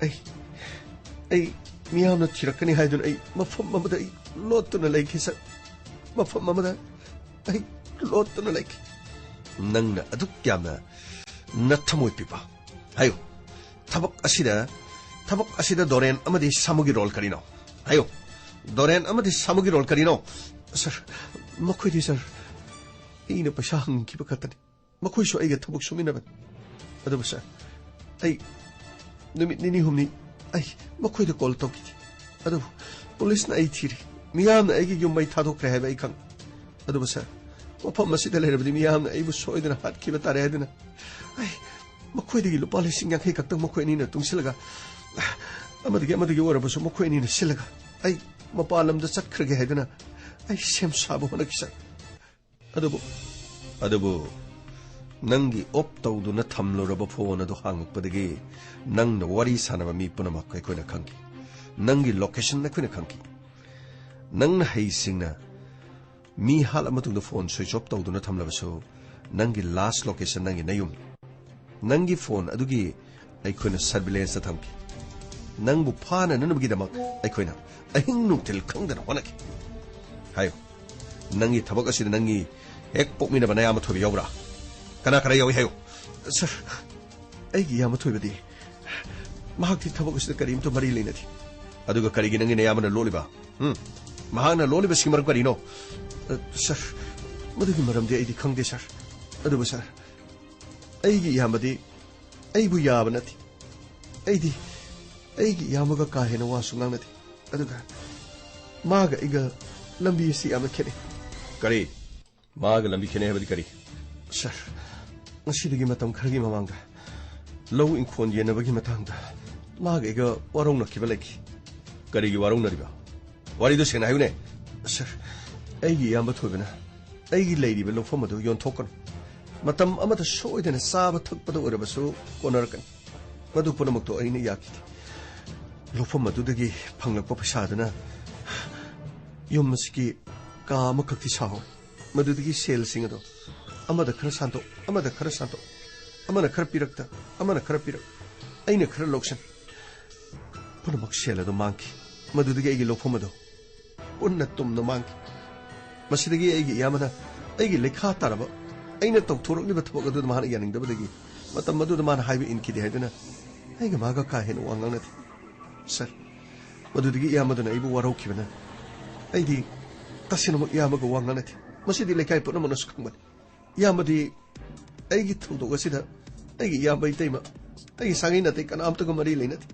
ꯑꯩ, ꯑꯩ ꯃꯤꯌꯥꯝꯅ ꯊꯤꯔꯛꯀꯅꯤ ꯍꯥꯏꯗꯨꯅ ꯑꯩ ꯃꯐꯝ ꯑꯃꯗ ꯑꯩ ꯂꯣꯠꯇꯨꯅ ꯂꯩꯈꯤ ꯁꯥꯔ꯫ ꯃꯐꯝ ꯑꯃꯗ ꯑꯩ ꯂꯣꯠꯇꯨꯅ ꯂꯩꯈꯤ꯫ ꯅꯪꯅ ꯑꯗꯨꯛ ꯌꯥꯝꯅ ꯅꯊꯃꯣꯏ ꯄꯤꯕ꯫ ꯍꯥꯏꯌꯨ, ꯊꯕꯛ ꯑꯁꯤꯗ, ꯊꯕꯛ ꯑꯁꯤꯗ ꯗꯣꯔꯦꯟ ꯑꯃꯗꯤ ꯁꯥꯃꯨꯒꯤ ꯔꯣꯜ ꯀꯔꯤꯅꯣ? ꯍꯥꯏꯌꯣ, ꯗꯣꯔꯦꯟ ꯑꯃꯗꯤ ꯁꯥꯃꯨꯒꯤ ꯔꯣꯜ ꯀꯔꯤꯅꯣ? ꯁꯥꯔ, ꯃꯈꯣꯏꯗꯤ, ꯁꯥꯔ, ꯑꯩꯅ ꯄꯩꯁꯥ ꯍꯪꯈꯤꯕ ꯈꯛꯇꯅꯤ꯫ ꯃꯈꯣꯏꯁꯨ ꯑꯩꯒ ꯊꯕꯛ ꯁꯨꯃꯤꯟꯅꯕꯅꯤ꯫ ꯑꯗꯨꯕꯨ, ꯁꯥꯔ, ꯑꯩ ꯅꯨꯃꯤꯠ ꯅꯤꯅꯤ ꯍꯨꯝꯅꯤ ꯑꯩ ꯃꯈꯣꯏꯗ ꯀꯣꯜ ꯇꯧꯈꯤꯗꯦ꯫ ꯑꯗꯨꯕꯨ ꯄꯨꯂꯤꯁꯅ ꯑꯩ ꯊꯤꯔꯤ꯫ ꯃꯤꯌꯥꯝꯅ ꯑꯩꯒꯤ ꯌꯨꯝ ꯃꯩ ꯊꯥꯗꯣꯛꯈ꯭ꯔꯦ ꯍꯥꯏꯕ ꯑꯩ ꯈꯪ꯫ ꯑꯗꯨꯕꯨ, ꯁꯥꯔ, ꯃꯐꯝ ꯑꯁꯤꯗ ꯂꯩꯔꯕꯗꯤ ꯃꯤꯌꯥꯝꯅ ꯑꯩꯕꯨ ꯁꯣꯏꯗꯅ ꯍꯥꯠꯈꯤꯕ ꯇꯥꯔꯦ ꯍꯥꯏꯗꯨꯅ ꯑꯩ ꯃꯈꯣꯏꯗꯒꯤ ꯂꯨꯄꯥ ꯂꯤꯁꯤꯡ ꯌꯥꯡꯈꯩ ꯈꯛꯇꯪ ꯃꯈꯣꯏ ꯑꯅꯤꯅ ꯇꯨꯡꯁꯤꯜꯂꯒ, ꯑꯃꯗꯒꯤ ꯑꯃꯗꯒꯤ ꯑꯣꯏꯔꯕꯁꯨ ꯃꯈꯣꯏ ꯑꯅꯤꯅ ꯁꯤꯜꯂꯒ ꯑꯩ ꯃꯄꯥꯟ ꯂꯝꯗ ꯆꯠꯈ꯭ꯔꯒꯦ ꯍꯥꯏꯗꯨꯅ ꯑꯩ ꯁꯦꯝ ꯁꯥꯕ ꯍꯣꯠꯅꯈꯤ, ꯁꯥꯔ꯫ ꯑꯗꯨꯕꯨ, ꯑꯗꯨꯕꯨ ꯅꯪꯒꯤ ꯑꯣꯞ ꯇꯧꯗꯨꯅ ꯊꯝꯂꯨꯔꯕ ꯐꯣꯟ ꯑꯗꯨ ꯍꯥꯡꯉꯛꯄꯗꯒꯤ ꯅꯪꯅ ꯋꯥꯔꯤ ꯁꯥꯟꯅꯕ ꯃꯤ ꯄꯨꯝꯅꯃꯛ ꯑꯩꯈꯣꯏꯅ ꯈꯪꯈꯤ꯫ ꯅꯪꯒꯤ ꯂꯣꯀꯦꯁꯟ ꯑꯩꯈꯣꯏꯅ ꯈꯪꯈꯤ꯫ ꯅꯪꯅ ꯍꯩꯁꯤꯡꯅ ꯃꯤ ꯍꯥꯠꯂ ꯃꯇꯨꯡꯗ ꯐꯣꯟ ꯁ꯭ꯋꯤꯆ ꯑꯣꯐ ꯇꯧꯗꯨꯅ ꯊꯝꯂꯕꯁꯨ, ꯅꯪꯒꯤ ꯂꯥꯁ ꯂꯣꯀꯦꯁꯟ ꯅꯪꯒꯤ ꯅꯌꯨꯝꯅꯤ꯫ ꯅꯪꯒꯤ ꯐꯣꯟ ꯑꯗꯨꯒꯤ ꯑꯩꯈꯣꯏꯅ ꯁꯔꯚꯤꯂꯦꯟꯁꯇ ꯊꯝꯈꯤ꯫ ꯅꯪꯕꯨ ꯐꯥꯅꯅꯕꯒꯤꯗꯃꯛ ꯑꯩꯈꯣꯏꯅ ꯑꯍꯤꯡ ꯅꯨꯡꯊꯤꯜ ꯈꯪꯗꯅ ꯍꯣꯠꯅꯈꯤ꯫ ꯍꯥꯏꯌꯨ, ꯅꯪꯒꯤ ꯊꯕꯛ ꯑꯁꯤꯗ ꯅꯪꯒꯤ ꯍꯦꯛ ꯄꯣꯛꯃꯤꯟꯅꯕ ꯅꯌꯥꯝꯕ ꯊꯣꯏꯕ ꯌꯥꯎꯕ꯭ꯔꯥ? ꯀꯅꯥ ꯀꯅꯥ ꯌꯥꯎꯏ ꯍꯥꯏꯌꯨ꯫ ꯁꯥꯔ, ꯑꯩꯒꯤ ꯏꯌꯥꯝꯕ ꯊꯣꯏꯕꯗꯤ, ꯃꯍꯥꯛꯇꯤ ꯊꯕꯛ ꯑꯁꯤꯗ ꯀꯔꯤꯝꯇ ꯃꯔꯤ ꯂꯩꯅꯗꯦ꯫ ꯑꯗꯨꯒ ꯀꯔꯤꯒꯤ ꯅꯪꯒꯤ ꯅꯌꯥꯝꯕꯅ ꯂꯣꯠꯂꯤꯕ? ꯎꯝ? ꯃꯍꯥꯛꯅ ꯂꯣꯠꯂꯤꯕꯁꯤꯒꯤ ꯃꯔꯝ ꯀꯔꯤꯅꯣ? ꯑ, ꯁꯥꯔ, ꯃꯗꯨꯒꯤ ꯃꯔꯝꯗꯤ ꯑꯩꯗꯤ ꯈꯪꯗꯦ, ꯁꯥꯔ꯫ ꯑꯗꯨꯕꯨ, ꯁꯥꯔ, ꯑꯩꯒꯤ ꯏꯌꯥꯝꯕꯗꯤ ꯑꯩꯕꯨ ꯌꯥꯕ ꯅꯠꯇꯦ꯫ ꯑꯩꯗꯤ ꯑꯩꯒꯤ ꯏꯌꯥꯝꯕꯒ ꯀꯥ ꯍꯦꯟꯅ ꯋꯥꯁꯨ ꯉꯥꯡꯅꯗꯦ꯫ ꯑꯗꯨꯒ ꯃꯥꯒ ꯑꯩꯒ ꯂꯝꯕꯤ ꯑꯁꯤ ꯌꯥꯝꯅ ꯈꯦꯠꯅꯩ꯫ ꯀꯔꯤ? ꯃꯥꯒ ꯂꯝꯕꯤ ꯈꯦꯠꯅꯩ ꯍꯥꯏꯕꯗꯤ ꯀꯔꯤ? ꯁꯥꯔ, ꯉꯁꯤꯗꯒꯤ ꯃꯇꯝ ꯈꯔꯒꯤ ꯃꯃꯥꯡꯗ ꯂꯧ ꯏꯪꯈꯣꯜ ꯌꯦꯟꯅꯕꯒꯤ ꯃꯇꯥꯡꯗ ꯃꯥꯒ ꯑꯩꯒ ꯋꯥꯔꯧꯅꯈꯤꯕ ꯂꯩꯈꯤ꯫ ꯀꯔꯤꯒꯤ ꯋꯥꯔꯧꯅꯔꯤꯕ? ꯋꯥꯔꯤꯗꯨ ꯁꯦꯡꯅ ꯍꯥꯏꯌꯨꯅꯦ꯫ ꯁꯥꯔ, ꯑꯩꯒꯤ ꯏꯌꯥꯝꯕ ꯊꯣꯏꯕꯅ ꯑꯩꯒꯤ ꯂꯩꯔꯤꯕ ꯂꯧꯐꯝ ꯑꯗꯨ ꯌꯣꯟꯊꯣꯛꯀꯅꯨ꯫ ꯃꯇꯝ ꯑꯃꯗ ꯁꯣꯏꯗꯅ ꯆꯥꯕ ꯊꯛꯄꯗ ꯑꯣꯏꯔꯕꯁꯨ ꯀꯣꯟꯅꯔꯛꯀꯅꯤ꯫ ꯃꯗꯨ ꯄꯨꯝꯅꯃꯛꯇꯣ ꯑꯩꯅ ꯌꯥꯈꯤꯗꯦ꯫ ꯂꯧꯐꯝ ꯑꯗꯨꯗꯒꯤ ꯐꯪꯂꯛꯄ ꯄꯩꯁꯥꯗꯨꯅ ꯌꯨꯝ ꯑꯁꯤꯒꯤ ꯀꯥ ꯑꯃꯈꯛꯇꯤ ꯁꯥꯍꯧ꯫ ꯃꯗꯨꯗꯒꯤ ꯁꯦꯜꯁꯤꯡ ꯑꯗꯣ ꯑꯃꯗ ꯈꯔ ꯁꯥꯟꯗꯣꯛ, ꯑꯃꯗ ꯈꯔ ꯁꯥꯟꯗꯣꯛ, ꯑꯃꯅ ꯈꯔ ꯄꯤꯔꯛꯇ, ꯑꯃꯅ ꯈꯔ ꯄꯤꯔꯛ, ꯑꯩꯅ ꯈꯔ ꯂꯧꯁꯟ꯫ ꯄꯨꯝꯅꯃꯛ ꯁꯦꯜ ꯑꯗꯨ ꯃꯥꯡꯈꯤ꯫ ꯃꯗꯨꯗꯒꯤ ꯑꯩꯒꯤ ꯂꯧꯐꯝ ꯑꯗꯨ ꯄꯨꯟꯅ ꯇꯨꯝꯅ ꯃꯥꯡꯈꯤ꯫ ꯃꯁꯤꯗꯒꯤ ꯑꯩꯒꯤ ꯏꯌꯥꯝꯕꯅ ꯑꯩꯒꯤ ꯂꯩꯈꯥ ꯇꯥꯔꯕ, ꯑꯩꯅ ꯇꯧꯊꯣꯔꯛꯂꯤꯕ ꯊꯕꯛ ꯑꯗꯨꯗ ꯃꯍꯥꯛꯅ ꯌꯥꯅꯤꯡꯗꯕꯗꯒꯤ ꯃꯇꯝ ꯑꯗꯨꯗ ꯃꯥꯅ ꯍꯥꯏꯕ ꯏꯟꯈꯤꯗꯦ ꯍꯥꯏꯗꯨꯅ ꯑꯩꯒ ꯃꯥꯒ ꯀꯥ ꯍꯦꯟꯅ ꯋꯥ ꯉꯥꯡꯅꯗꯦ꯫ ꯁꯥꯔ, ꯃꯗꯨꯗꯒꯤ ꯏꯌꯥꯝꯕꯗꯨꯅ ꯑꯩꯕꯨ ꯋꯥꯔꯧꯈꯤꯕꯅ ꯑꯩꯗꯤ ꯇꯁꯦꯡꯅꯃꯛ ꯏꯌꯥꯝꯕꯒ ꯋꯥ ꯉꯥꯡꯅꯗꯦ꯫ ꯃꯁꯤꯗꯤ ꯂꯩꯀꯥꯏ ꯄꯨꯝꯅꯃꯛꯅꯁꯨ ꯈꯪꯕꯅꯤ꯫ ꯏꯌꯥꯝꯕꯗꯤ ꯑꯩꯒꯤ ꯊꯧꯗꯣꯛ ꯑꯁꯤꯗ ꯑꯩꯒꯤ ꯏꯌꯥꯝꯕ ꯏꯇꯩꯃ, ꯑꯩꯒꯤ ꯁꯥꯒꯩ ꯅꯥꯇꯩ ꯀꯅꯥꯝꯇꯒ ꯃꯔꯤ ꯂꯩꯅꯗꯦ꯫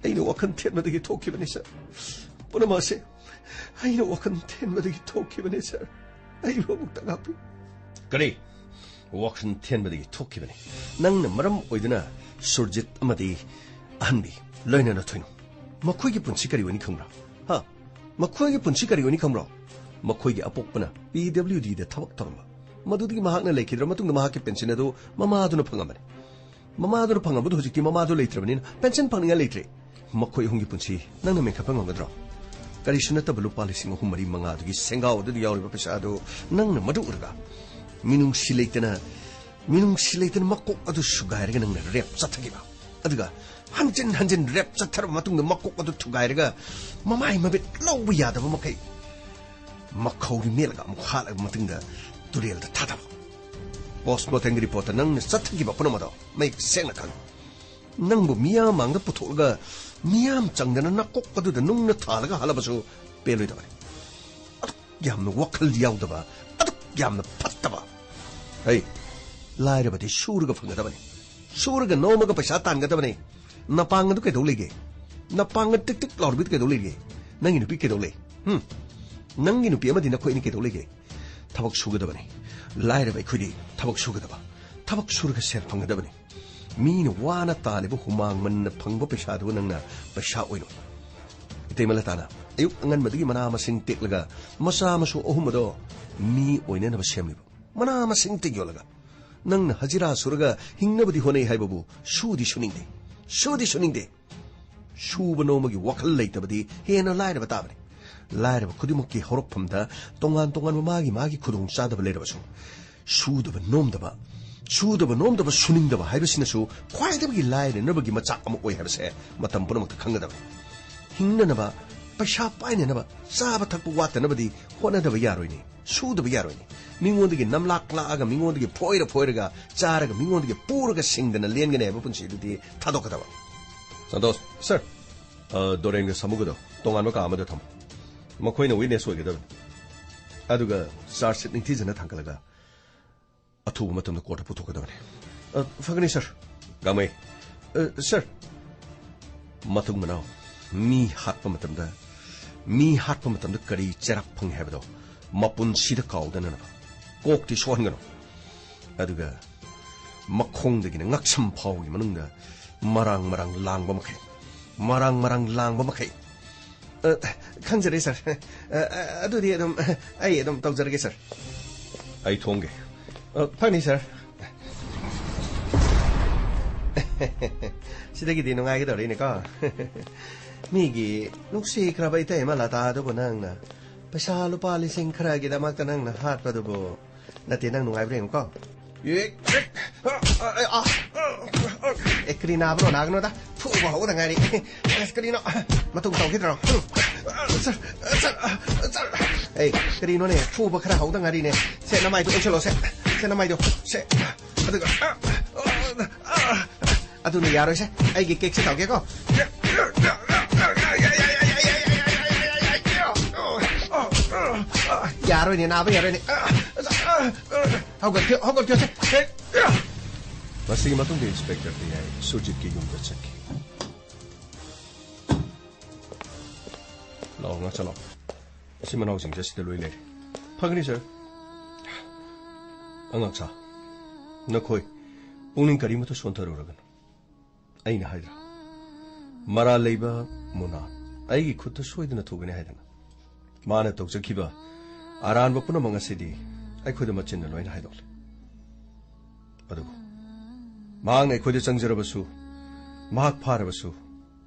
ꯑꯩꯅ ꯋꯥꯈꯜ ꯊꯦꯠꯃꯗꯒꯤ ꯊꯣꯛꯈꯤꯕꯅꯤ, ꯁꯥꯔ꯫ ꯄꯨꯝꯅꯃꯛ ꯑꯁꯦ ꯑꯩꯅ ꯋꯥꯈꯜ ꯊꯦꯠꯃꯗꯒꯤ ꯊꯣꯛꯈꯤꯕꯅꯤ, ꯁꯥꯔ꯫ ꯑꯩꯕꯨ ꯑꯃꯨꯛꯇ ꯉꯥꯛꯄꯤꯌꯨ꯫ ꯀꯔꯤ? ꯋꯥꯈꯜ ꯊꯦꯟꯕꯗꯒꯤ ꯊꯣꯛꯈꯤꯕꯅꯤ꯫ ꯅꯪꯅ ꯃꯔꯝ ꯑꯣꯏꯗꯨꯅ ꯁꯨꯔꯖꯤꯠ ꯑꯃꯗꯤ ꯑꯍꯟꯕꯤ, ꯂꯣꯏꯅꯅ ꯊꯣꯏꯅꯨ, ꯃꯈꯣꯏꯒꯤ ꯄꯨꯟꯁꯤ ꯀꯔꯤ ꯑꯣꯏꯅꯤ ꯈꯪꯕ꯭ꯔꯥ? ꯍꯥ? ꯃꯈꯣꯏꯒꯤ ꯄꯨꯟꯁꯤ ꯀꯔꯤ ꯑꯣꯏꯅꯤ ꯈꯪꯕ꯭ꯔꯣ? ꯃꯈꯣꯏꯒꯤ ꯑꯄꯣꯛꯄꯅ ꯄꯤ ꯗꯕ꯭ꯂꯤꯎ ꯗꯤꯗ ꯊꯕꯛ ꯇꯧꯔꯝꯕ꯫ ꯃꯗꯨꯗꯒꯤ ꯃꯍꯥꯛꯅ ꯂꯩꯈꯤꯗ꯭ꯔ ꯃꯇꯨꯡꯗ ꯃꯍꯥꯛꯀꯤ ꯄꯦꯟꯁꯤꯟ ꯑꯗꯨ ꯃꯃꯥꯗꯨꯅ ꯐꯪꯉꯝꯕꯅꯤ꯫ ꯃꯃꯥꯗꯨꯅ ꯐꯪꯉꯝꯕꯗꯨ ꯍꯧꯖꯤꯛꯇꯤ ꯃꯃꯥꯗꯨ ꯂꯩꯇ꯭ꯔꯕꯅꯤꯅ ꯄꯦꯟꯁꯤꯟ ꯐꯪꯅꯤꯡꯉꯥꯏ ꯂꯩꯇ꯭ꯔꯦ꯫ ꯃꯈꯣꯏ ꯑꯍꯨꯝꯒꯤ ꯄꯨꯟꯁꯤ ꯅꯪꯅ ꯃꯦꯟꯈꯠꯄ ꯉꯝꯒꯗ꯭ꯔꯣ? ꯀꯔꯤꯁꯨ ꯅꯠꯇꯕ ꯂꯨꯄꯥ ꯂꯤꯁꯤꯡ ꯑꯍꯨꯝ, ꯃꯔꯤ, ꯃꯉꯥꯗꯨꯒꯤ ꯁꯦꯡꯒꯥꯎ ꯑꯗꯨꯗ ꯌꯥꯎꯔꯤꯕ ꯄꯩꯁꯥ ꯑꯗꯨ ꯅꯪꯅ ꯃꯗꯨ ꯎꯔꯒ ꯃꯤꯅꯨꯡꯁꯤ ꯂꯩꯇꯅ, ꯃꯤꯅꯨꯡꯁꯤ ꯂꯩꯇꯅ ꯃꯀꯣꯛ ꯑꯗꯨ ꯁꯨꯒꯥꯏꯔꯒ ꯅꯪꯅ ꯔꯦꯞ ꯆꯠꯊꯈꯤꯕ꯫ ꯑꯗꯨꯒ ꯍꯟꯖꯤꯟ ꯍꯟꯖꯤꯟ ꯔꯦꯞ ꯆꯠꯊꯔꯕ ꯃꯇꯨꯡꯗ ꯃꯀꯣꯛ ꯑꯗꯨ ꯊꯨꯒꯥꯏꯔꯒ ꯃꯃꯥꯏ ꯃꯃꯤꯠ ꯂꯧꯕ ꯌꯥꯗꯕ ꯃꯈꯩ ꯃꯈꯧꯔꯤ ꯃꯦꯠꯂꯒ ꯑꯃꯨꯛ ꯍꯥꯠꯂꯕ ꯃꯇꯨꯡꯗ ꯇꯨꯔꯦꯜꯗ ꯊꯥꯗꯕ꯫ ꯄꯣꯁꯃꯣꯔꯇꯦꯝꯒꯤ ꯔꯤꯄꯣꯔꯠꯇ ꯅꯪꯅ ꯆꯠꯊꯈꯤꯕ ꯄꯨꯝꯅꯃꯛ ꯑꯗꯣ ꯃꯌꯦꯛ ꯁꯦꯡꯅ ꯈꯪꯉꯤ꯫ ꯅꯪꯕꯨ ꯃꯤꯌꯥꯝ ꯃꯥꯡꯗ ꯄꯨꯊꯣꯛꯂꯒ ꯃꯤꯌꯥꯝ ꯆꯪꯗꯅ ꯅꯀꯣꯛ ꯑꯗꯨꯗ ꯅꯨꯡꯅ ꯊꯥꯜꯂꯒ ꯍꯜꯂꯕꯁꯨ ꯄꯦꯜꯂꯣꯏꯗꯕꯅꯤ꯫ ꯑꯗꯨꯛ ꯌꯥꯝꯅ ꯋꯥꯈꯜ ꯌꯥꯎꯗꯕ, ꯑꯗꯨꯛ ꯌꯥꯝꯅ ꯐꯠꯇꯕ꯫ ꯍꯩ, ꯂꯥꯏꯔꯕꯗꯤ ꯁꯨꯔꯒ ꯐꯪꯒꯗꯕꯅꯤ, ꯁꯨꯔꯒ ꯅꯣꯝꯃꯒ ꯄꯩꯁꯥ ꯇꯥꯟꯒꯗꯕꯅꯤ꯫ ꯅꯄꯥꯡ ꯑꯗꯨ ꯀꯩꯗꯧ ꯂꯩꯒꯦ? ꯅꯄꯥꯡꯒ ꯇꯤꯛ ꯇꯤꯛ ꯂꯥꯎꯔꯤꯕꯗꯨ ꯀꯩꯗꯧ ꯂꯩꯒꯦ? ꯅꯪꯒꯤ ꯅꯨꯄꯤ ꯀꯩꯗꯧ ꯂꯩ? ꯍꯨꯝ? ꯅꯪꯒꯤ ꯅꯨꯄꯤ ꯑꯃꯗꯤ ꯅꯈꯣꯏ ꯑꯅꯤ ꯀꯩꯗꯧ ꯂꯩꯒꯦ? ꯊꯕꯛ ꯁꯨꯒꯗꯕꯅꯤ꯫ ꯂꯥꯏꯔꯕ ꯑꯩꯈꯣꯏꯗꯤ ꯊꯕꯛ ꯁꯨꯒꯗꯕ, ꯊꯕꯛ ꯁꯨꯔꯒ ꯁꯦꯜ ꯐꯪꯒꯗꯕꯅꯤ꯫ ꯃꯤꯅ ꯋꯥꯅ ꯇꯥꯜꯂꯤꯕ ꯍꯨꯃꯥꯡ ꯃꯟꯅ ꯐꯪꯕ ꯄꯩꯁꯥꯗꯨ ꯅꯪꯅ ꯄꯩꯁꯥ ꯑꯣꯏꯔꯣ꯫ ꯏꯇꯩꯃ ꯂꯇꯥꯅ ꯑꯌꯨꯛ ꯑꯉꯟꯕꯗꯒꯤ ꯃꯅꯥ ꯃꯁꯤꯡ ꯇꯦꯛꯂꯒ ꯃꯆꯥ ꯃꯁꯨ ꯑꯍꯨꯝ ꯑꯗꯣ ꯃꯤ ꯑꯣꯏꯅꯅꯕ ꯁꯦꯝꯂꯤꯕ꯫ ꯃꯅꯥ ꯃꯁꯤꯡꯇ ꯌꯣꯜꯂꯒ ꯅꯪꯅ ꯍꯖꯤꯔꯥ ꯁꯨꯔꯒ ꯍꯤꯡꯅꯕꯗꯤ ꯍꯣꯠꯅꯩ ꯍꯥꯏꯕꯕꯨ ꯁꯨꯗꯤ ꯁꯨꯅꯤꯡꯗꯦ꯫ ꯁꯨꯗꯤ ꯁꯨꯅꯤꯡꯗꯦ꯫ ꯁꯨꯕ ꯅꯣꯝꯕꯒꯤ ꯋꯥꯈꯜ ꯂꯩꯇꯕꯗꯤ ꯍꯦꯟꯅ ꯂꯥꯏꯔꯕ ꯇꯥꯕꯅꯤ꯫ ꯂꯥꯏꯔꯕ ꯈꯨꯗꯤꯡꯃꯛꯀꯤ ꯍꯧꯔꯛꯐꯝꯗ ꯇꯣꯉꯥꯟ ꯇꯣꯉꯥꯟꯕ ꯃꯥꯒꯤ ꯃꯥꯒꯤ ꯈꯨꯗꯣꯡꯆꯥꯗꯕ ꯂꯩꯔꯕꯁꯨ, ꯁꯨꯗꯕ ꯅꯣꯝꯗꯕ, ꯁꯨꯗꯕ ꯅꯣꯝꯗꯕ ꯁꯨꯅꯤꯡꯗꯕ ꯍꯥꯏꯕꯁꯤꯅꯁꯨ ꯈ꯭ꯋꯥꯏꯗꯒꯤ ꯂꯥꯏꯔꯅꯕꯒꯤ ꯃꯆꯥꯛ ꯑꯃ ꯑꯣꯏ ꯍꯥꯏꯕꯁꯦ ꯃꯇꯝ ꯄꯨꯝꯅꯃꯛꯇ ꯈꯪꯒꯗꯕꯅꯤ꯫ ꯍꯤꯡꯅꯅꯕ, ꯄꯩꯁꯥ ꯄꯥꯏꯅꯅꯕ, ꯆꯥꯕ ꯊꯛꯄ ꯋꯥꯠꯇꯅꯕꯗꯤ ꯍꯣꯠꯅꯗꯕ ꯌꯥꯔꯣꯏꯅꯦ, ꯁꯨꯗꯕ ꯌꯥꯔꯣꯏꯅꯦ꯫ ꯃꯤꯉꯣꯟꯗꯒꯤ ꯅꯝꯂꯥꯛ ꯂꯥꯛꯑꯒ, ꯃꯤꯉꯣꯟꯗꯒꯤ ꯐꯣꯏꯔ ꯐꯣꯏꯔꯒ, ꯆꯥꯔꯒ, ꯃꯤꯉꯣꯟꯗꯒꯤ ꯄꯨꯔꯒ ꯁꯤꯡꯗꯅ ꯂꯦꯟꯒꯅꯤ ꯍꯥꯏꯕ ꯄꯨꯟꯁꯤꯗꯨꯗꯤ ꯊꯥꯗꯣꯛꯀꯗꯕ꯫ ꯁꯟꯇꯣꯁ, ꯁꯔ, ꯑ, ꯗꯣꯔꯦꯟꯒ ꯁꯥꯃꯨꯒꯗꯣ ꯇꯣꯉꯥꯟꯕ ꯀꯥ ꯑꯃꯗ ꯊꯝꯃꯣ꯫ ꯃꯈꯣꯏꯅ ꯋꯤꯠꯅꯦꯁ ꯑꯣꯏꯒꯗꯕꯅꯤ꯫ ꯑꯗꯨꯒ ꯆꯥꯔꯖ ꯁꯤꯠ ꯅꯤꯡꯊꯤꯖꯅ ꯊꯥꯡꯒꯠꯂꯒ ꯑꯊꯨꯕ ꯃꯇꯝꯗ ꯀꯣꯔꯠꯇ ꯄꯨꯊꯣꯛꯀꯗꯕꯅꯤ꯫ ꯑ, ꯐꯒꯅꯤ, ꯁꯥꯔ꯫ ꯒꯥꯃꯩ꯫ ꯑ, ꯁꯥꯔ, ꯃꯇꯨꯡ ꯃꯅꯥꯎ ꯃꯤ ꯍꯥꯠꯄ ꯃꯇꯝꯗ, ꯃꯤ ꯍꯥꯠꯄ ꯃꯇꯝꯗ ꯀꯔꯤ ꯆꯩꯔꯥꯛ ꯐꯪꯏ ꯍꯥꯏꯕꯗꯣ ꯃꯄꯨꯟꯁꯤꯗ ꯀꯥꯎꯗꯅꯅꯕ ꯀꯣꯛꯇꯤ ꯁꯣꯛꯍꯟꯒꯅꯨ꯫ ꯑꯗꯨꯒ ꯃꯈꯣꯡꯗꯒꯤꯅ ꯉꯛꯁꯝ ꯐꯥꯎꯒꯤ ꯃꯅꯨꯡꯗ ꯃꯔꯥꯡ ꯃꯔꯥꯡ ꯂꯥꯡꯕ ꯃꯈꯩ, ꯃꯔꯥꯡ ꯃꯔꯥꯡ ꯂꯥꯡꯕ ꯃꯈꯩ꯫ ꯑ, ꯈꯪꯖꯔꯦ, ꯁꯥꯔ꯫ ꯑ, ꯑ, ꯑꯗꯨꯗꯤ ꯑꯗꯨꯝ, ꯑꯩ ꯑꯗꯨꯝ ꯇꯧꯖꯔꯒꯦ, ꯁꯥꯔ꯫ ꯑꯩ ꯊꯣꯡꯒꯦ꯫ ꯑ, ꯐꯅꯤ, ꯁꯥꯔ꯫ ꯁꯤꯗꯒꯤꯗꯤ ꯅꯨꯡꯉꯥꯏꯒꯗꯧꯔꯤꯅꯦꯀꯣ꯫ ꯃꯤꯒꯤ ꯅꯨꯡꯁꯤꯈ꯭ꯔꯕ ꯏꯇꯩꯃ ꯂꯇꯥꯗꯨꯕꯨ ꯅꯪꯅ ꯄꯩꯁꯥ ꯂꯨꯄꯥ ꯂꯤꯁꯤꯡ ꯈꯔꯒꯤꯗꯃꯛꯇ ꯅꯪꯅ ꯍꯥꯠꯄꯗꯨꯕꯨ ꯅꯠꯇꯦ, ꯅꯪ ꯅꯨꯡꯉꯥꯏꯕ꯭ꯔꯥ ꯌꯦꯡꯉꯨꯀꯣ꯫ ꯑꯦ, ꯑꯦ, ꯑ, ꯑ, ꯑ, ꯑ, ꯑꯦ, ꯀꯔꯤ ꯅꯥꯕꯅꯣ? ꯅꯥꯒꯅꯣꯗ꯫ ꯐꯨꯕ ꯍꯧꯗ ꯉꯥꯏꯔꯤ꯫ ꯑꯁ, ꯀꯔꯤꯅꯣ? ꯃꯇꯨꯡ ꯇꯧꯈꯤꯗ꯭ꯔꯣ? ꯁꯥꯔ, ꯁꯥꯔ, ꯁꯥꯔ꯫ ꯑꯦ, ꯀꯔꯤꯅꯣꯅꯦ? ꯐꯨꯕ ꯈꯔ ꯍꯧꯗ ꯉꯥꯏꯔꯤꯅꯦ꯫ ꯁꯦ, ꯅꯃꯥꯏꯗꯣ ꯑꯣꯟꯁꯤꯜꯂꯣ, ꯁꯦ꯫ ꯁꯦ, ꯅꯃꯥꯏꯗꯣ꯫ ꯁꯦ, ꯑꯗꯨꯒ, ꯑ, ꯑ, ꯑ, ꯑꯗꯨꯅ ꯌꯥꯔꯣꯏꯁꯦ꯫ ꯑꯩꯒꯤ ꯀꯦꯛꯁꯦ ꯇꯧꯒꯦꯀꯣ꯫ ꯌꯥꯔꯣꯏꯅꯦ, ꯅꯥꯕ ꯌꯥꯔꯣꯏꯅꯦ꯫ ꯍꯧꯒꯠꯈꯤꯌꯣ, ꯍꯧꯒꯠꯈꯤꯌꯣ, ꯁꯦ꯫ ꯃꯁꯤꯒꯤ ꯃꯇꯨꯡꯗ ꯏꯟꯁꯄꯦꯛꯇꯔ ꯗꯦ ꯑꯥꯏ ꯁꯨꯔꯖꯤꯠꯀꯤ ꯌꯨꯝꯗ ꯆꯠꯈꯤ꯫ ꯂꯥꯛꯑꯣ, ꯉꯥꯛ ꯆꯠꯂꯣ꯫ ꯃꯆꯤꯟ ꯃꯅꯥꯎꯁꯤꯡꯁꯦ ꯁꯤꯗ ꯂꯣꯏ ꯂꯩꯔꯦ꯫ ꯐꯒꯅꯤ, ꯁꯥꯔ꯫ ꯑꯉꯥꯡꯁꯥ, ꯅꯈꯣꯏ ꯄꯨꯛꯅꯤꯡ ꯀꯔꯤꯃꯠꯇ ꯁꯣꯟꯊꯔꯨꯔꯒꯅꯨ꯫ ꯑꯩꯅ ꯍꯥꯏꯗ꯭ꯔꯥ? ꯃꯔꯥꯜ ꯂꯩꯕ ꯃꯨꯅꯥ ꯑꯩꯒꯤ ꯈꯨꯠꯇ ꯁꯣꯏꯗꯅ ꯊꯨꯒꯅꯤ ꯍꯥꯏꯗꯅ꯫ ꯃꯥꯅ ꯇꯧꯖꯈꯤꯕ ꯑꯔꯥꯟꯕ ꯄꯨꯝꯅꯃꯛ ꯑꯁꯤꯗꯤ ꯑꯩꯈꯣꯏꯗ ꯃꯆꯤꯟꯅ ꯂꯣꯏꯅ ꯍꯥꯏꯗꯣꯛꯂꯦ꯫ ꯑꯗꯨꯕꯨ ꯃꯍꯥꯛꯅ ꯑꯩꯈꯣꯏꯗ ꯆꯪꯖꯔꯕꯁꯨ, ꯃꯍꯥꯛ ꯐꯥꯔꯕꯁꯨ,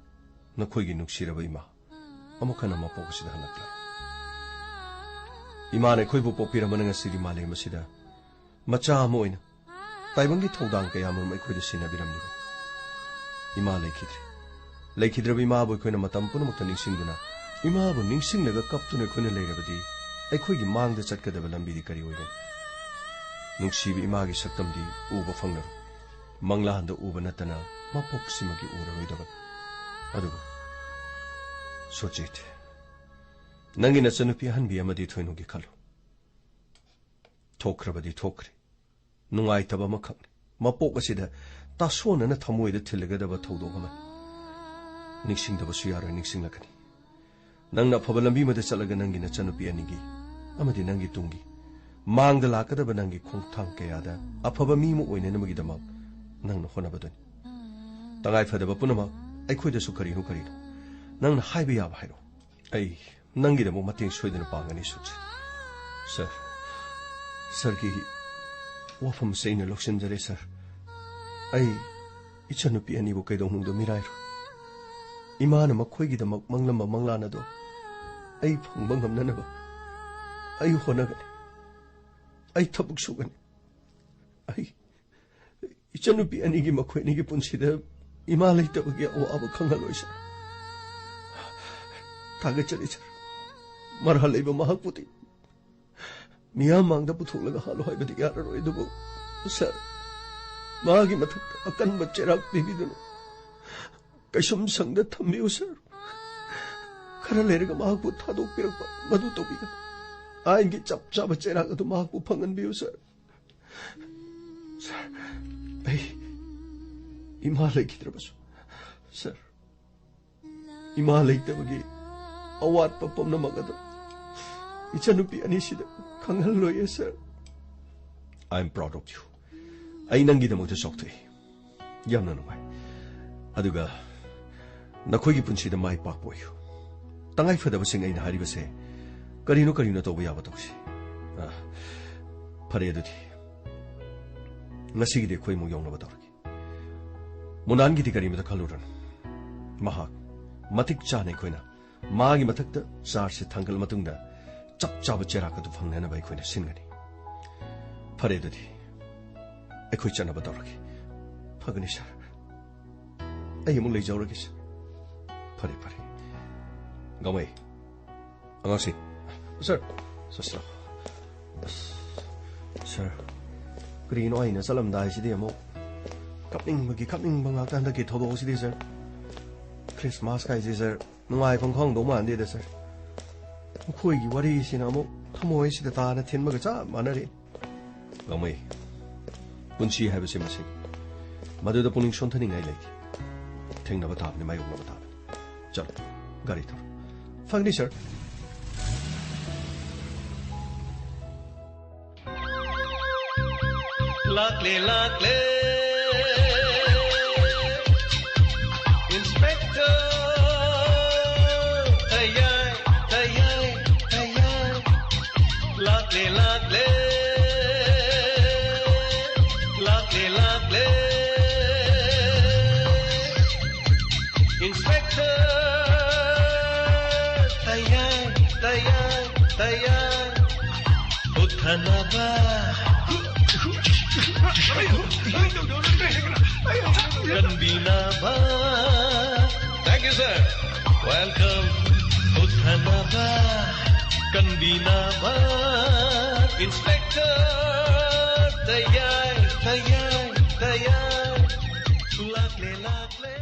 ꯅꯈꯣꯏꯒꯤ ꯅꯨꯡꯁꯤꯔꯕ ꯏꯃꯥ ꯑꯃꯨꯛ ꯍꯟꯅ ꯃꯄꯣꯛ ꯑꯁꯤꯗ ꯍꯜꯂꯛꯂꯔꯣꯏ꯫ ꯏꯃꯥꯅ ꯑꯩꯈꯣꯏꯕꯨ ꯄꯣꯛꯄꯤꯔꯝꯕꯅ ꯉꯁꯤꯗꯤ ꯃꯥꯂꯦꯝ ꯑꯁꯤꯗ ꯃꯆꯥ ꯑꯃ ꯑꯣꯏꯅ ꯇꯥꯏꯕꯪꯒꯤ ꯊꯧꯗꯥꯡ ꯀꯌꯥꯃꯔꯨꯝ ꯑꯩꯈꯣꯏꯗ ꯁꯤꯟꯅꯕꯤꯔꯝꯂꯤꯕꯅꯤ꯫ ꯏꯃꯥ ꯂꯩꯈꯤꯗ꯭ꯔꯦ꯫ ꯂꯩꯈꯤꯗ꯭ꯔꯕ ꯏꯃꯥꯕꯨ ꯑꯩꯈꯣꯏꯅ ꯃꯇꯝ ꯄꯨꯝꯅꯃꯛꯇ ꯅꯤꯡꯁꯤꯡꯗꯨꯅ, ꯏꯃꯥꯕꯨ ꯅꯤꯡꯁꯤꯡꯂꯒ ꯀꯞꯇꯨꯅ ꯑꯩꯈꯣꯏꯅ ꯂꯩꯔꯕꯗꯤ ꯑꯩꯈꯣꯏꯒꯤ ꯃꯥꯡꯗ ꯆꯠꯀꯗꯕ ꯂꯝꯕꯤꯗꯤ ꯀꯔꯤ ꯑꯣꯏꯒꯅꯤ? ꯅꯨꯡꯁꯤꯕ ꯏꯃꯥꯒꯤ ꯁꯛꯇꯝꯗꯤ ꯎꯕ ꯐꯪꯂꯔꯣꯏ꯫ ꯃꯪꯂꯥꯟꯗ ꯎꯕ ꯅꯠꯇꯅ ꯃꯄꯣꯛꯁꯤꯃꯒꯤ ꯎꯔꯔꯣꯏꯗꯕꯅꯤ꯫ ꯑꯗꯨꯕꯨ ꯁꯨꯖꯤꯠ, ꯅꯪꯒꯤ ꯅꯆꯟꯅꯨꯄꯤ ꯑꯍꯟꯕꯤ ꯑꯃꯗꯤ ꯊꯣꯏꯅꯨꯒꯤ ꯈꯜꯂꯨ꯫ ꯊꯣꯛꯈ꯭ꯔꯕꯗꯤ ꯊꯣꯛꯈ꯭ꯔꯦ꯫ ꯅꯨꯡꯉꯥꯏꯇꯕ ꯑꯃꯈꯛꯅꯤ꯫ ꯃꯄꯣꯛ ꯑꯁꯤꯗ ꯇꯥꯁꯣꯟꯅꯅ ꯊꯃꯣꯏꯗ ꯊꯤꯜꯂꯒꯗꯕ ꯊꯧꯗꯣꯛ ꯑꯃꯅꯤ꯫ ꯅꯤꯡꯁꯤꯡꯗꯕꯁꯨ ꯌꯥꯔꯣꯏ, ꯅꯤꯡꯁꯤꯡꯂꯛꯀꯅꯤ꯫ ꯅꯪꯅ ꯑꯐꯕ ꯂꯝꯕꯤ ꯑꯃꯗ ꯆꯠꯂꯒ ꯅꯪꯒꯤ ꯅꯆꯟꯅꯨꯄꯤ ꯑꯅꯤꯒꯤ ꯑꯃꯗꯤ ꯅꯪꯒꯤ ꯇꯨꯡꯒꯤ ꯃꯥꯡꯗ ꯂꯥꯛꯀꯗꯕ ꯅꯪꯒꯤ ꯈꯣꯡꯊꯥꯡ ꯀꯌꯥꯗ ꯑꯐꯕ ꯃꯤ ꯑꯃ ꯑꯣꯏꯅꯅꯕꯒꯤꯗꯃꯛ ꯅꯪꯅ ꯍꯣꯠꯅꯕꯗꯨꯅꯤ꯫ ꯇꯉꯥꯏ ꯐꯗꯕ ꯄꯨꯝꯅꯃꯛ ꯑꯩꯈꯣꯏꯗꯁꯨ ꯀꯔꯤꯅꯣ ꯀꯔꯤꯅꯣ ꯅꯪꯅ ꯍꯥꯏꯕ ꯌꯥꯕ ꯍꯥꯏꯔꯛꯑꯣ꯫ ꯑꯩ ꯅꯪꯒꯤꯗꯃꯛ ꯃꯇꯦꯡ ꯁꯣꯏꯗꯅ ꯄꯥꯡꯒꯅꯤ, ꯁꯨꯖꯤꯠ꯫ ꯁꯥꯔ, ꯁꯥꯔꯒꯤ ꯋꯥꯐꯝꯁꯦ ꯑꯩꯅ ꯂꯧꯁꯤꯟꯖꯔꯦ, ꯁꯥꯔ꯫ ꯑꯩ ꯏꯆꯟꯅꯨꯄꯤ ꯑꯅꯤꯕꯨ ꯀꯩꯗꯧꯅꯨꯡꯗ ꯃꯤꯔꯥꯏꯔꯣꯏ꯫ ꯏꯃꯥꯅ ꯃꯈꯣꯏꯒꯤꯗꯃꯛ ꯃꯪꯂꯝꯕ ꯃꯪꯂꯥꯟ ꯑꯗꯣ ꯑꯩ ꯐꯪꯕ ꯉꯝꯅꯅꯕ ꯑꯩ ꯍꯣꯠꯅꯒꯅꯤ꯫ ꯑꯩ ꯊꯕꯛ ꯁꯨꯒꯅꯤ꯫ ꯑꯩ ꯏꯆꯟꯅꯨꯄꯤ ꯑꯅꯤꯒꯤ, ꯃꯈꯣꯏ ꯑꯅꯤꯒꯤ ꯄꯨꯟꯁꯤꯗ ꯏꯃꯥ ꯂꯩꯇꯕꯒꯤ ꯑꯋꯥꯕ ꯈꯪꯍꯜꯂꯣꯏ, ꯁꯥꯔ꯫ ꯊꯥꯒꯠꯆꯔꯤ, ꯁꯥꯔ꯫ ꯃꯔꯥꯜ ꯂꯩꯕ ꯃꯍꯥꯛꯄꯨꯗꯤ ꯃꯤꯌꯥꯝ ꯃꯥꯡꯗ ꯄꯨꯊꯣꯛꯂꯒ ꯍꯥꯠꯂꯣ ꯍꯥꯏꯕꯗꯤ ꯌꯥꯔꯔꯣꯏ, ꯑꯗꯨꯕꯨ, ꯁꯥꯔ, ꯃꯥꯒꯤ ꯃꯊꯛꯇ ꯑꯀꯟꯕ ꯆꯩꯔꯥꯛ ꯄꯤꯕꯤꯗꯨꯅ ꯀꯩꯁꯨꯝ ꯁꯪꯗ ꯊꯝꯕꯤꯌꯨ, ꯁꯥꯔ꯫ ꯈꯔ ꯂꯩꯔꯒ ꯃꯍꯥꯛꯄꯨ ꯊꯥꯗꯣꯛꯄꯤꯔꯛꯄ ꯃꯗꯨ ꯇꯧꯕꯤꯒꯅꯨ꯫ ꯑꯥꯏꯟꯒꯤ ꯆꯞ ꯆꯥꯕ ꯆꯩꯔꯥꯛ ꯑꯗꯨ ꯃꯍꯥꯛꯄꯨ ꯐꯪꯍꯟꯕꯤꯌꯨ, ꯁꯥꯔ꯫ ꯁꯥꯔ, ꯑꯩ ꯏꯃꯥ ꯂꯩꯈꯤꯗ꯭ꯔꯕꯁꯨ, ꯁꯥꯔ, ꯏꯃꯥ ꯂꯩꯇꯕꯒꯤ ꯑꯋꯥꯠꯄ ꯄꯨꯝꯅꯃꯛ ꯑꯗꯨ ꯏꯆꯟꯅꯨꯄꯤ ꯑꯅꯤꯁꯤꯗ ꯈꯪꯍꯜꯂꯣꯏꯌꯦ, ꯁꯥꯔ꯫ I am proud of you. ꯑꯩ ꯅꯪꯒꯤꯗꯃꯛꯇ ꯆꯥꯎꯊꯣꯛꯏ꯫ ꯌꯥꯝꯅ ꯅꯨꯡꯉꯥꯏ꯫ ꯑꯗꯨꯒ ꯅꯈꯣꯏꯒꯤ ꯄꯨꯟꯁꯤꯗ ꯃꯥꯏ ꯄꯥꯛꯄ ꯑꯣꯏꯌꯨ꯫ ꯇꯉꯥꯏ ꯐꯗꯕꯁꯤꯡ ꯑꯩꯅ ꯍꯥꯏꯔꯤꯕꯁꯦ ꯀꯔꯤꯅꯣ ꯀꯔꯤꯅꯣ ꯇꯧꯕ ꯌꯥꯕ ꯇꯧꯁꯤ꯫ ꯑ, ꯐꯔꯦ ꯑꯗꯨꯗꯤ꯫ ꯉꯁꯤꯒꯤꯗꯤ ꯑꯩꯈꯣꯏ ꯑꯃꯨꯛ ꯌꯧꯅꯕ ꯇꯧꯔꯒꯦ꯫ ꯃꯨꯅꯥꯟꯒꯤꯗꯤ ꯀꯔꯤꯃꯇ ꯈꯜꯂꯨꯔꯅꯨ꯫ ꯃꯍꯥꯛ ꯃꯇꯤꯛ ꯆꯥꯅ ꯑꯩꯈꯣꯏꯅ ꯃꯥꯒꯤ ꯃꯊꯛꯇ ꯆꯥꯔꯖꯁꯦ ꯊꯥꯡꯒꯠꯂ ꯃꯇꯨꯡꯗ ꯆꯞ ꯆꯥꯕ ꯆꯩꯔꯥꯛ ꯑꯗꯨ ꯐꯪꯅꯅꯕ ꯑꯩꯈꯣꯏꯅ ꯁꯤꯟꯒꯅꯤ꯫ ꯐꯔꯦ ꯑꯗꯨꯗꯤ, ꯑꯩꯈꯣꯏ ꯆꯠꯅꯕ ꯇꯧꯔꯒꯦ꯫ ꯐꯒꯅꯤ, ꯁꯥꯔ꯫ ꯑꯩ ꯑꯃꯨꯛ ꯂꯩꯖꯧꯔꯒꯦ, ꯁꯥꯔ꯫ ꯐꯔꯦ, ꯐꯔꯦ꯫ ꯒꯥꯡꯃꯩ, ꯑꯉꯥꯡꯁꯤꯡ꯫ ꯁꯥꯔ꯫ ꯁꯥꯔ, ꯁꯥꯔ꯫ ꯑꯁ, ꯁꯥꯔ, ꯀꯔꯤꯅꯣ ꯑꯩꯅ ꯆꯠꯂꯝꯗꯥꯏꯁꯤꯗꯤ ꯑꯃꯨꯛ ꯀꯞꯅꯤꯡꯕꯒꯤ ꯀꯞꯅꯤꯡꯕ ꯉꯥꯛꯇ ꯍꯟꯗꯛꯀꯤ ꯊꯧꯗꯣꯛ ꯑꯁꯤꯗꯤ, ꯁꯥꯔ꯫ ꯈ꯭ꯔꯤꯁꯃꯥꯁ ꯀꯥꯏꯁꯦ ꯁꯥꯔ, ꯅꯨꯡꯉꯥꯏꯐꯝ ꯈꯪꯗꯧ ꯃꯥꯟꯗꯦꯗ ꯁꯥꯔ꯫ ꯃꯈꯣꯏꯒꯤ ꯋꯥꯔꯤꯁꯤꯅ ꯑꯃꯨꯛ ꯊꯃꯣꯏꯁꯤꯗ ꯇꯥꯅ ꯊꯤꯟꯕꯒ ꯆꯞ ꯃꯥꯟꯅꯔꯤ꯫ ꯂꯧꯃꯩ, ꯄꯨꯟꯁꯤ ꯍꯥꯏꯕꯁꯤ ꯃꯁꯤꯅꯤ꯫ ꯃꯗꯨꯗ ꯄꯨꯛꯅꯤꯡ ꯁꯣꯟꯊꯅꯤꯡꯉꯥꯏ ꯂꯩꯇꯦ꯫ ꯊꯦꯡꯅꯕ ꯇꯥꯕꯅꯤ, ꯃꯥꯌꯣꯛꯅꯕ ꯇꯥꯕꯅꯤ꯫ ꯆꯠꯂꯣ, ꯒꯥꯔꯤ ꯊꯧꯔꯣ꯫ ꯐꯒꯅꯤ ꯁꯥꯔ꯫ ꯂꯥꯛꯂꯦ, ꯂꯥꯛꯂꯦ, Inspector ꯇꯌꯥꯏ, ꯇꯌꯥꯏ, ꯇꯌꯥꯏ꯫ ꯂꯥꯛꯂꯦ, ꯂꯥꯛꯂꯦ, ꯂꯥꯛꯂꯦ, ꯂꯥꯛꯂꯦ, Inspector ꯇꯌꯥꯏ, ꯇꯌꯥꯏ, ꯇꯌꯥꯏ꯫ ꯎꯠꯊꯅꯕ, ꯀꯟꯕꯤꯅꯕ꯫ Thank you, sir. Welcome. ꯎꯠꯊꯅꯕ, ꯀꯟꯕꯤꯅꯕ, Inspector ꯇꯌꯥꯏ, ꯇꯌꯥꯏ, ꯇꯌꯥꯏ꯫ ꯂꯥꯛꯂꯦ, ꯂꯥꯛꯂꯦ꯫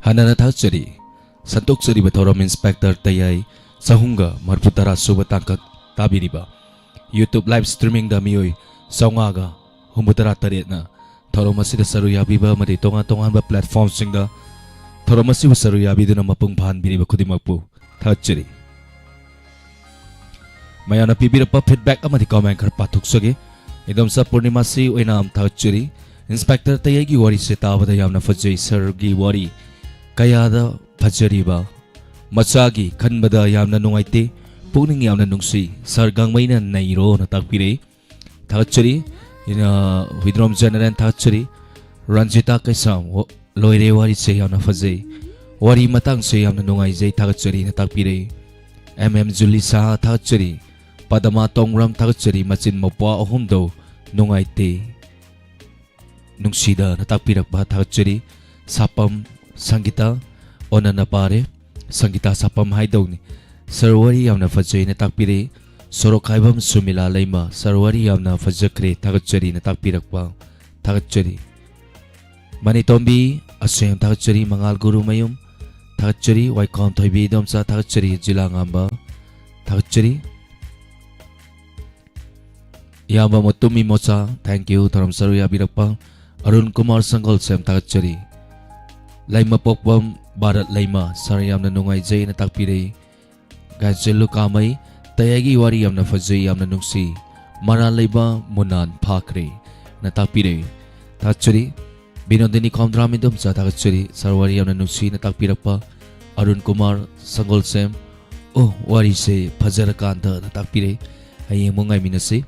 ꯍꯥꯟꯅꯅ ꯊꯥꯒꯠꯆꯔꯤ꯫ ꯁꯟꯗꯣꯛꯆꯔꯤꯕ ꯊꯧꯔꯝ ꯏꯟꯁꯄꯦꯛꯇꯔ ꯇꯌꯥꯏ ꯆꯍꯨꯝꯒ ꯃꯔꯤꯐꯨ ꯇꯔꯥ ꯁꯨꯕ ꯇꯥꯡꯀꯛ ꯇꯥꯕꯤꯔꯤꯕ YouTube live streamingꯗ ꯃꯤꯑꯣꯏ ꯆꯥꯝꯃꯉꯥꯒ ꯍꯨꯝꯐꯨ ꯇꯔꯥ ꯇꯔꯦꯠꯅ ꯊꯧꯔꯝ ꯑꯁꯤꯗ ꯁꯔꯨꯛ ꯌꯥꯕꯤꯕ ꯑꯃꯗꯤ ꯇꯣꯉꯥꯟ ꯇꯣꯉꯥꯟꯕ platformꯁꯤꯡꯗ ꯊꯧꯔꯝ ꯑꯁꯤꯕꯨ ꯁꯔꯨꯛ ꯌꯥꯕꯤꯗꯨꯅ ꯃꯄꯨꯡ ꯐꯥꯍꯟꯕꯤꯔꯤꯕ ꯈꯨꯗꯤꯡꯃꯛꯄꯨ ꯊꯥꯒꯠꯆꯔꯤ꯫ ꯃꯌꯥꯝꯅ ꯄꯤꯕꯤꯔꯛꯄ feedback ꯑꯃꯗꯤ comment ꯈꯔ ꯄꯥꯊꯣꯛꯆꯒꯦ꯫ ꯏꯟꯗꯣꯝꯆꯥ ꯄꯨꯔꯅꯤꯃꯥꯁꯤ ꯑꯣꯏꯅꯥꯝ ꯊꯥꯒꯠꯆꯔꯤ꯫ ꯏꯟꯁꯄꯦꯛꯇꯔ ꯇꯌꯥꯏꯒꯤ ꯋꯥꯔꯤꯁꯦ ꯇꯥꯕꯗ ꯌꯥꯝꯅ ꯐꯖꯩ꯫ ꯁꯥꯔꯒꯤ ꯋꯥꯔꯤ ꯀꯌꯥꯗ ꯐꯖꯔꯤꯕ, ꯃꯆꯥꯒꯤ ꯈꯟꯕꯗ ꯌꯥꯝꯅ ꯅꯨꯡꯉꯥꯏꯇꯦ꯫ ꯄꯨꯛꯅꯤꯡ ꯌꯥꯝꯅ ꯅꯨꯡꯁꯤ꯫ ꯁꯥꯔ ꯒꯥꯡꯃꯩꯅ ꯅꯩꯔꯣꯅ ꯇꯥꯛꯄꯤꯔꯛꯏ꯫ ꯊꯥꯒꯠꯆꯔꯤ꯫ ꯏꯅ, ꯍꯨꯏꯗ꯭ꯔꯣꯝ ꯖꯦꯅꯦꯔꯦꯜ ꯊꯥꯒꯠꯆꯔꯤ꯫ ꯔꯟꯖꯤꯇꯥ ꯀꯩꯁꯥꯝ, ꯋ-, ꯂꯣꯏꯔꯦ, ꯋꯥꯔꯤꯁꯦ ꯌꯥꯝꯅ ꯐꯖꯩ꯫ ꯋꯥꯔꯤ ꯃꯇꯥꯡꯁꯦ ꯌꯥꯝꯅ ꯅꯨꯡꯉꯥꯏꯖꯩ, ꯊꯥꯒꯠꯆꯔꯤꯅ ꯇꯥꯛꯄꯤꯔꯛꯏ꯫ ꯑꯦꯝ ꯑꯦꯝ ꯖꯨꯂꯤ ꯁꯍꯥ ꯊꯥꯒꯠꯆꯔꯤ꯫ ꯄꯗꯃꯥ ꯇꯣꯡꯕ꯭ꯔꯝ ꯊꯥꯒꯠꯆꯔꯤ꯫ ꯃꯆꯤꯟ ꯃꯧꯄ꯭ꯋꯥ ꯑꯍꯨꯝꯗꯣ ꯅꯨꯡꯉꯥꯏꯇꯦ, ꯅꯨꯡꯁꯤꯗꯅ ꯇꯥꯛꯄꯤꯔꯛꯄ ꯊꯥꯒꯠꯆꯔꯤ꯫ ꯁꯥꯄꯝ ꯁꯪꯒꯤꯇꯥ, ꯑꯣꯅꯅ ꯄꯥꯔꯦ꯫ ꯁꯪꯒꯤꯇꯥ ꯁꯥꯄꯝ ꯍꯥꯏꯗꯧꯅꯤ꯫ ꯁꯥꯔ, ꯋꯥꯔꯤ ꯌꯥꯝꯅ ꯐꯖꯩꯅ ꯇꯥꯛꯄꯤꯔꯛꯏ꯫ ꯁꯣꯔꯣꯛꯈꯥꯏꯕꯝ ꯁꯨꯃꯤꯂꯥ ꯂꯩꯃ, ꯁꯥꯔ, ꯋꯥꯔꯤ ꯌꯥꯝꯅ ꯐꯖꯈ꯭ꯔꯦ, ꯊꯥꯒꯠꯆꯔꯤꯅ ꯇꯥꯛꯄꯤꯔꯛꯄ ꯊꯥꯒꯠꯆꯔꯤ꯫ ꯃꯅꯤꯇꯣꯝꯕꯤ ꯑꯁꯦꯝ ꯊꯥꯒꯠꯆꯔꯤ, ꯃꯉꯥꯜ ꯒꯨꯔꯨꯃꯌꯨꯝ ꯊꯥꯒꯠꯆꯔꯤ, ꯋꯥꯏꯈꯣꯝ ꯊꯣꯏꯕꯤ ꯏꯗꯣꯝꯆꯥ ꯊꯥꯒꯠꯆꯔꯤ, ꯖꯤꯂꯥ ꯉꯥꯝꯕ ꯊꯥꯒꯠꯆꯔꯤ꯫ ꯏꯌꯥꯝꯕ ꯃꯇꯨꯝ ꯏꯃꯣꯆꯥ, thank you, ꯊꯧꯔꯝ ꯁꯔꯨꯛ ꯌꯥꯕꯤꯔꯛꯄ꯫ ꯑꯔꯨꯟ ꯀꯨꯃꯥꯔ ꯁꯪꯒꯣꯜꯁꯦꯝ ꯊꯥꯒꯠꯆꯔꯤ꯫ ꯂꯩꯃꯄꯣꯛꯄꯝ ꯚꯥꯔꯠ ꯂꯩꯃ, ꯁꯥꯔ ꯌꯥꯝꯅ ꯅꯨꯡꯉꯥꯏꯖꯩꯅ ꯇꯥꯛꯄꯤꯔꯛꯏ꯫ ꯒꯥꯏꯆꯦꯜꯂꯨ ꯀꯥꯃꯩ, ꯇꯌꯥꯏꯒꯤ ꯋꯥꯔꯤ ꯌꯥꯝꯅ ꯐꯖꯩ, ꯌꯥꯝꯅ ꯅꯨꯡꯁꯤ꯫ ꯃꯔꯥꯜ ꯂꯩꯕ ꯃꯨꯅꯥꯟ ꯐꯥꯈ꯭ꯔꯦ ꯅ ꯇꯥꯛꯄꯤꯔꯛꯏ꯫ ꯊꯥꯒꯠꯆꯔꯤ꯫ ꯕꯤꯅꯣꯗꯤꯅꯤ ꯈꯣꯝꯗ꯭ꯔꯥꯝ ꯏꯗꯣꯝꯆꯥ ꯊꯥꯒꯠꯆꯔꯤ꯫ ꯁꯥꯔ ꯋꯥꯔꯤ ꯌꯥꯝꯅ ꯅꯨꯡꯁꯤꯅ ꯇꯥꯛꯄꯤꯔꯛꯄ꯫ ꯑꯔꯨꯟ ꯀꯨꯃꯥꯔ ꯁꯪꯒꯣꯜꯁꯦꯝ, ꯑꯣ, ꯋꯥꯔꯤꯁꯦ ꯐꯖꯔꯀꯥꯟꯗ ꯅ ꯇꯥꯛꯄꯤꯔꯛꯏ꯫ ꯍꯌꯦꯡ ꯑꯃꯨꯛ ꯉꯥꯏꯃꯤꯟꯅꯁꯤ꯫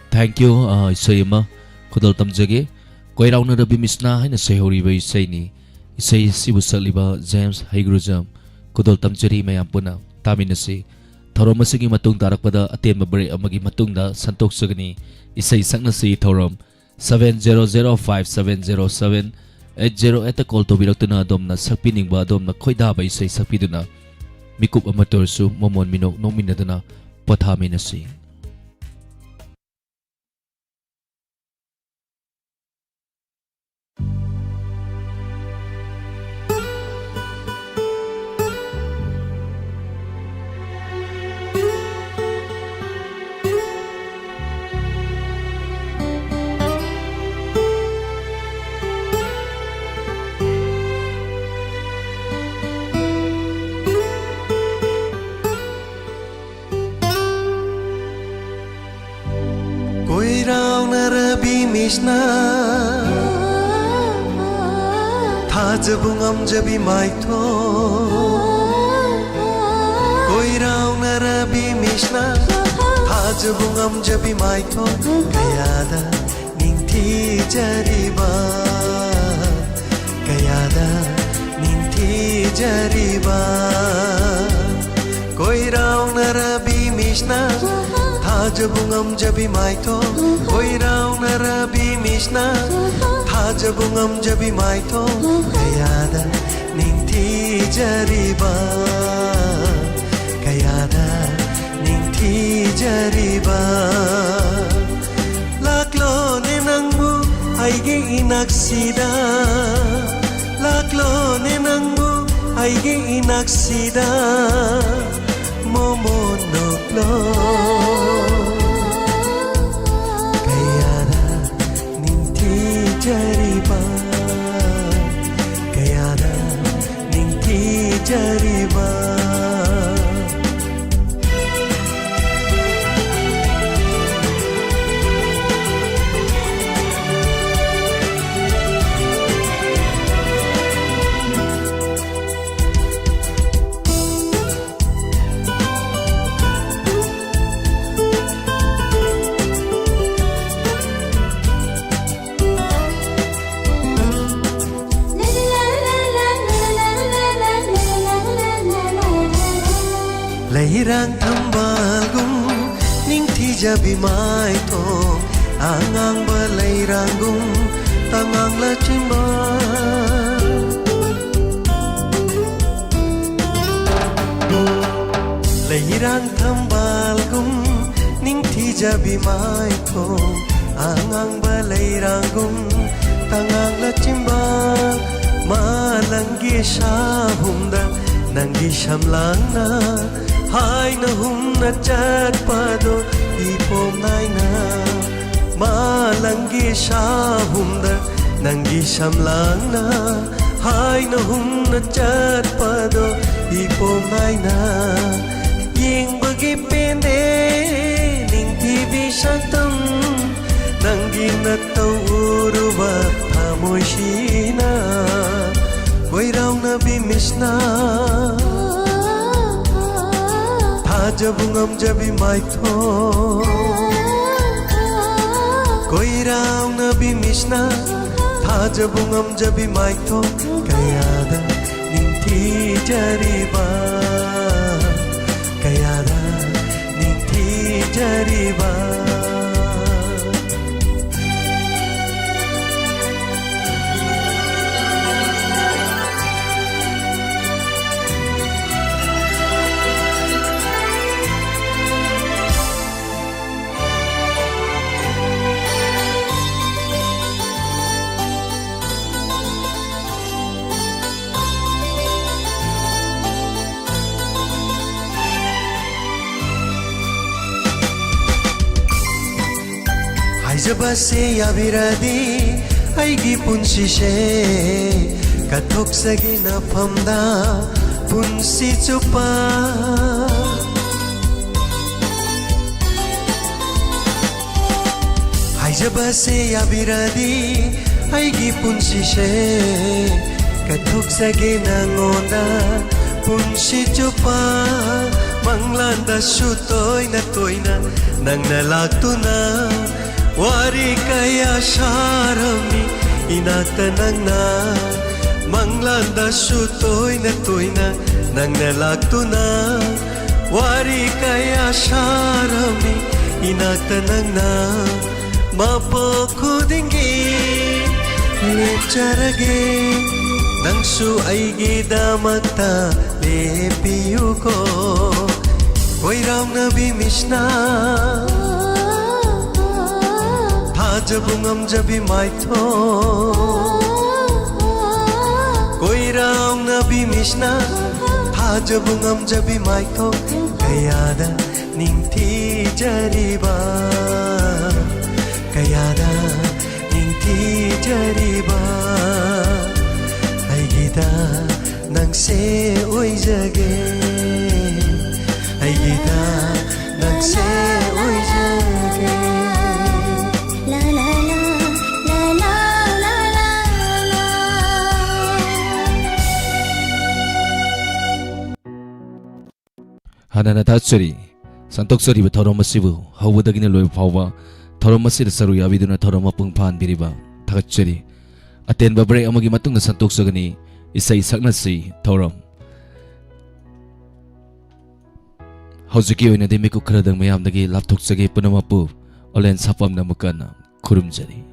Thank you, ꯑ, ꯏꯁꯩ ꯑꯃ ꯈꯨꯗꯣꯜ ꯇꯝꯖꯒꯦ꯫ ꯀꯣꯏꯔꯥꯎꯅꯔꯕꯤ ꯃꯤꯁꯅꯥ ꯍꯥꯏꯅ ꯁꯩꯍꯧꯔꯤꯕ ꯏꯁꯩꯅꯤ꯫ ꯏꯁꯩ ꯑꯁꯤꯕꯨ ꯁꯛꯂꯤꯕ ꯖꯦꯝꯁ ꯍꯩꯒ꯭ꯔꯨꯖꯝ꯫ ꯈꯨꯗꯣꯜ ꯇꯝꯖꯔꯤ, ꯃꯌꯥꯝ ꯄꯨꯟꯅ ꯇꯥꯃꯤꯟꯅꯁꯤ꯫ ꯊꯧꯔꯝ ꯑꯁꯤꯒꯤ ꯃꯇꯨꯡ ꯇꯥꯔꯛꯄꯗ ꯑꯇꯦꯟꯕ break ꯑꯃꯒꯤ ꯃꯇꯨꯡꯗ ꯁꯟꯗꯣꯛꯆꯒꯅꯤ꯫ ꯏꯁꯩ ꯁꯛꯅꯁꯤ ꯊꯧꯔꯝ seven zero zero five seven zero seven eight zero eight ꯇ call ꯇꯧꯕꯤꯔꯛꯇꯨꯅ ꯑꯗꯣꯝꯅ ꯁꯛꯄꯤꯅꯤꯡꯕ, ꯑꯗꯣꯝꯅ ꯈꯣꯏꯗꯥꯕ ꯏꯁꯩ ꯁꯛꯄꯤꯗꯨꯅ ꯃꯤꯀꯨꯞ ꯑꯃꯠꯇ ꯑꯣꯏꯔꯁꯨ ꯃꯃꯣꯟ ꯃꯤꯅꯣꯛ ꯅꯣꯛꯃꯤꯟꯅꯗꯨꯅ ꯄꯣꯊꯥꯃꯤꯟꯅꯁꯤ꯫ ꯀꯣꯏꯔꯥꯎꯅꯔꯕꯤ ꯃꯤꯁꯅ ꯊꯥꯖꯕ ꯉꯝꯖꯕꯤ ꯃꯥꯏꯊꯣꯡ꯫ ꯀꯣꯏꯔꯥꯎꯅꯔꯕꯤ ꯃꯤꯁꯅ ꯊꯥꯖꯕ ꯉꯝꯖꯕꯤ ꯃꯥꯏꯊꯣꯡ꯫ ꯀꯌꯥꯗ ꯅꯤꯡꯊꯤꯖꯔꯤꯕ, ꯀꯌꯥꯗ ꯅꯤꯡꯊꯤꯖꯔꯤꯕ꯫ ꯀꯣꯏꯔꯥꯎꯅꯔꯕꯤ ꯃꯤꯁꯅ ꯊꯥꯖꯕ ꯉꯝꯖꯕꯤ ꯃꯥꯏꯊꯣꯡ꯫ ꯀꯣꯏꯔꯥꯎꯅꯔꯕꯤ ꯃꯤꯁꯅ ꯊꯥꯖꯕ ꯉꯝꯖꯕꯤ ꯃꯥꯏꯊꯣꯡ꯫ ꯀꯌꯥꯗ ꯅꯤꯡꯊꯤꯖꯔꯤꯕ, ꯀꯌꯥꯗ ꯅꯤꯡꯊꯤꯖꯔꯤꯕ꯫ ꯂꯥꯛꯂꯣ ꯑꯩꯒꯤ ꯏꯅꯥꯛꯁꯤꯗ ꯂꯥꯛꯂꯣꯅꯦ ꯅꯪꯕꯨ, ꯑꯩꯒꯤ ꯏꯅꯥꯛꯁꯤꯗ ꯃꯣꯃꯣꯟ ꯅꯣꯛꯂꯣ꯫ ꯀꯌꯥꯗ ꯅꯤꯡꯊꯤꯖꯔꯤꯕ, ꯀꯌꯥꯗ ꯅꯤꯡꯊꯤꯖꯔꯤꯕ꯫ ꯂꯩꯔꯥꯡ ꯊꯝꯕꯥꯜꯒꯨꯝ ꯅꯤꯡꯊꯤꯖꯕꯤ ꯃꯥꯏꯊꯣꯡ, ꯑꯉꯥꯡꯕ ꯂꯩꯔꯥꯡꯒꯨꯝ ꯇꯉꯥꯡ ꯂꯥꯆꯤꯟꯕ꯫ ꯂꯩꯔꯥꯡ ꯊꯝꯕꯥꯜꯒꯨꯝ ꯅꯤꯡꯊꯤꯖꯕꯤ ꯃꯥꯏꯊꯣꯡ, ꯑꯉꯥꯡꯕ ꯂꯩꯔꯥꯡꯒꯨꯝ ꯇꯉꯥꯡ ꯂꯥꯆꯤꯟꯕ꯫ ꯃꯥꯂꯪꯒꯤ ꯁꯥꯍꯨꯝꯗ ꯅꯪꯒꯤ ꯁꯝꯂꯥꯡꯅ ꯍꯥꯏꯅ ꯍꯨꯝꯅ ꯆꯠꯄꯗꯣ ꯏꯄꯣꯝ ꯅꯥꯏꯅ꯫ ꯃꯥꯂꯪꯒꯤ ꯁꯥꯍꯨꯝꯗ ꯅꯪꯒꯤ ꯁꯝꯂꯥꯡꯅ ꯍꯥꯏꯅ ꯍꯨꯝꯅ ꯆꯠꯄꯗꯣ ꯏꯄꯣꯝ ꯅꯥꯏꯅ꯫ ꯌꯦꯡꯕꯒꯤ ꯄꯦꯟꯗꯦ ꯅꯤꯡꯊꯤꯕꯤ ꯁꯛꯇꯝ, ꯅꯪꯒꯤ ꯅꯇꯧ ꯎꯔꯨꯕ ꯊꯃꯣꯏꯁꯤꯅ꯫ ꯀꯣꯏꯔꯥꯎꯅꯕꯤ ꯃꯤꯁꯅ ꯊꯥꯖꯕ ꯉꯝꯖꯕꯤ ꯃꯥꯏꯊꯣꯡ, ꯀꯣꯏꯔꯥꯎꯅꯕꯤ ꯃꯤꯁꯅ ꯊꯥꯖꯕ ꯉꯝꯖꯕꯤ ꯃꯥꯏꯊꯣꯡ꯫ ꯀꯌꯥꯗ ꯅꯤꯡꯊꯤꯖꯔꯤꯕ, ꯀꯌꯥꯗ ꯅꯤꯡꯊꯤꯖꯔꯤꯕ꯫ ꯍꯥꯏꯖꯕꯁꯦ ꯌꯥꯕꯤꯔꯗꯤ ꯑꯩꯒꯤ ꯄꯨꯟꯁꯤꯁꯦ ꯀꯠꯊꯣꯛꯆꯒꯦ ꯅꯐꯝꯗ ꯄꯨꯟꯁꯤ ꯆꯨꯞꯄ꯫ ꯍꯥꯏꯖꯕꯁꯦ ꯌꯥꯕꯤꯔꯗꯤ ꯑꯩꯒꯤ ꯄꯨꯟꯁꯤꯁꯦ ꯀꯠꯊꯣꯛꯆꯒꯦ ꯅꯉꯣꯟꯗ ꯄꯨꯟꯁꯤ ꯆꯨꯞꯄ꯫ ꯃꯪꯂꯥꯟꯗꯁꯨ ꯇꯣꯏꯅ ꯇꯣꯏꯅ ꯅꯪꯅ ꯂꯥꯛꯇꯨꯅ ꯋꯥꯔꯤ ꯀꯌꯥ ꯁꯥꯔꯝꯃꯤ ꯏꯅꯥꯛꯇ ꯅꯪꯅ꯫ ꯃꯪꯂꯥꯟꯗꯁꯨ ꯇꯣꯏꯅ ꯇꯣꯏꯅ ꯅꯪꯅ ꯂꯥꯛꯇꯨꯅ ꯋꯥꯔꯤ ꯀꯌꯥ ꯁꯥꯔꯝꯃꯤ ꯏꯅꯥꯛꯇ ꯅꯪꯅ꯫ ꯃꯄꯣꯛ ꯈꯨꯗꯤꯡꯒꯤ ꯂꯦꯞꯆꯔꯒꯦ ꯅꯪꯁꯨ ꯑꯩꯒꯤꯗꯃꯛꯇ ꯂꯦꯞꯄꯤꯌꯨꯀꯣ꯫ ꯀꯣꯏꯔꯥꯎꯅꯕꯤ ꯃꯤꯁꯅ ꯊꯥꯖꯕ ꯉꯝꯖꯕꯤ ꯃꯥꯏꯊꯣꯡ꯫ ꯀꯣꯏꯔꯥꯎꯅꯕꯤ ꯃꯤꯁꯅ ꯊꯥꯖꯕ ꯉꯝꯖꯕꯤ ꯃꯥꯏꯊꯣꯡ ꯀꯌꯥꯗ ꯅꯤꯡꯊꯤꯖꯔꯤꯕ꯫ ꯀꯌꯥꯗ ꯅꯤꯡꯊꯤꯖꯔꯤꯕ꯫ ꯑꯩꯒꯤꯗ ꯅꯪꯁꯦ ꯑꯣꯏꯖꯒꯦ꯫ ꯑꯩꯒꯤꯗ ꯅꯪꯁꯦ ꯑꯣꯏꯖꯒꯦ꯫ ꯍꯥꯟꯅꯅ ꯊꯥꯒꯠꯆꯔꯤ꯫ ꯁꯟꯗꯣꯛꯆꯔꯤꯕ ꯊꯧꯔꯝ ꯑꯁꯤꯕꯨ ꯍꯧꯕꯗꯒꯤꯅ ꯂꯣꯏꯕ ꯐꯥꯎꯕ ꯊꯧꯔꯝ ꯑꯁꯤꯗ ꯁꯔꯨꯛ ꯌꯥꯕꯤꯗꯨꯅ ꯊꯧꯔꯝ ꯃꯄꯨꯡ ꯐꯥꯍꯟꯕꯤꯔꯤꯕ ꯊꯥꯒꯠꯆꯔꯤ꯫ ꯑꯇꯦꯟꯕ break ꯑꯃꯒꯤ ꯃꯇꯨꯡꯗ ꯁꯟꯗꯣꯛꯆꯒꯅꯤ ꯏꯁꯩ ꯁꯛꯅꯁꯤ ꯊꯧꯔꯝ꯫ ꯍꯧꯖꯤꯛꯀꯤ ꯑꯣꯏꯅꯗꯤ ꯃꯤꯀꯨꯞ ꯈꯔꯗꯪ ꯃꯌꯥꯝꯗꯒꯤ ꯂꯥꯞꯊꯣꯛꯆꯒꯦ꯫ ꯄꯨꯝꯅꯃꯛꯄꯨ ꯑꯣꯂꯦꯟ ꯁꯥꯄꯝꯅ ꯑꯃꯨꯛ ꯍꯟꯅ ꯈꯨꯔꯨꯝꯖꯔꯤ꯫